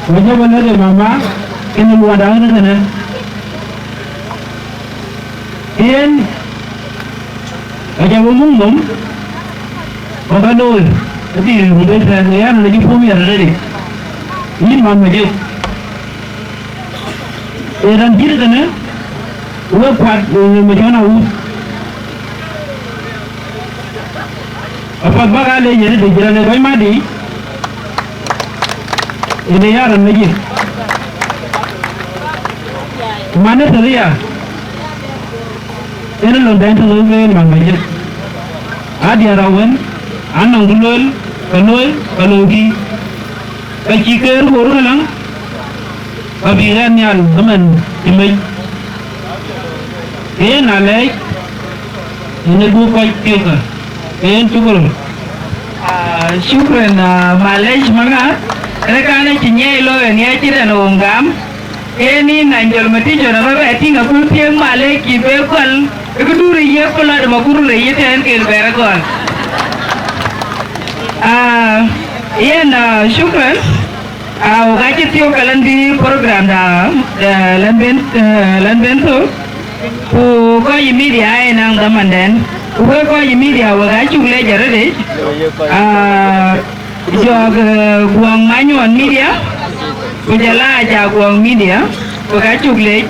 ku jɔ bɛ lɛ̈k ë mama, kënë luɔnda ënë kënë. Yen, aca bï muk nhom, ku ka looi, adhil run bɛ̈n tɛ̈ɛ̈n, ë yan, ënë cï puɔ̈u miɛt arëëdi. Yïn man Majök. Ee raan cït kënë, wek kuat, ee, Macɔn Awut. Apath bäk aa leec yen ë dec raan ë kɔc mat yiic, yen ë ya raan Majök. Man ë tëria, yen ë lon dɛn tënë ke man Majök. Adiäär awën, anɔŋ kë lueel, ke lueel, ke looi kï. Ka cï keer ku röt ëlëŋ, ka bï ɣɛn nhial ëmën cï mec. Ke yen alɛɛc, yen ë buk kɔc piɔ̈kë, ke yen cuk röt. Ah, shukran, ah, malec maŋa, ënë kan acï nyiɛɛi looi ë nhiɛɛc cït ɛn ɣöŋ gam. Yen yïn Anjɔl Matïc ɣɔn abä bɛ tïŋ aköl piëëk malec cï be gɔl, ë këdu rëc yiëk ku lɔt ë makurdu rëc yï tɛ̈ɛ̈n kel bɛ̈ɛ̈r ë gɔl. Ah, yen, ah, shukran. Ah, wok acï thiɔ̈k ke lɛn bï program da, eh, lɛn ben, eh, lɛn ben thök. Ku kɔc ë media ë naŋ dhamandɛn. Ku wek kɔc ë media wek acuk lec arëëtic. Ah, jɔɔk, eh, Guɔŋ Manyuɔn Media, ku jɔl a Ajaak Guɔŋ Media, wek acuk lec,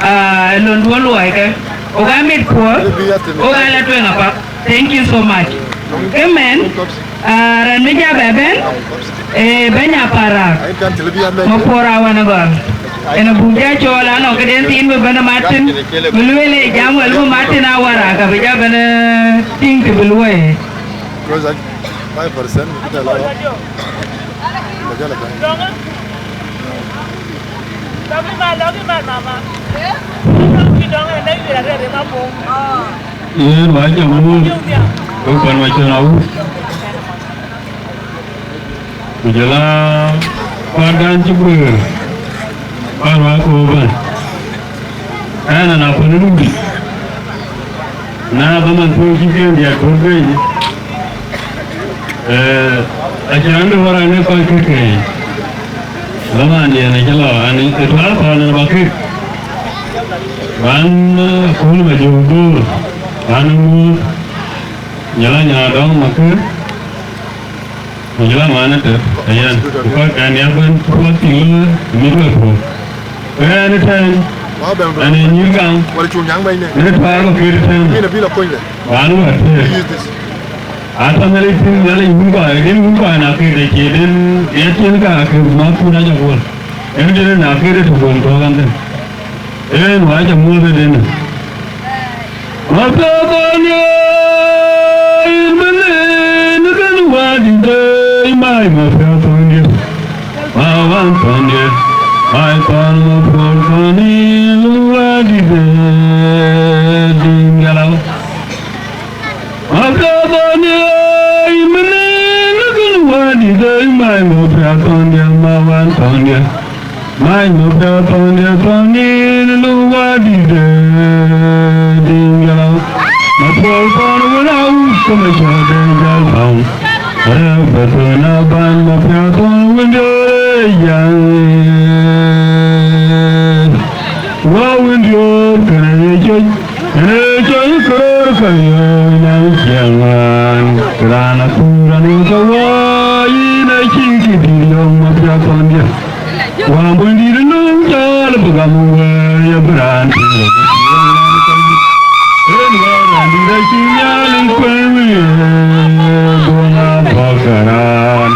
ah, ë londuɔn luɔikë. Wok amit puɔ̈th, wok aa la tueŋ apath. Thank you so much. Ke mɛn, ah, raan mi ja bɛ bɛ̈n, eh, bɛ̈ny Aparak, Makuɔr Awan ë gɔl. Yen abuk ja cɔɔl anɔŋ këden thiin bï bɛ̈n ë mat thïn, bï lueel ë jam wɛl bï mat thïn Awarak, abï ja bɛ̈n, eh, tïŋ të bï luɔi. Five percent, kita la. Majala kan. Yen wa jam wun, ko pan wa chon awu. Ku jɔl a kuatdan cï guëër, kuat wä kɔ̈u ëbɛ̈n. Ɣɛn ana kuën ë Rudi, na dhaman thööc cï piɛ̈n diɛt puɔ̈r bei, eh, acï raan de wär an, ee kɔc kë ke, dhamandiɛn acï lɔ an, ë tuaar thɔn ë bä kek, ban, eh, kööl ma jök böör, ban ŋuɔ̈ɔ̈th, jɔl a nya dɔ̈ŋ ma kë. Ku jɔl a man ëtök ë yɛn, ku kɔc kɛn ya bɛ̈n, ku kɔc thïn looi, ku mit we puɔ̈k. Ku ɣɛn ëtɛ̈ɛ̈n, ɣɛn ee nyïïr gam, në tuaar kɔ̈k kët ëtɛ̈ɛ̈n, bän wär tëër. Atɔ̈ Nhialic thïn, Nhialic wun kɔc, den wun kɔc na kët ë cie den, ya tiɛ̈n ka kët ma kun acä kuɔl. Yen den na kët ë tök wën tɔ̈ ɣɛn thïn. Yen wä cä muɔ̈th ëdënë. Mapiathɔn ye, yïn bï nin kën wädït, ë mai mapiathɔn ye. Ma wän thɔn ye, mai thɔn mapuɔl thɔn yïn wädït, ë dïn galau. Mapiathɔn ye, yïn bï nin kën wädït, ë mai mapiathɔn ye, ma wän thɔn ye. Many mapiath thɔn diɛ̈ thɔn yïn luk wädït, ë dïn galau. Mapuɔl thɔn wën a wut ke ma cɔl den jäl thɔn. Rɛ̈ɛ̈k bä thön a bäny mapiath thɔn wën diöör ë yäŋ. Wä wën diöör kënë ye cöc, kënë ye cöc këröör ka yöök nyan ciɛɛŋ ŋuan. Raan athur anïn ke wä yïn acï kë dït yɔ̈ɔ̈k mapiath thɔn diɛ̈. Wambo ndït nöm cɔl bï gam wëër ye bï raan tïŋ. Yen wɛ̈ɛ̈r raan dït acï Nhialic kuɛ̈n wiëë, duɔ̈n abɔ̈k raan.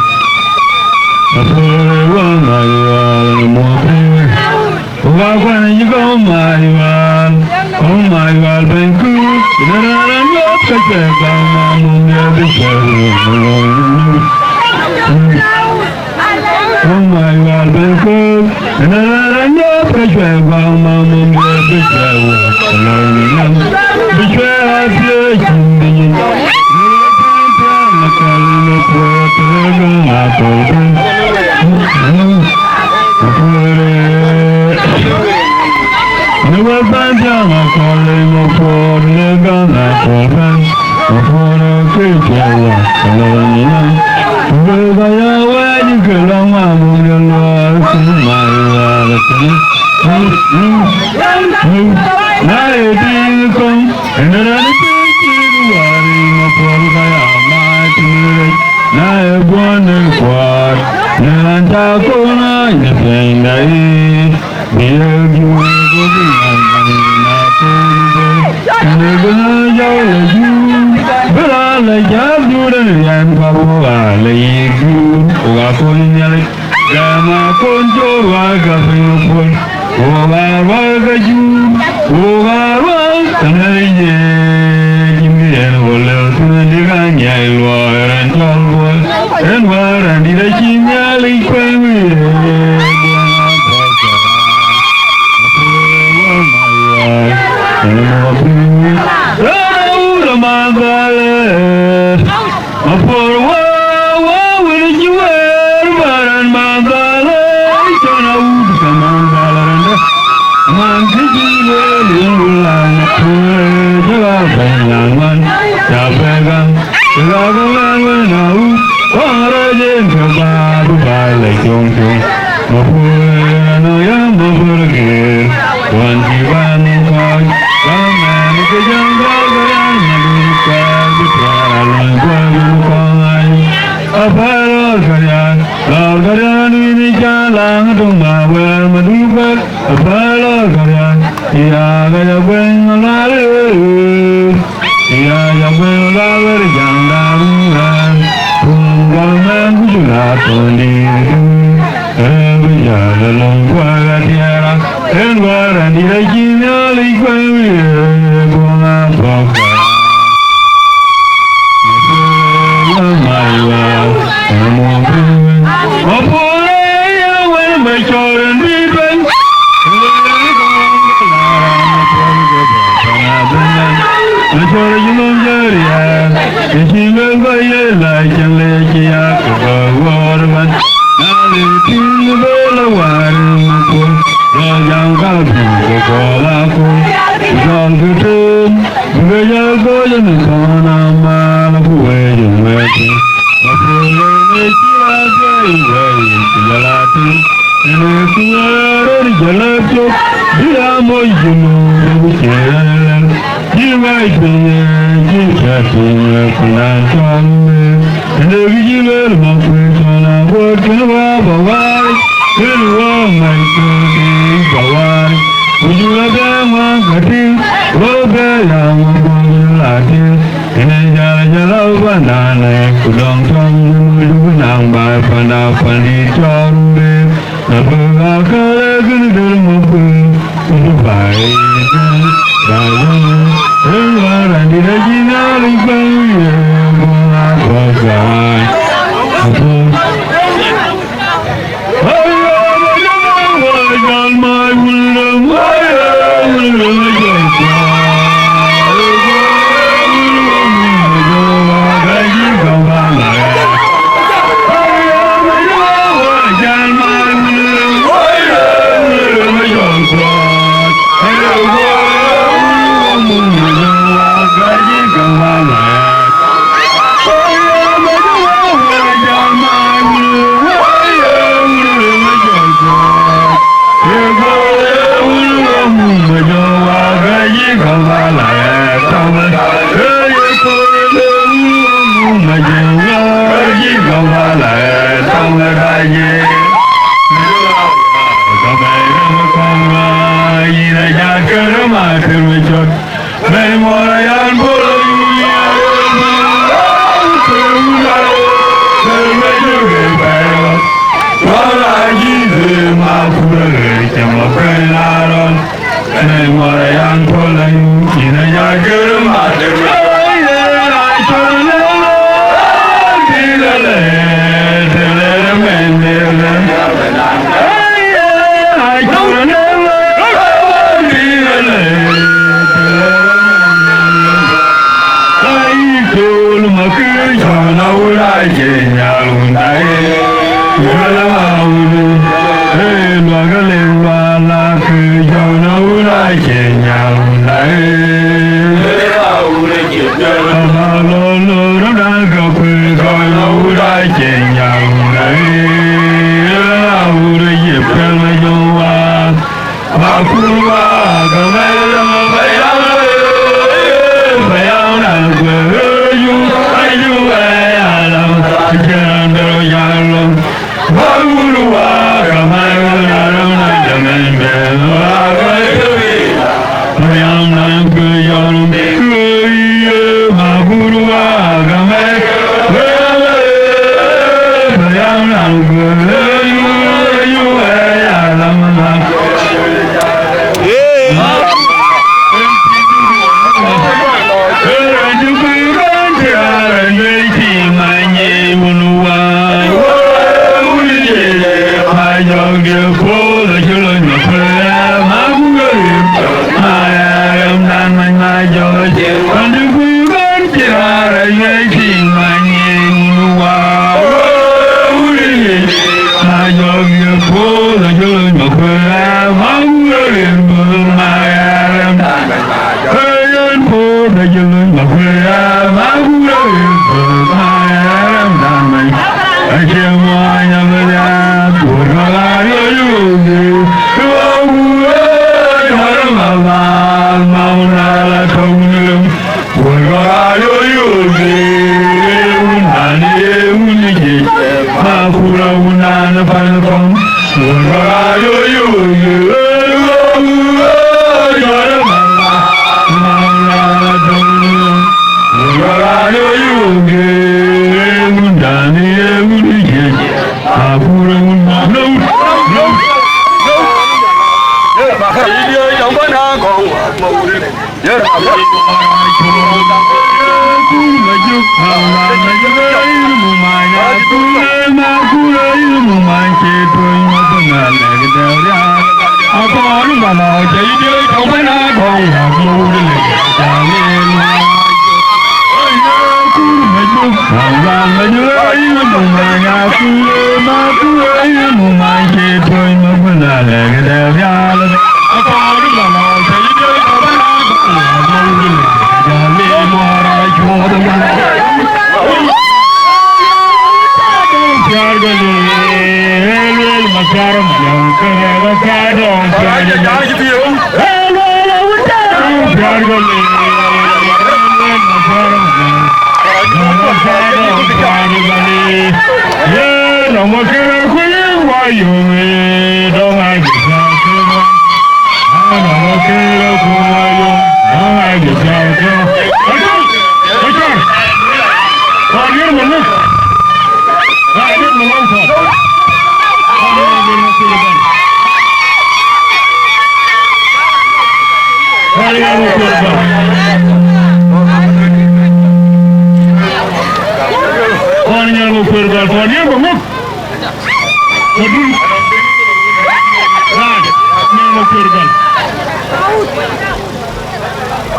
Apuɔ̈u wä Mayual muɔ̈th. Wä kuɛ̈n yï gɔ̈u Mayual, gɔ̈u Mayual bɛ̈ny kuc. Yen raan nyuɔ̈th ke cuɛ gam amum ye bï cuɛ. Oh my God, ben kök, ënë raan raan nyɔɔth ke cuɛ guaŋ ma mum ye bï cuɛ wä, lɔ̈ɔ̈ny në nɔm, bï cuɛ athiëëc cïn bï nyin. Në wek paan thiaŋ akɔ̈l në puɔ̈th, rëër gäŋ akɔ̈l bɛ̈n. Apuɔ̈u rëër. Në wek paan thiaŋ akɔ̈l në puɔ̈th, rëër gäŋ akɔ̈l bɛ̈n. Apuɔ̈u rëër ke cuɛ wä, lɔ̈ɔ̈ny në nɔm. Wek aya wɛ̈ɛ̈c ke lɔ ŋa mum ye luɔɔi, ku Mayual kënë. Na ye dïït kɔ̈ŋ, ënë raan ë piny cït wäär yic Mapuɔl ka ya mac në rec. Na ye guɔ̈n ë kuaat, në raan cä kɔn ŋaany në piɛnyda yic. Bï ye juur, go bï ŋaany na kɔn bɔ̈. Kënë bï na jɔl ë juur, bï raan lɔ jäl juur ë riɛn, ka buk aa lɔ yïk juur, ku aa kony Nhialic. Gɛ̈m akɔn cöör wä ka piny puɔ̈l, wok aa ruääi ka juur, wok aa ruääi ka Nhialic ye. Cïn kë yen wo lëu thïn, dïk aa nyiɛc luɔi raan cɔl Buɔl. Yen wäär raan dït acï Nhialic kuɛ̈n wiëë, duɔ̈n abɔ̈k raan. Apuɔ̈u wä Mayual, ënë mɔ̈u piny. Raan awut aman dhal ë. Apuɔ̈u wä, wä wën cï wëër bä raan man dhal ë, cɔn awut ke man dhal rëndë. Man kë cï lueel yen wun lan Apuɔ̈u, jɔl a bɛ̈ny lan wan, ca bɛ gam, ke ka ke lan wën awut, kɔn rɔt yen ke bä bï bä lɛ com com. Mapuɔ̈u ënɔ ya Mapuɔ̈u geer, ɣɔn cï bä nïm kɔc, bä mɛn ke jam gɔl ke rian madun kuɛɛr bï tuɛɛr alɔny kuɛɛr bï kɔn ŋany. Apäl lɔɔr karian, lɔɔr karian wïn ë ca laŋ tök ma wɛɛr madun kuɛɛr. Apäl lɔɔr karian, ya ka ya guɛny ma lual ee. Ya ya guɛny ma lual wɛ̈t jam da run raan. Run gɔl mɛn ku cu la thɔn dïït. Rɛ̈ɛ̈r bï jäl alɔny kuɛɛr atiɛɛra. Yen wäär raan dït acï Nhialic kuɛ̈n wiëë, duɔ̈n abɔ̈k. Mapuɔl ë ya wën bä cɔɔr rin bï tueny. Macɔɔr cï nhom jɔ̈ɔ̈r riɛɛr, ke cï luel kɔc ye lac cïn le cï yak ke gɔ̈k wuɔɔr ëbɛ̈n. Ënë jal jal a banane, ku dɔŋ tɔŋ, ku duk naŋ ba panda pandit cɔl be. Na bï ba kale gën dël mɔ̈k, ku duk ba ye dël, ba ye dël, dël ba randit a jin a lic ba ye, ku na kɔk ba. Apo.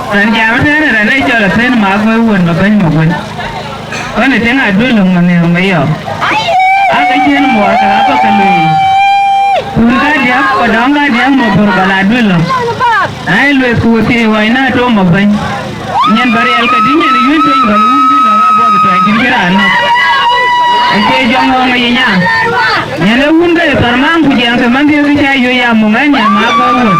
Raan jam tënë raan ë cɔl Athën Magɔ̈i wën ma bɛ̈ny ma wën. Ɣɔn ë tëŋ aduël lɔ̈ŋ ma nhiëër ma yɔ̈ɔ̈k. Aa ke cïn muɔɔr ke aa bä ke lueel. Kun kadiäk ku dɔŋ kadiäk ma bɔ̈r bä la duël lɔ̈ŋ. Na ye lueth ku we thiëëc ɣɔc na too ma bɛ̈ny. Nyin bä riɛl ke dï nyin ë yun tueny bä la wun bï lɔ̈ŋ abuɔth tuany cïn cï raan nɔ̈k. Acie jɔŋ ɣɔŋ ë yinya. Nyin ë wun ke ye thar maŋ ku jiɛɛŋ ke man dhiëëth cä yöc ya muŋ ɣɛn nyin ma gɔ̈u wun.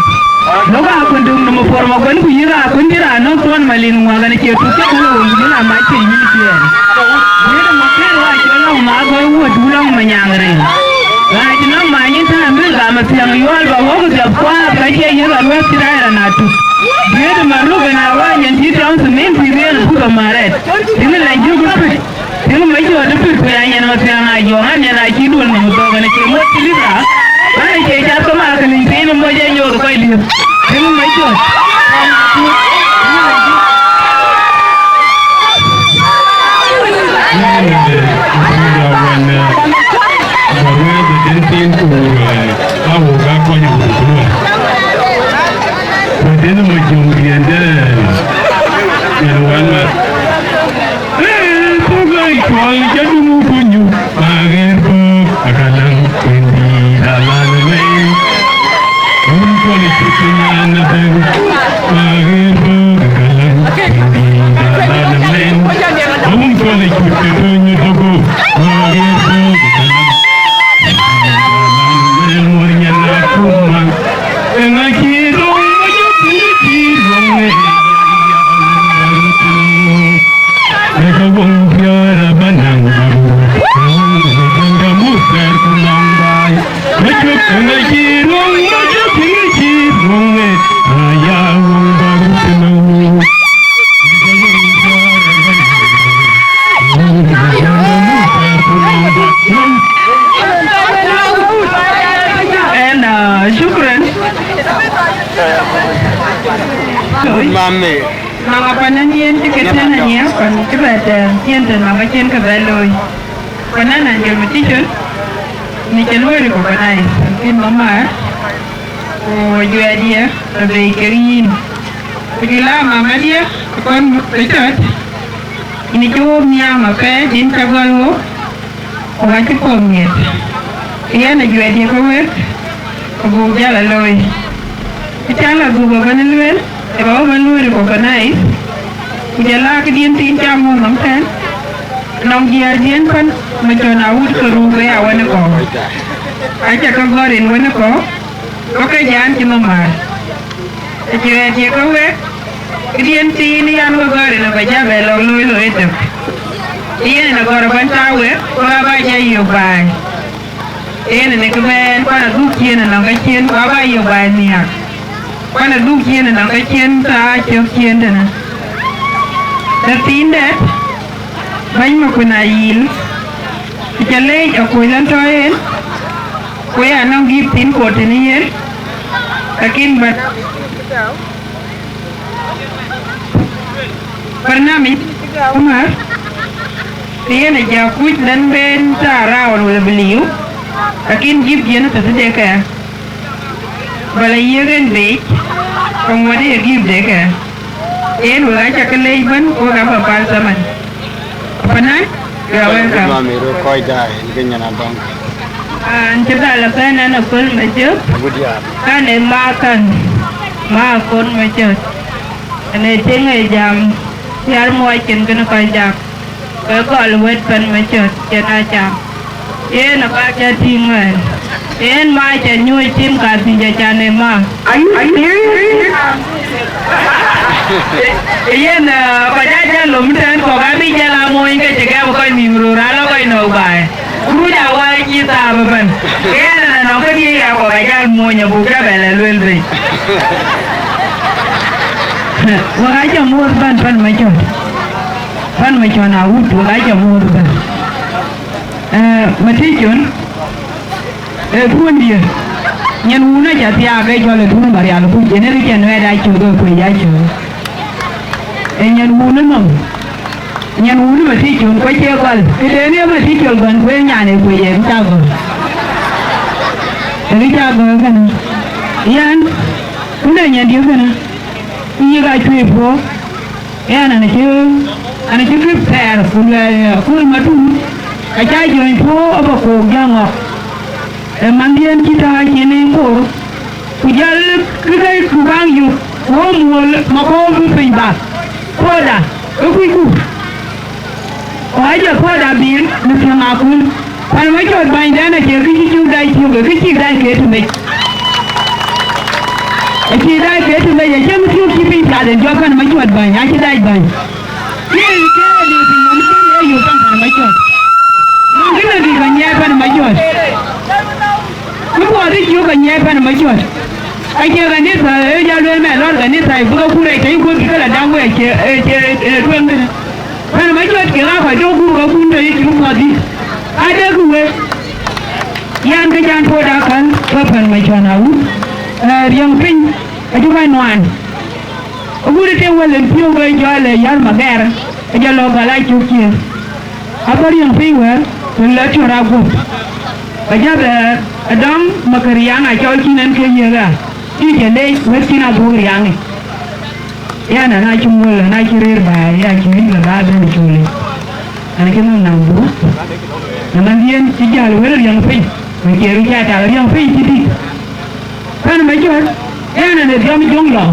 Lok akun dum nɔm puɔr ma guën ku yïk akun cï raan nɔ̈k tuɔn ma liŋ ŋuak ɛn cie tuk cä ku wun ku yïn amac cï yïn ciɛɛn. Yïn ma kër wa cï lɔŋ ma gɔ̈i wuöt ku lɔŋ ma nyaŋ rëër. Ɣaac lɔŋ ma nyin tɛ̈n bï gam athiäŋ yuɔl ba wok dhiɔp kuaar ka cie yïk aluɛth cï raan raan atuk. Duëët ma ruk ɛn awa nyin cï tɔŋ thimin pïïr yen puk amarɛt. Yïn la juk ë pït. Tiŋ Macɔt ë pït ku ya nyin Mathiaŋ Ajɔŋ, an nyin acï duöl nɔm thok, ɛn acie mɔc Pilitha, an acie cath ke ma ke liŋ piny ë mɔc ë nyoth kɔc liep. Tiŋ Macɔt. Ɛn, ah, shukran. Mami. Nɔŋ apan ë yen cï ke tɛ̈n ë nyiɛɛk pan cï bɛ tɛɛr yen tɛ̈n nɔŋ acïn kë bɛ looi. Pan ë nɔn jɔl mïthëcön në cï luɔi recognize, lakin mama, ku juɛɛrdiɛ rɔt bei kek yïn. Ku jɔl a mamadiɛ kɔn Macɔt, yïn cï wok nhiaam apɛi, yïn cä gɔl wok. Ku acï kɔm miɛt, yen ajuɛɛrdiɛ ke wek, ku buk jäl a looi. Ku cä la dhuk ëbɛ̈n lueel, ë ba wok bɛ̈n lueel recognize, ku jɔl a këdiɛn thiin cä ŋuɔ̈th nɔm tɛ̈n, nɔŋ jiɛɛrdiɛn pan Macɔt Awut ke ruu ke ya wën ë kɔ̈u. Aca ke gɔ̈r en wën ë kɔ̈u, ku ke jaan cï nɔm määr. Ajuɛɛr ye ke wek, këdiɛn thiin yan we gɔ̈ɔ̈r ënë ba jɔ bɛ lɔ̈k looi looi ëtök. Yen ënë gɔ̈ɔ̈r ëbɛ̈n thaa wek, ku aba jɔ yök baai. Yen ënë kë bɛ̈n, kuan adhuk ciëën ënɔŋ ke ciëën, ku aba yök baai nhiaak. Kuan adhuk ciëën ënɔŋ ke ciëën, thaa cök ciëën tënë. Tëthiin dɛ̈t, bɛ̈ny Makuën Ayil, ku ca leec akuc lɔn tɔ̈ yen, ku ya nɔŋ gift thiin kuɔt tënë yen, lakin bä Barnamij cï gäu määr, ke yen ë jɔ kuc lɛn ben thaa round wala bï liu, lakin gift yen tëthiin de kë. Bä la yiëk en biic, ke ŋuɔt ë ye gift de kë. Yen wek aca ke leec bɛ̈n, wek aba päl thaman. Panan, you are welcome. Mami, röt kɔc daai, en ke nyan adɔŋ. An cï bä la bɛ̈n ɛn Akol Macök. Agut ya. Kan ë ma kan, ma Akol Macök. Ɛn ë tïŋ ë jam, thiar muɔc cïn kënë kɔc jak. Ke gɔl wët pan Macök, cïn a cam. Yen aba jɔ tïŋ wɛ̈ɛ̈r. En ma ca nyuɔ̈c tim ka thic acan ë ma. Are you serious? Yen, eh, kɔc aa jäl lom tɛ̈n kɔ̈k abï jäl aa moony ke cï gɛm kɔc nïïm röör, aa lɔ kɔc nɔ̈k baai. Kuruc aa wä cï thaap ëbɛ̈n. Yen ënɔɔnë nɔŋ këdï ya kɔ̈k aa jäl moony abuk jɔ bɛ lɛ lueel bei. Wek aa jɔ muɔ̈th bän pan Macɔt. Pan Macɔt Awut, wek aa jɔ muɔ̈th bän. Eh, Mathic Con, ee kuɔ̈ndiɛ̈, nyin wun aca thiaak ke cɔl ë Tun Marial, ku yen ë kë cï nuɛɛt acök, ke kuec acök. Ee nyin wun ë nɔm, nyin wun ë Mathic Con, ku acie gɔl, këden ee Mathic Con gɔn, ku ee nyan ë kuec ë kë ca gɔl. Ë kë ca gɔl kënë. Yɛn, ku de nyandiɛ̈ kënë, ku yïk acuëëc puɔ̈u. Yen an, acï, an, acï kë thɛɛr, ku luɛɛl, ku ë Matum, acä jɔ̈ɔ̈ny puɔ̈u abä kook jäŋ ɣɔ̈k. Ë manhdiɛ̈n cï tääc yen ë koor, ku jäl kë ke ku kaŋ yök, ku wo muɔ̈l makɔ̈u bï piny bak. Puɔ̈uda, ë kucku. Ku ajɔ puɔ̈uda bïïr në thiäŋ akun. Pan Macɔt bänydɛn acie kë cï cuk dac cök, ë kë cïk dac ke tëmec. Acï dac ke tëmec, acie mïthiɔ̈k cï piny piath en jɔ pan Macɔt bäny, acï dac bäny. Yen ke liu piny nɔm cïn ee yök pan Macɔt. Nɔm kë lëdï ka nyiɛɛi pan Macɔt. Kë puɔth ë cök ka nyiɛɛi pan Macɔt. Acie kanitha, ee jɔ lueel mɛ lɔr kanitha, bï ke kur rɛc tɛ̈i guöp bï ke la dam wek, acie, acie, ee tueŋ kënë. Pan Macɔt kek aa kɔc tɔ̈ guur ke kun tɔ̈ yï cï puɔth dït. Adekï wek, yɛn ke can puɔ̈uda käl, ke pan Macɔt Awut, eh, riɛŋ piny, acï kɔc nuaan. Agut ë tiŋ wël en piɔ̈u ke jɔl ë Yar Magɛɛr, ke jɔ lɔ gäl acök ciëën. Abä riɛŋ piny wɛ̈ɛ̈r, ku lɔ cɔ̈r aguɔ̈p. Ba jɔ bɛ adɔŋ Makër Riaŋ acɔl cïn en ke yiëk aa, cï jɔ leec wek cïn abuk riaŋic. Yɛn ana cï muɔ̈l, ana cï rëër baai, ya cï wïc la bä bɛ̈n ë cöölic. Ana cï nɔm naŋ buuk. Na man yen cï jäl wël riɔ̈ŋ piny, ku cie röt cä tak riɔ̈ŋ piny cï dït. Pan Macɔt, yɛn ana dhiɔm jöŋ lɔ.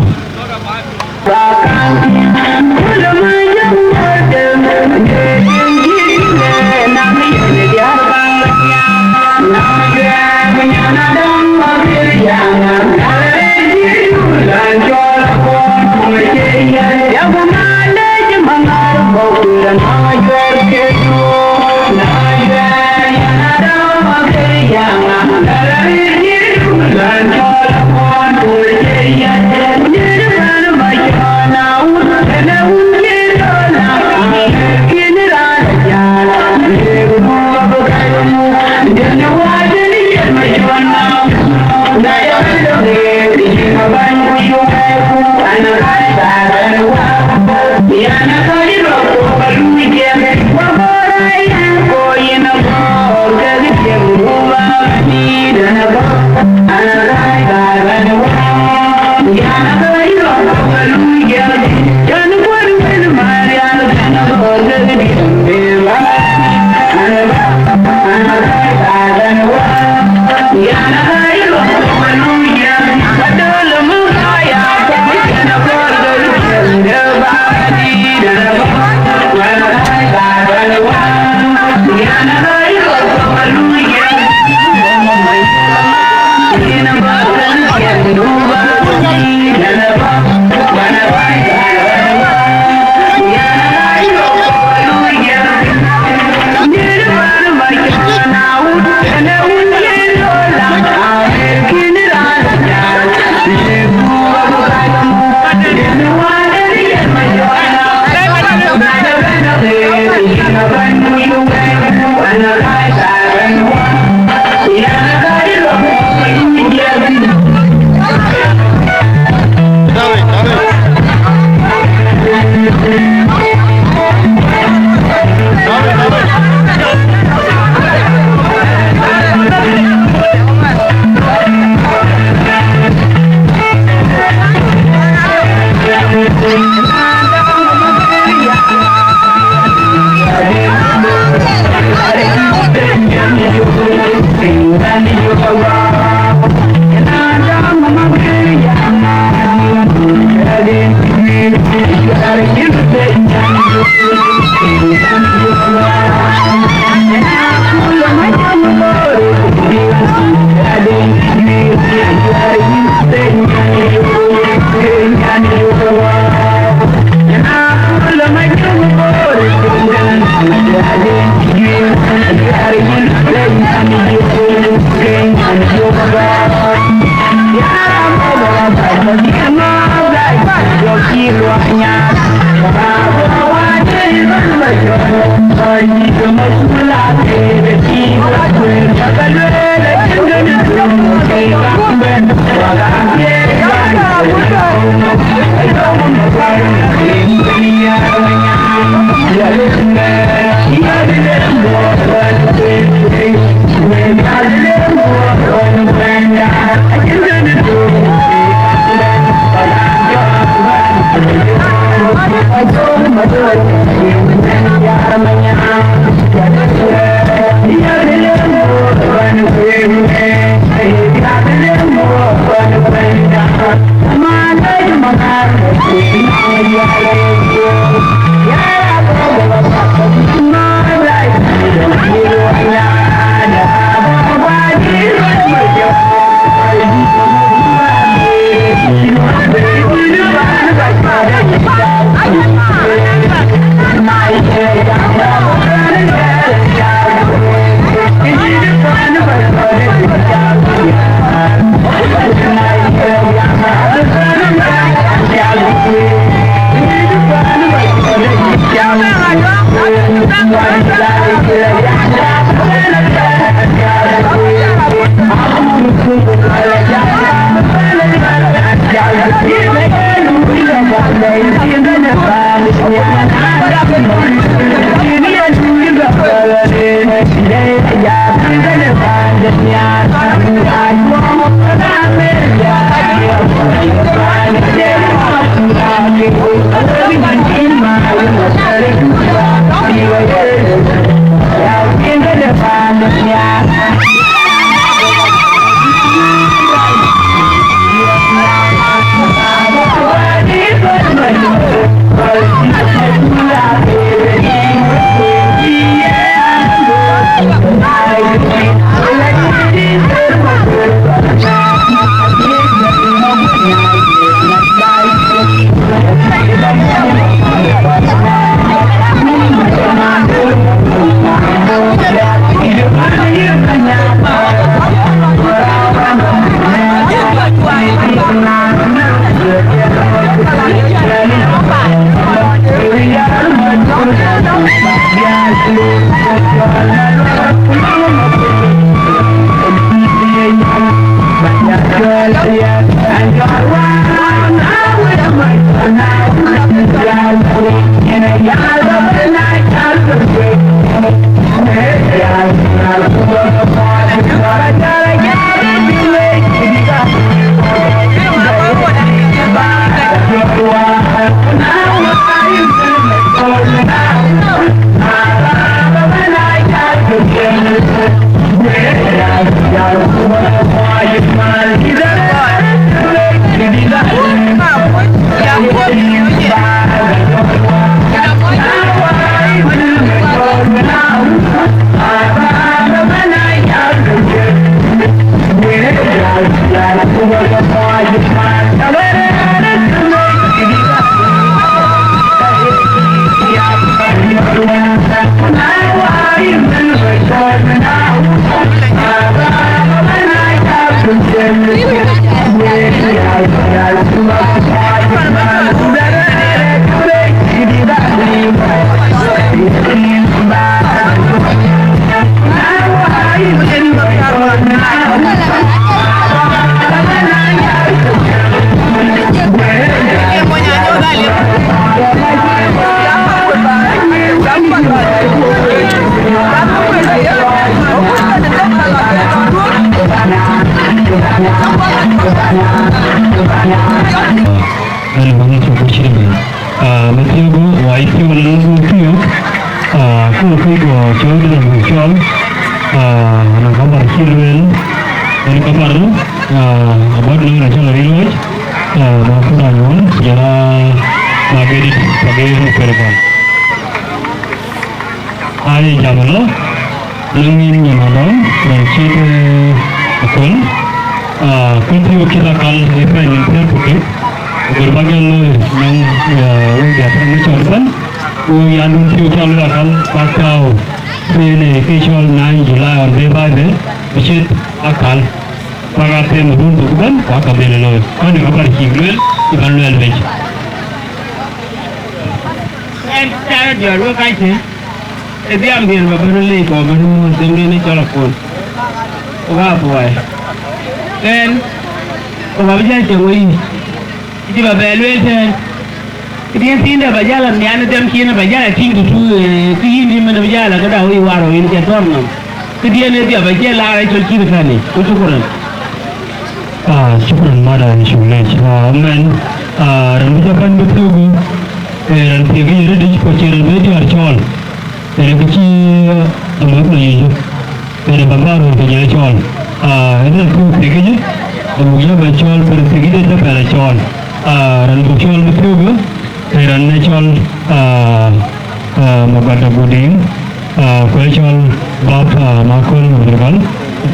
Ënë bäny cök ku cït ëbɛ̈n. Ah, Mathiok, wai piɔ̈u në nu piɔ̈u. Ah, ku kë guɔ cɔl dë nu cɔl. Ah, na kabar cï lueel. Ënë kabar, ah, abɔ̈t në na cɔl Ril Wec. Ah, ma ku na nyuɔn, jëla ma gedit, ma gedit në kërë bäny. Ai jam ëlä, lëŋ yïn nyamadɔm, rɛn cït, eh, aköl, ah, kën thiëëu cït akal ë pɛɛny ë thiëër ku tök, aköl bä gɛl looi nɔŋ, eh, wek diäk në cɔl ëbɛ̈n, ku yandun thiëëu cɔl ë akal, bäk tääu, peen ë ke cɔl nine July on day by day, bï cït akal, bäk a them ë run tök ëbɛ̈n, ku aa ka bɛ̈n ë looi. Kɔn ë ka bär cïk lueel, cï bän luɛɛl bec. Ɛn, cä rɔt jɔt wek kacke, ë dhiamdiɛn bä bä röt leec kɔɔr bä röt muɔ̈ɔ̈th dhëmden ë cɔl akon, ku ka thuɔɔi. Ɛn, ku bä bï jäl cieŋ weyiic, cï bä bɛ lueel tɛ̈ɛ̈n, këdiɛ̈n thiin dɛ bä jäl a nhian ë dhɛm cin bä jäl a tïŋ të tu, ë, kë yïn dï mën bï jäl a këda wei waar ɣɔn yïn cɛ thɔ̈r nɔm. Këdiɛ̈n ë dhiap acie laar ë cɔl cït kënë, ku cukuran. Ah, shukran mada, shukran. Ah, mɛn, ah, rɛn bï jɔ bɛ̈n bï thiökë, eh, rɛn thiëkë ye rëdic, ku cie rɛn bï diäär cɔɔl. Ënë kë cï, ah, amɔ̈th lɔ yic. Ënë bä bä röör ke jɔ cɔɔl. Ah, ënë rɛn thiëkë jë, abuk jɔ bɛ̈n cɔɔl, bï rɛn thiëkë jë jɔ bɛ̈n cɔɔl. Ah, rɛn buk cɔɔl bï thiökë, Ee raan ë cɔl, ah, ah, Magat Agudïŋ, ah, ku ë cɔl bap, ah, Makol Mabirgal,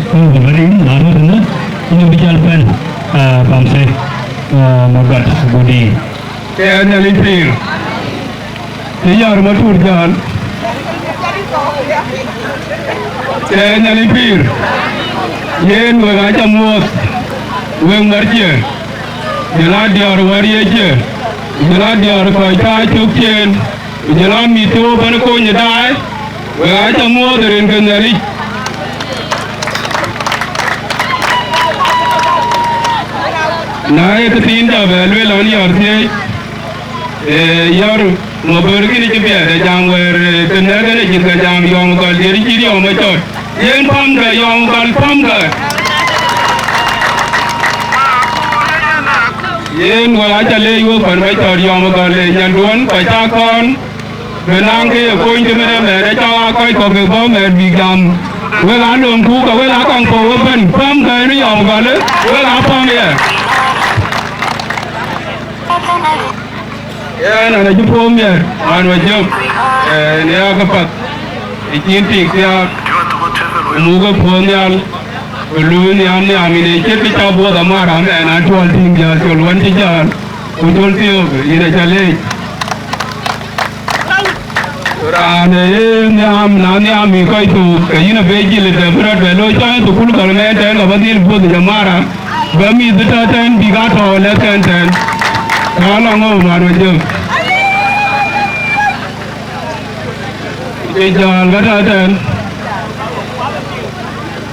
ku Mabirgal, na rɔt ënë, yïn bï jal bɛ̈n, ah, bamse, ah, Magat Agudïŋ. Ke Nhialic pïïr, cï yär Matur Jään. Ke Nhialic pïïr, yen wek aa ca muɔɔth, wek märcie, jël a diäär wäär yecë, jël a diäär kɔc taai cök ciëën, ku jël a mïth cï wo bɛ̈n kony ë daai, wek aa ca muɔɔth ë rin ke Nhialic. Na ye këthiin ca bɛ lueel an, yär thiëëc, ee, yär Mabir kïn cï piɛth ë jam wɛ̈ɛ̈r, ee, të nɛ̈k en acït ke jam yɔm gɔl diëër cït yɔm ë cɔt. Yen pamkë, yɔm gɔl pamkë. Yen wek aca leec wek pan Macɔɔt, yɔm gɔl ë nyanduɔn, kɔc cä kɔn bï naŋ ke ye kony cï mɛn ëmɛn, ë cɔk aa kɔc kɔ̈k ke bɔ̈ mɛn bïk jam. Wek aa lööŋku, ke wek aa kaŋ thou ëbɛ̈n, pamkë ënë yɔm gɔl ë, wek aa pam ye. Yen an, acï puɔ̈u miɛt, man wa jök, eh, në ya ke path, ë cïn tik thiaak, ku muk ë puɔ̈u nhial, ku luui nhiam nhiam, yïn ë ciët kë cä buɔth amär amɛn, an, tuɔl tïŋ jäl col wën cï jäl, ku col thiöök, yïn aca leec. Raan ë ye nhiam, na nhiam yï kɔc thok, ke yïn abë jil ë dɛ̈p rɔt bɛ looi cɔny thukul gɔl mɛn tɛ̈ɛ̈n, ka bä dhil puɔ̈th ë jamara, bä mïth bï tɔ̈ tɛ̈ɛ̈n bïk aa tɔ̈ lɛ̈k kɛn tɛ̈ɛ̈n. Ka lɔ ŋö man wa jök. Ke jäl ka tɔ̈ tɛ̈ɛ̈n.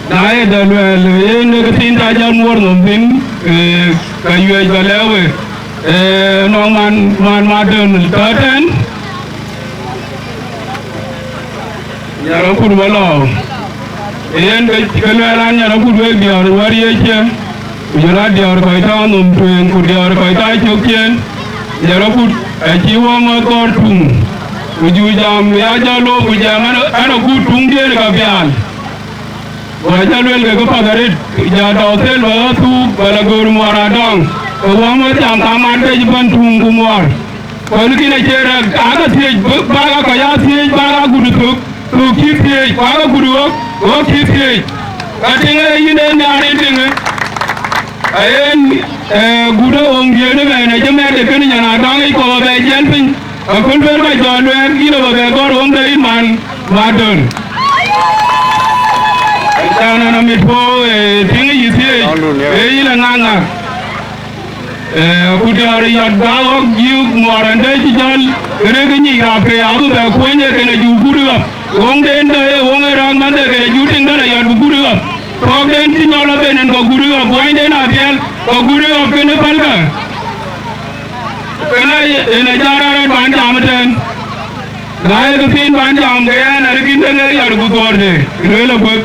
Na ye dɛ luɛɛl, yen ë kë thiin ta jam wuɔr nhom thïn, eh, ka yuɛc bä lɛ̈k we. Eh, nɔŋ man, man Madön tɔ̈ tɛ̈n. Nyarɔkut bä lɔ. Yen ke, ke luɛɛl an, nyarɔkut wek diɔ̈ɔ̈r wär yecë, ku jɔl a diɔ̈ɔ̈r kɔc tɔ̈ nhom tueŋ, ku diɔ̈ɔ̈r kɔc tɔ̈ cök ciëën. Nyarɔkut acï wä ŋɔ̈th kɔɔr tuŋ, ku ju jam ya jɔ look, ku jam an, an, akut tuŋdiën ka pial. Ku acä luel ke këpath arëët, ja tɔ̈u thel bä ɣä thuuk, bä lɔ göör muɔɔr adɔŋ, ke wä ŋö jam kamat ke cï bɛ̈n tuŋ ku muɔɔr. Kɔn kïn acie rɛk, aa ke thiëëc, bä, bä kä kɔc aa thiëëc, bä kä gut thök, thök cï thiëëc, ku aa ke gut ɣɔ̈k, ɣɔ̈k cï thiëëc. Ka tïŋ ee yïn ee nhiaar yen tïŋë. Ayen, eh, gut ë ɣöŋdiën ëmɛn acï mɛt ë kënë nyan adɔŋ yic, ku bɛ jiɛl piny. Aköl ber kɔc jɔ luɛɛk, yïn ë bä bɛ gɔ̈r wëŋde yïn man Madön. Cän an, amit puɔ̈u, ee, tïŋ yï thiëëc, ee, yïn ë ŋaŋ ŋak. Ee, ku diɔ̈ɔ̈r yɔt bä ɣɔ̈k jiëëk muɔɔr ɛn dee cï jɔl, rek ë nyic rap ke abï bɛ kuɔny ee kën ë ju gut ɣɔ̈k. Wëŋden dee ee wëŋ ë rɔ̈ɔ̈k mɛnhde kën ë ju tiŋden ë yɔt bï gut ɣɔ̈k. Pɔ̈kden cï nyɔl abën ɛn kɔ gut ɣɔ̈k, kuɔnyden apiɛl kɔ gut ɣɔ̈k kën ë pälkë. Kënë yen ë jɔt rɔt ban jam ëtɛ̈ɛ̈n. Na ye kë thiin ban jam, ke yɛn arëk yïn de ŋɛk yɔt ku thuɔɔrde, lueel aguek.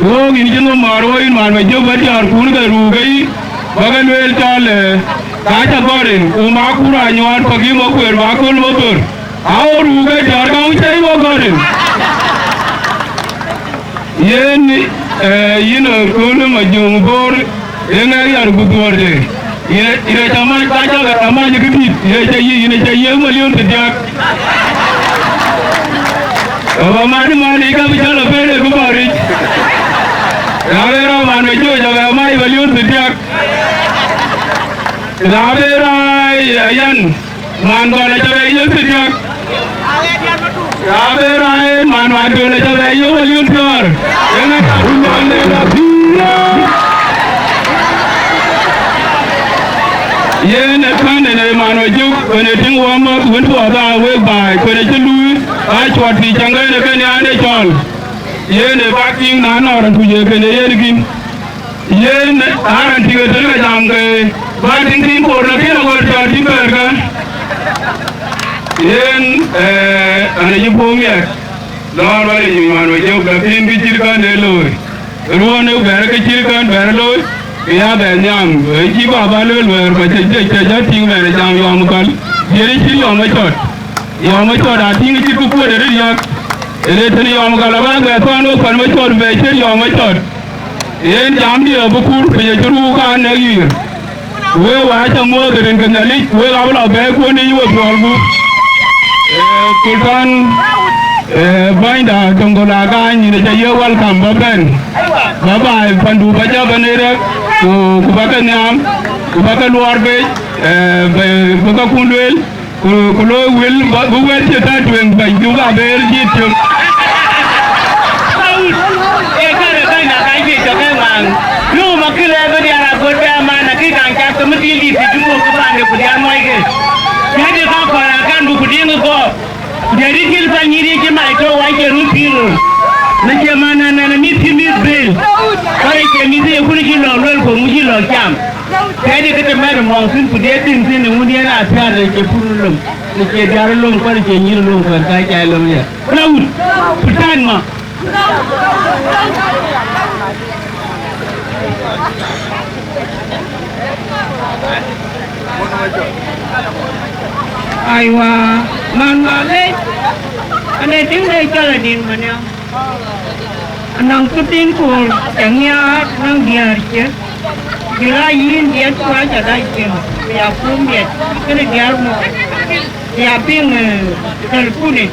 Wook yïn cï nhom määr woi yïn man bä jök bä diäärkun ke ruu ke yï, bä ke lueel cɔl, ee, ka cä gɔ̈t rin, ku ma kur anyuɔɔn pä gïm wä kueer bä köl wä bör. Aɣo ruu ke diäär ka wä cä yï wä gɔ̈t rin. Yen, eh, yïn ë köölë Majöŋ Bor, ë ŋɛk yar ku dhuɔ̈ɔ̈rde. Yïn ë, yïn ë cä mac, ka cä ke rɔt mac ë këdït, yïn ë cä yï, yïn ë cä yiëk milion thiärdiäk. Ë bä man, man, yï ka bï cä lɔ pɛ̈n ë bï bä ric. Na bë rɔt man, bä jɔ cä bɛ mac milion thiärdiäk. Na bë rɔt, eh, yan, man gɔl acä bɛ yiëk thiärdiäk. Ya bë rɔt en man Madön acä bɛ yiëk wël yun thiɔ̈ɔ̈r. Yen ë ka bï man de la pïïr. Yen ë kän en ë man wa jök, kën ë tïŋ wä mäth wën tuɔɔth aa wek baai, kën ë cï luui, aa cuɔt pïïr cäŋ kën ë kën yaan ë cɔl. Yen ë bak tïŋ na nɔɔr atuc ë kën ë yen kïn. Yen aa raan tïŋ ëtënë ke jam ke bä tïŋ tïŋ koor, lakin aɣɔ̈r cɔɔr cï bɛ̈ɛ̈rkë. Yen, eh, an, acï puɔ̈u miɛt, lɔɔr wär ë nyuc man we jök, lakin kë cït kän ee looi. Ruɔ̈ɔ̈n ë bɛ̈ɛ̈r ke cït kän bɛ̈ɛ̈r looi, ke ya bɛ nhiam. Ë cï baba lueel wɛ̈ɛ̈r, ku cä, cä, cä, cä tïŋ mɛn ë jam yɔm käl, diëër cït yɔm ë cɔt. Yɔm ë cɔt aa tïŋ cït kë kuöt ë rït yäk. Ënë tënë yɔm käl abä bɛ thɔ̈n wek pan ë cɔt, bɛ cït yɔm ë cɔt. Yen jamdiɛ̈ abï kuur piny acï ruu ka nɛ̈k yïr. Wek wa cä muɔ̈ɔ̈th rin ke Nhialic, wek abï lɔ bɛ̈ɛ̈i kuöni we piɔl gup. Eh, Sultan, eh, bänyda Döŋgöl Agany, yïn acä ye welcome bä bɛ̈n. Bä baai pandu bä jɔ bɛ̈n ë rɛ̈k, ku, ku bä ke nhiam, ku bä ke luɔɔr bec, eh, bë, bë käkkun lueel. Ku, ku looi wël, bä, bï wɛ̈t cï tɔ̈ tueŋ bɛ̈ny, bï bä bɛɛr jït cök. Ee kärë bɛ̈ny na ka cï cök ë ŋuan. Yöök ma kï lɛɛr bï diaal agot bɛ aman, akï kaŋ cath ke mïthil dït cï cï buk ke paande ku diaal muɔckë. Cï dï ka kɔɔr akan bï ku diëŋ ë gɔɔk. Ku diɛt cï cil bɛ̈ny nyïïr cï mac tɔ̈u wac cï röt pïïr röt. Në cï man nɛn nɛn mïth cï mïth bel. Kɔc cie mïth ye kun cï lɔ luel ku ŋu cï lɔ cam. Këdï kë të mɛt ë mɔ̈ŋ thïn, ku dee tïŋ thïn, ë ŋun yen aa piäät, ë cie pur lom, ë cie diäär lom, ku ë cie nyïïr lom, ku ë ka cai lom ya. Ku na wut, ku tän ma, Aiwa, man malec, ane tiŋ de cɔl adïn maniɔm. Anɔŋ këthiin Kuur ca nhiaar nɔŋ diäär cië, jɔl a yïn diɛt ku aca dac piŋ, bï ya kum diɛt kënë diäär mɔ̈u, bï ya piŋ, eh, telpunic.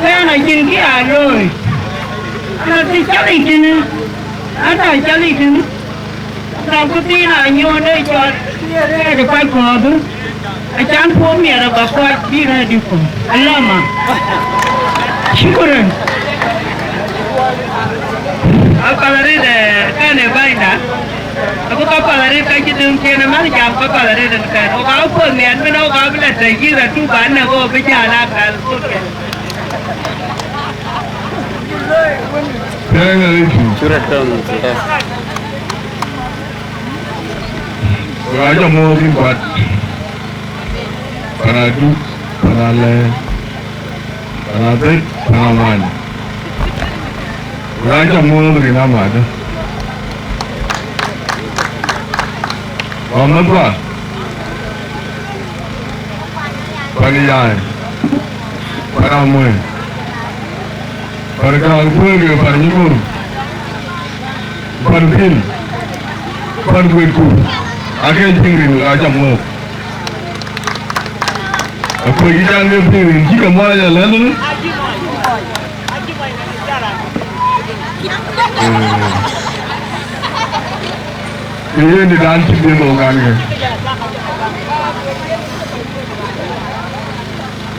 Ku ɛn acïn kë ya looi, an, atï calic tënë, ata calic tënë. Ka ku thiin a nyuɔɔn ë cɔl ë kɔc kɔ̈ɔ̈th, acan puɔ̈u miɛt aba kɔc bï rɛ̈ɛ̈r dï ku alama. Shukran. Apath arëët, eh, kɛn ë bänyda. Abï ka path arëët ka cï döŋ ciëën ëmɛn jam ka path arëët ën kɛn. Wok aa puɔ̈th miɛt min wok aa bï la tɛ̈c yï ratu ba näk ɣok bï jäl aa kal. Thank you. Wek aa jɔ muɔ̈ɔ̈th yïn kuat, pan Aduk, pan Alɛ̈ɛ̈r, pan Abet, pan Amany. Wek aa jɔ muɔ̈ɔ̈th rin amadë. Wamɛ̈thkua, pan Yai, pan Amuëër, pan Gäär Kuëër ke pan Nyimur, pan Pil, pan Kuetku, akën tïŋ rin, wek aa jɔ muɔ̈ɔ̈th. Akuɔ̈c cï caŋ ke piŋ rin cï ke muɔc alɛ̈th ënë. Ee, yen ë dan cï dhiëth ɣok kan ke.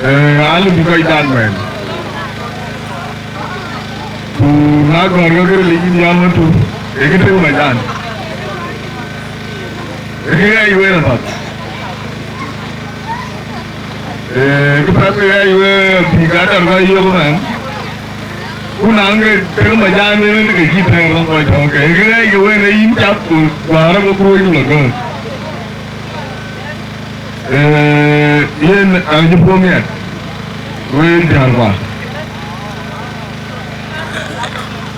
Ee, alë bï kɔc dak mɛn. Ku na gɔ̈r ke këril yïn nhial wën tök, ee kë tëk mac dan. Ee kë ɣɛɛc wël apath. Ee, kë path kë ɣɛɛc wek bïk adɔr kɔc yök ëmɛn. Ku na ke tëk mac dan wën ke cï tɛ̈ɛ̈r rɔt kɔc tɔ̈ ke. Ee kë ɣɛɛc ke wën ee yïn cath ku guäär ke kuruöc ku lɔ gɔ̈ɔ̈r. Ee, yen an cï puɔ̈u miɛt, wek diäär kua.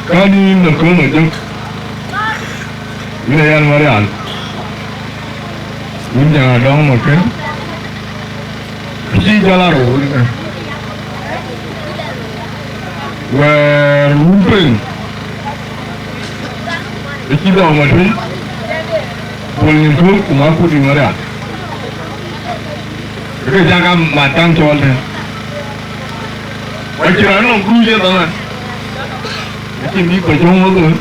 Ka nïn në kööl Majök, yïn ë yɛn Marial, yïn Jaŋ Adɔŋ Makën, cï jɔl a rou wën ë. Wɛ̈ɛ̈r wun tueŋ, ë cï dɔm Matuëny, Bol Nyin Tuök ku Makut Nyin Marial. Ke cak a mat kaŋ cɔɔl tën. Ku acïn raan nɔŋ kuruc ë dhaman. Acïn bï Pacöŋ Makuëër,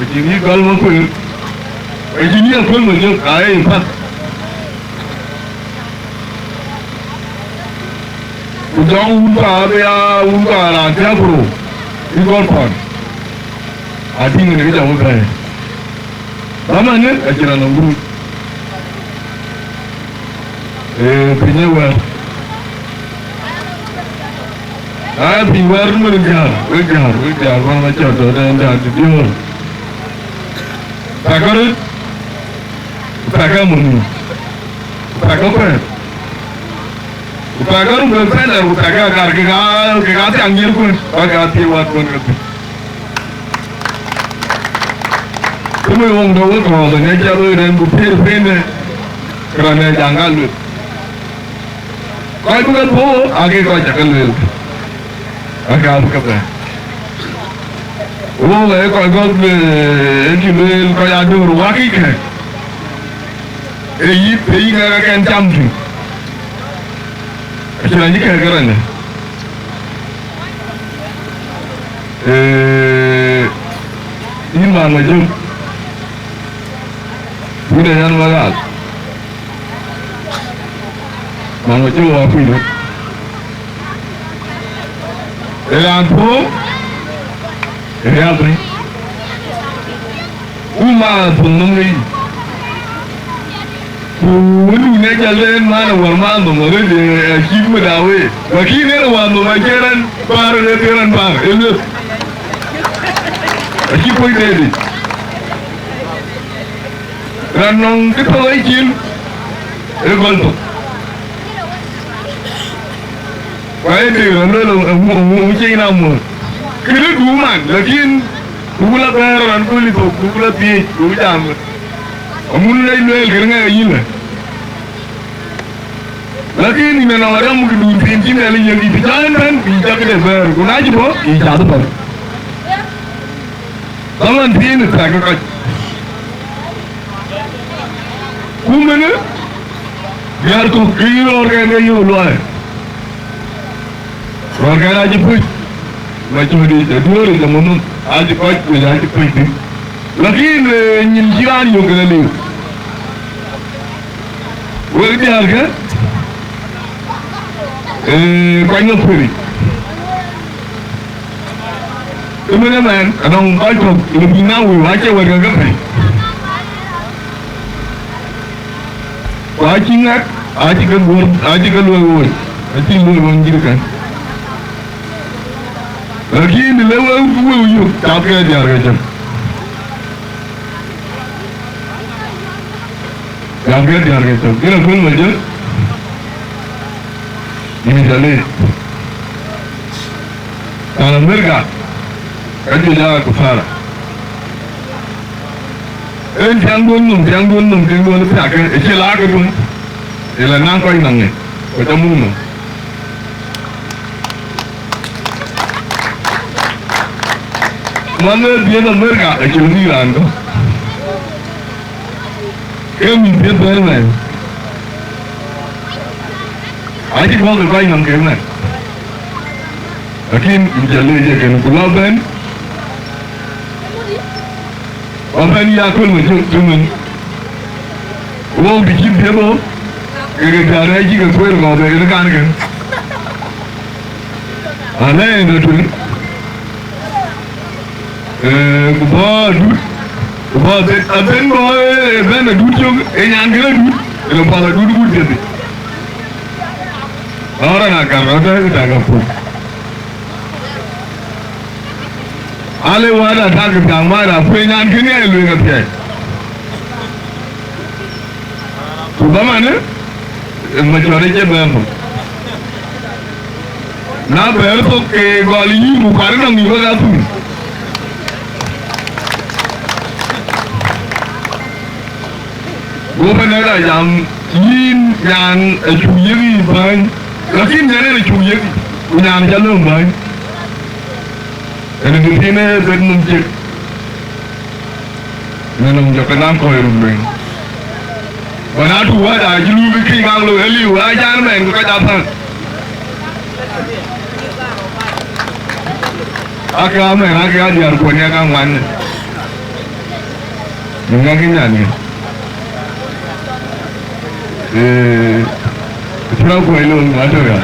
acïn bï Gɔl Makuëër, acïn bï Aköl Majök, aa ye path. Ku jɔk wun path abï ya wun path raan thiäk ku rou, bï gɔl kɔn. Adïŋ ënë kë jɔk bï bɛ̈ɛ̈i. Dhaman ë acïn raan nɔŋ kuruc. Ee, piny ë wɛ̈ɛ̈r. Aa, piny wɛ̈ɛ̈r, wek diäär, wek diäär, wek diäär, wek diäär, wek diäär, wek diäär, wek diäär. Pɛ̈kë röt, pɛ̈kë mony, pɛ̈kë kuɛɛth, pɛ̈kë röt, pɛ̈kë röt, pɛ̈kë röt, pɛ̈kë röt, kek aa, kek aa thiaŋ yiëër kuën, bäk aa thiëëk wɛ̈t kuën ke thïn. Të mën wok dɔ̈k wek kɔ̈ɔ̈th ë ŋiɛc cä looi rɛ̈n ku pïïr piny ë raan ë jaŋ ka lueth. Kɔc bï ke puɔ̈u aake kɔc cä ke lueel, aake abï ke bɛ̈n. Wok ee kɔc gɔ̈k lueel, ee cï lueel kɔc aa döör wakic kɛ̈k. Ee yïth, ee yï ŋɛk akɛn cam tïŋ. Acïn raan cï kɛ̈k ke rɛ̈n ë. Ee, yïn man Majök, yïn ë yɛn Marial, man Majök wa kuc röt. Ee raan puɔ̈u, ee riääk piny. Ku ma thöŋ nɔm ŋic. Ku wëndun ë jɔl en man ë wär man nɔm arëët, ë, acït mëda wee. Lakin en ë wään nɔm acï rɛn päär, ë thïn rɛn päär, ë lueth. Acï kuöc deetic. Raan nɔŋ kë tɔ̈ ë cin, ë gɔl thok. Ku ayï dï raan lueel, ë, ë, ë, ë, cï na muɔ̈th. Kënë du man, lakin duk la bɛ̈ɛ̈r rɔn ku lip thok, duk la thiëëc, duk jam. Amun lɛc lueel kënë ŋɛk ayï lë. Lakin yïn anɔŋ arɛm këdun thiin cï Nhialic yiëk yï, të cä en bɛ̈n, yï cä këde bɛ̈ɛ̈r, ku na cï bɔ̈, yï cath ëbɛ̈n. Dhaman thiin ë thɛk ë kɔc. Ku mënë, diäär kɔ̈k kë yï rɔɔrkɛn ke yök luɔi. Rɔɔrkɛn acï puc, macöödic, aduööric, amunhom, acï kɔc, ku acï puc thïn. Lakin, eh, nyin cï raan yök kën aliu. Wek diäärkë, eh, kuany ŋa kuëëric. Ëmën ëmɛn, anɔŋ kɔc kɔ̈k, le bï na wëu, acie wɛ̈t ke ke pɛ̈i. Ku acï ŋɛk, acï ke guöör, acï ke luöi woi, acï luöi woi nyïïr kën. Lakin le wëu, wëu yök, cath ke diäär ke cök. Jam ke diäär ke cök. Yen aköl ma jök. Yïn jɔ leec. Than Amerika, ka juëc aa kufara. En tiaŋduön nɔm, tiaŋduön nɔm, tiaŋduön thiakä, ë cï laak ëduön. Ë la naŋ kɔc naŋ ŋic, ku ca muk nɔm. Man ë dhiëth Amerika, acïn bï raan tɔ̈. Ke mïth dhiëth bɛ̈ɛ̈r mɛn. Acï bɔ̈ ke kɔc nɔm kek mɛn. Lakin jɔ leec ë kën ku lɔ bɛ̈n. Wa bɛ̈n ya köl ma cök tëmën. Wok bï cït dhiëth ɣo, ke ke piath rɛɛc cï ke kueer kɔ̈th ë kan kën. Alɛɛc ë tueŋ. Eh, ku bɔ̈ adut, ku bɔ̈ abën, abën bɔ̈, eh, bɛ̈n adut cök, ë nyan kën adut, ë puɔth adut gut piɛth. Ɣɔn raan akar rɔt ë tak apuɔ̈th. Ale wada tak tak mara, ku ë nyan kën ë lueŋ apiɛth. Ku bä manë, ë macɔɔr ë cï bɛ̈ɛ̈r thok. Na bɛ̈ɛ̈r thok, ke gɔl yïn, ku kuar nɔm yï wek athum. Go bɛ̈n ë la jam, yïn nyan acuk yiëk yï bäny, lakin nyan en acuk yiëk, ku nyan ca lööm bäny. Ënë tëthiinë bɛ̈n nɔm ciëk. Në nɔm jɔ ke naŋ kɔc run lueŋ. Wën aa tuk wääda acï luui bï kïc ŋak loi aliu, aa jaan mɛn ku ka ca thäŋ. Ake amɛn, ake adiäär kuɔn ya kaŋ ŋuan. Në ŋak ë nyan ŋic. Ee, cï rɔt kuɔc loi ŋuan tök ya.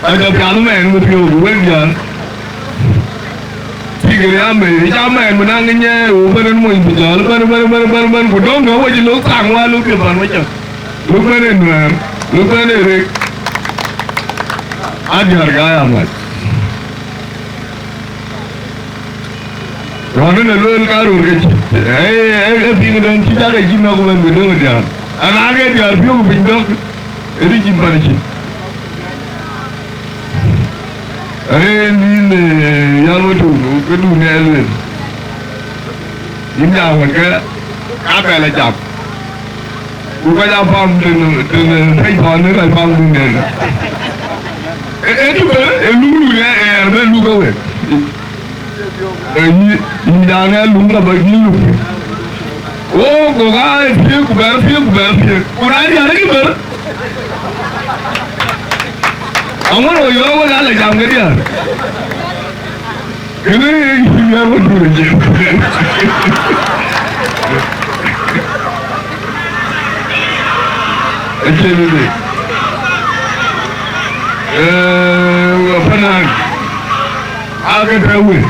Ade piath mɛn ku piɔ̈u ku wek jään. Tik riam ë, ë ca mɛn bï naŋ nyɛɛr, wo bɛ̈n en mony bï jɔl bɛ̈n, bɛ̈n, bɛ̈n, bɛ̈n, bɛ̈n, ku dɔ̈ŋ dɔ̈ŋ wecï lok thaŋ wa lok piɛth pan wecä. Lok bɛ̈n en nuɛɛr, lok bɛ̈n en rek. Adiäär ka ya mac. Rɔn en ë lueel ka röör ke cï, ee, ee, ee piŋ dɛ̈n cï cak ë cï nɔ̈k bɛ̈n bï döŋ ë diäär. Ana ke diäär piɔ̈u piny dɔ̈k, ë rïc yïn pan cï. Ee, yïn, ee, yäl wä tök, këdun ë lueel. Yïn jam wën ke, ka bɛ lɔ jam. Ku ka ja pam tën, tën, tën pam në ka pam dun nɛn. Ee, ee, tï bɛ, ee, luk luk ë, ee, bɛ luk ë wek. Ee, yï, yï jam ë luk ka bä yï luk. Wo, ku ka ee thiëëk, ku bɛ̈r thiëëk, ku bɛ̈r thiëëk. Ku na diäär kï bɛ̈r. Aŋuɔ̈t wo yɔ̈ɔ̈k wek ala jam ke diäär. Kënë yïn ya wo duur jë. Acie bï bï. Ee, apanan. Aa ke tɛ̈ wël.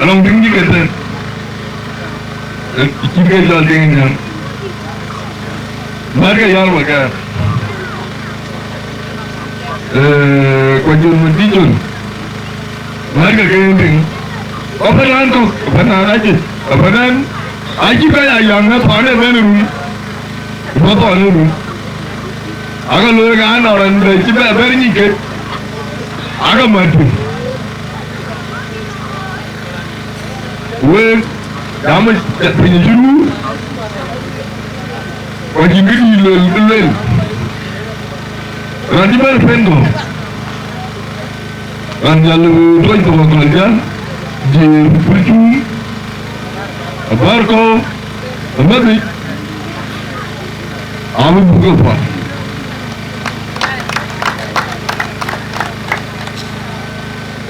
Alɔŋ tïŋ cï ke tɛ̈. Cït ke jɔl tïŋ nyäŋ. Mät ke yɔl wek ë. Ee, ku jɔl mät dï jɔl. Mät ke ke yen tïŋ. Apanan kɔ̈k, apanan acï. Apanan acï ke ya yäŋ ë thɔn ë bɛ̈n run. Bä thɔn ë run. Aka looi ke anɔŋ raan bɛ cï bɛ bɛ̈r nyic ke. Aka mat piny. Wek, jam piny cï ruu, ku acïn kë dïït luel, luel. Raan cï bɛ̈n pɛ̈n kɔ̈u, raan jäl tuɔc thok akɔ̈l jäl, jiëër kuc cuum, abäär kɔ̈u, amɛ̈thic, abï buk ke puɔl.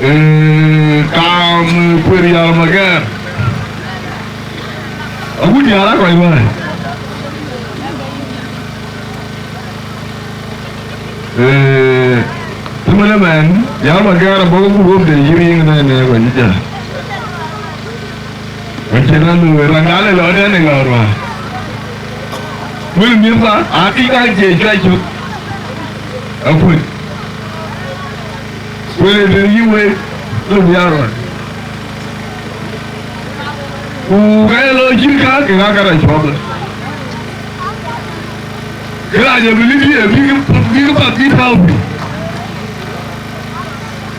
Ee, kaam, ee, kueer Yar Magɛɛr. Agut diäär aa kɔc wääc. Ee, cïmën ëmɛn, Yar Magɛɛr abɔ̈ ke gurup de yï riŋ ënɛn ë kɔc jäl. Acïn raan lueel, raan aa le lɔ tɛ̈n ë ŋɔ̈ɔ̈r wäär. Wël mïth ka, aa kï ka cie cuai cök. Akuc. Wël ë tënë yï wek, lɔ nhiaar ɣɔn. Ku ka ye lɔ cït ka, ke ka ka rɔt cuɔp. Kë rac ë bï lip ye, bï, bï path bï tääu piny.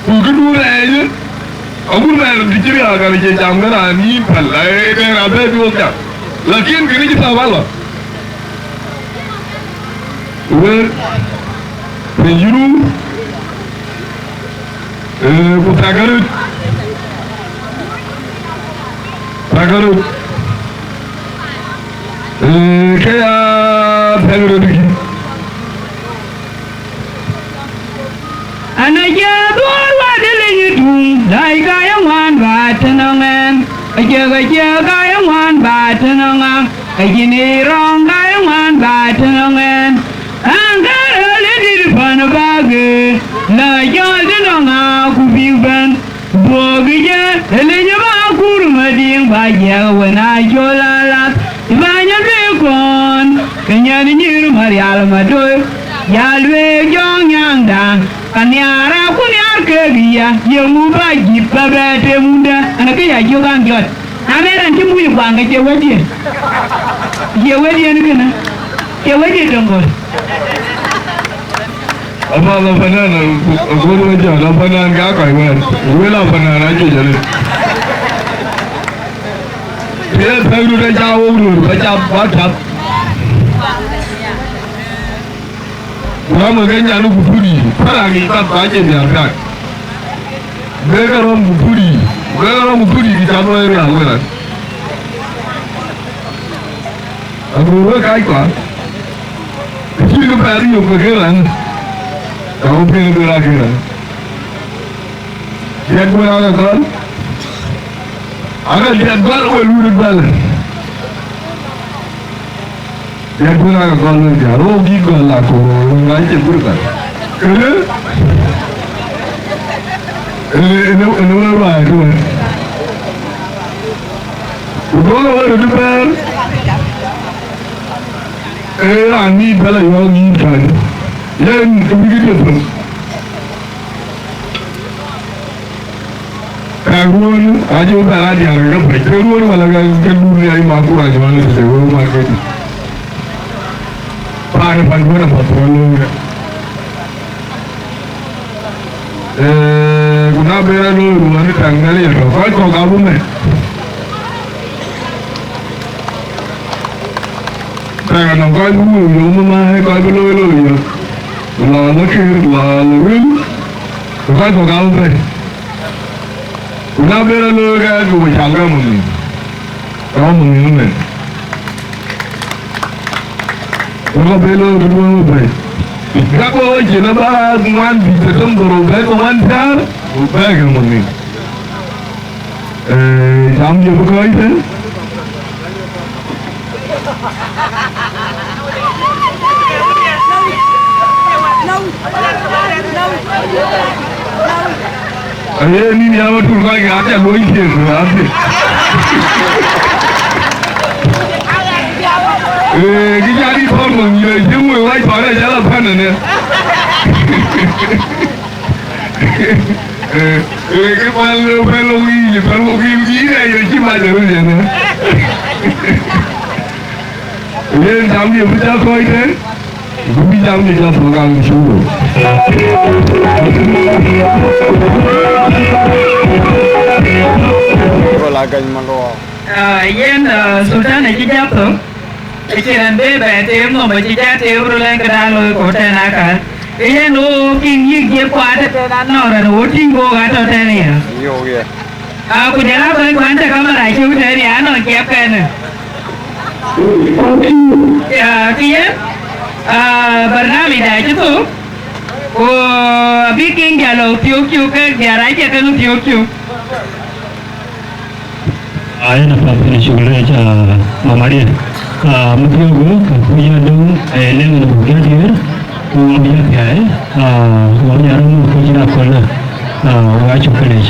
Ku këdu rɛɛc, agut mɛɛn të cï riääk, an, cie jam kë raan yïn päl, ee, ee raan bɛ̈ɛ̈i bï wok jam. Lakin kënë cï tääu alɔ. Wek, piny yï ruu, ee, ku thɛkë röt. Thɛkë röt. Ee, ke ya thɛkë röt kï. An, acie dhuɔ̈ɔ̈r wädë leny ë tuŋ, daai ka ye ŋuan bä tënɔŋ ɛn. Acie, acie ka ye ŋuan bä tënɔŋ ŋa, ka cïn ë rɔ̈ɔ̈ŋ ka ye ŋuan bä tënɔŋ ɛn. An, ka röl ë dït pan bäk ë, la jɔl tënɔŋ ŋa ku bïk bɛ̈n. Duökï jɛ, ë leny bä kur Madiŋ bä jiɛk wën aa col alath. Bä nyɛ lueel kɔn, ke nyɛn nyïïr Marial Madoi, ya lueel jɔŋ nyaŋda, ka nhiaar aku nhiaar keek ya, ye ŋu bä jïp bä bɛ tem wundä, ɛn ke ya jiök an jɔt. Na mɛn raan cï muc ë guaŋ ke cie wëdiën, cie wëdiën kënë, cie wëdiën töŋ gɔl. Apath apanan, akööl wec jɔt, apanan ka kɔc wɛ̈ɛ̈r, wël apanan acuc arëët. Të ye thɛ̈k röt aca wok röör, ba cath, ba cath. Ku rɔ̈m ke nyan ku pur yic, päl aŋic path ba cïn nhial kak. Bek rɔ̈m ku pur yic, bek rɔ̈m ku pur yic, kë cath wɛ̈ɛ̈r rial wël an. Ago wek kackua, acïn kë pɛɛr yök ke kën rɛ̈ŋ, ka ku piɛŋ duëër akën rɛ̈ŋ. Diɛt wën ake gɔl, ake diɛt gɔl we luut bɛ̈l. Diɛt wën ake gɔl wek diäär, wok gïk gɔl la ku wek ŋac cï gur bɛ̈l. Kënë, ënë, ënë, ënë wek ruääi tueŋ. Ku duɔ̈kkë wek röt bɛ̈ɛ̈r, ee raan nïïm bɛ̈l ayɔ̈ɔ̈k yïn kän, yen kë bï kë diëth thök. Kɛ̈k ruöön acï bï bɛ̈n raan diäär ke pɛ̈c, ke ruöön wala ke, ke dur riɛc ma kur acï man ëtëde wëu man ke dït. Paan ë pan duön apath ruɔ̈n looi ke. Ee, ku na ben a looi ruɔ̈n ë tɛ̈ŋ Nhialic atɔ̈, kɔc kɔ̈k abï mɛt. Tɛ̈ŋ anɔŋ kɔc bï wëu yök ëmääth, kɔc bï looi looi yök. Lɔ lɔ kër, lɔ lɔ ril, ku kɔc kɔ̈k abï bɛ̈n. Ku na ben a looi ke, ke we cam ke muk nïïm. Rɔ̈m nïïm ëmën. Wek abï looi kë duön we bɛ̈i. Dak we cïn aba ŋuan bï të döŋ dhorou bɛ̈ɛ̈i ke wan thiäär, ku bɛ̈ɛ̈i ke muk nïïm. Ee, jam ye bï kɔc thïn. Aye, nïn ya wä tur kɔc ke aca luɔi thiek, athie. Ee, kë ca dït thɔ̈r nɔm, ye cï ŋuëë wac thɔ̈r ë jal apɛ̈n ënë. Ee, ee, kë päl, päl wok yiic, päl wok yiic, yïn ë ye cï mac ë röt yen ë. Yen jam ye bï jal kɔc tën, ku bï jam ye jal thok an cuk. La gany malua. Ah, yen, ah, Sultan acï jam thok. Acï rɛn bï bɛ teem nhom, acï jal teem röl ɛn këda looi kɔ̈u tɛ̈n akäl. Ke yen ɣo kiŋ yïk jiëp kuat tɛ̈n anɔŋ rɛn ɣo tïŋ ɣok atɔ̈ tɛ̈n ya. Yök ye. Ah, ku jɔl a kɔc kuan tɛ̈ kamera cök tɛ̈n ya anɔŋ jiɛp kɛn. Ya, ke yen, ah, barnamij da cï thok. Ku abï kiŋ jal lɔ thiök cök ke diäär acie kek thiök cök. Ai, na pa piny cuk lec, ah, Mama Diɛ̈. Ah, më thiɔ̈k, ka kuc ya döŋ, eh, leŋ në buk ya diɛɛr, ku wɔ bï ya thiai, ah, wɔ bï ya röm kuc ya köl, ah, wɔ ya cuk lec.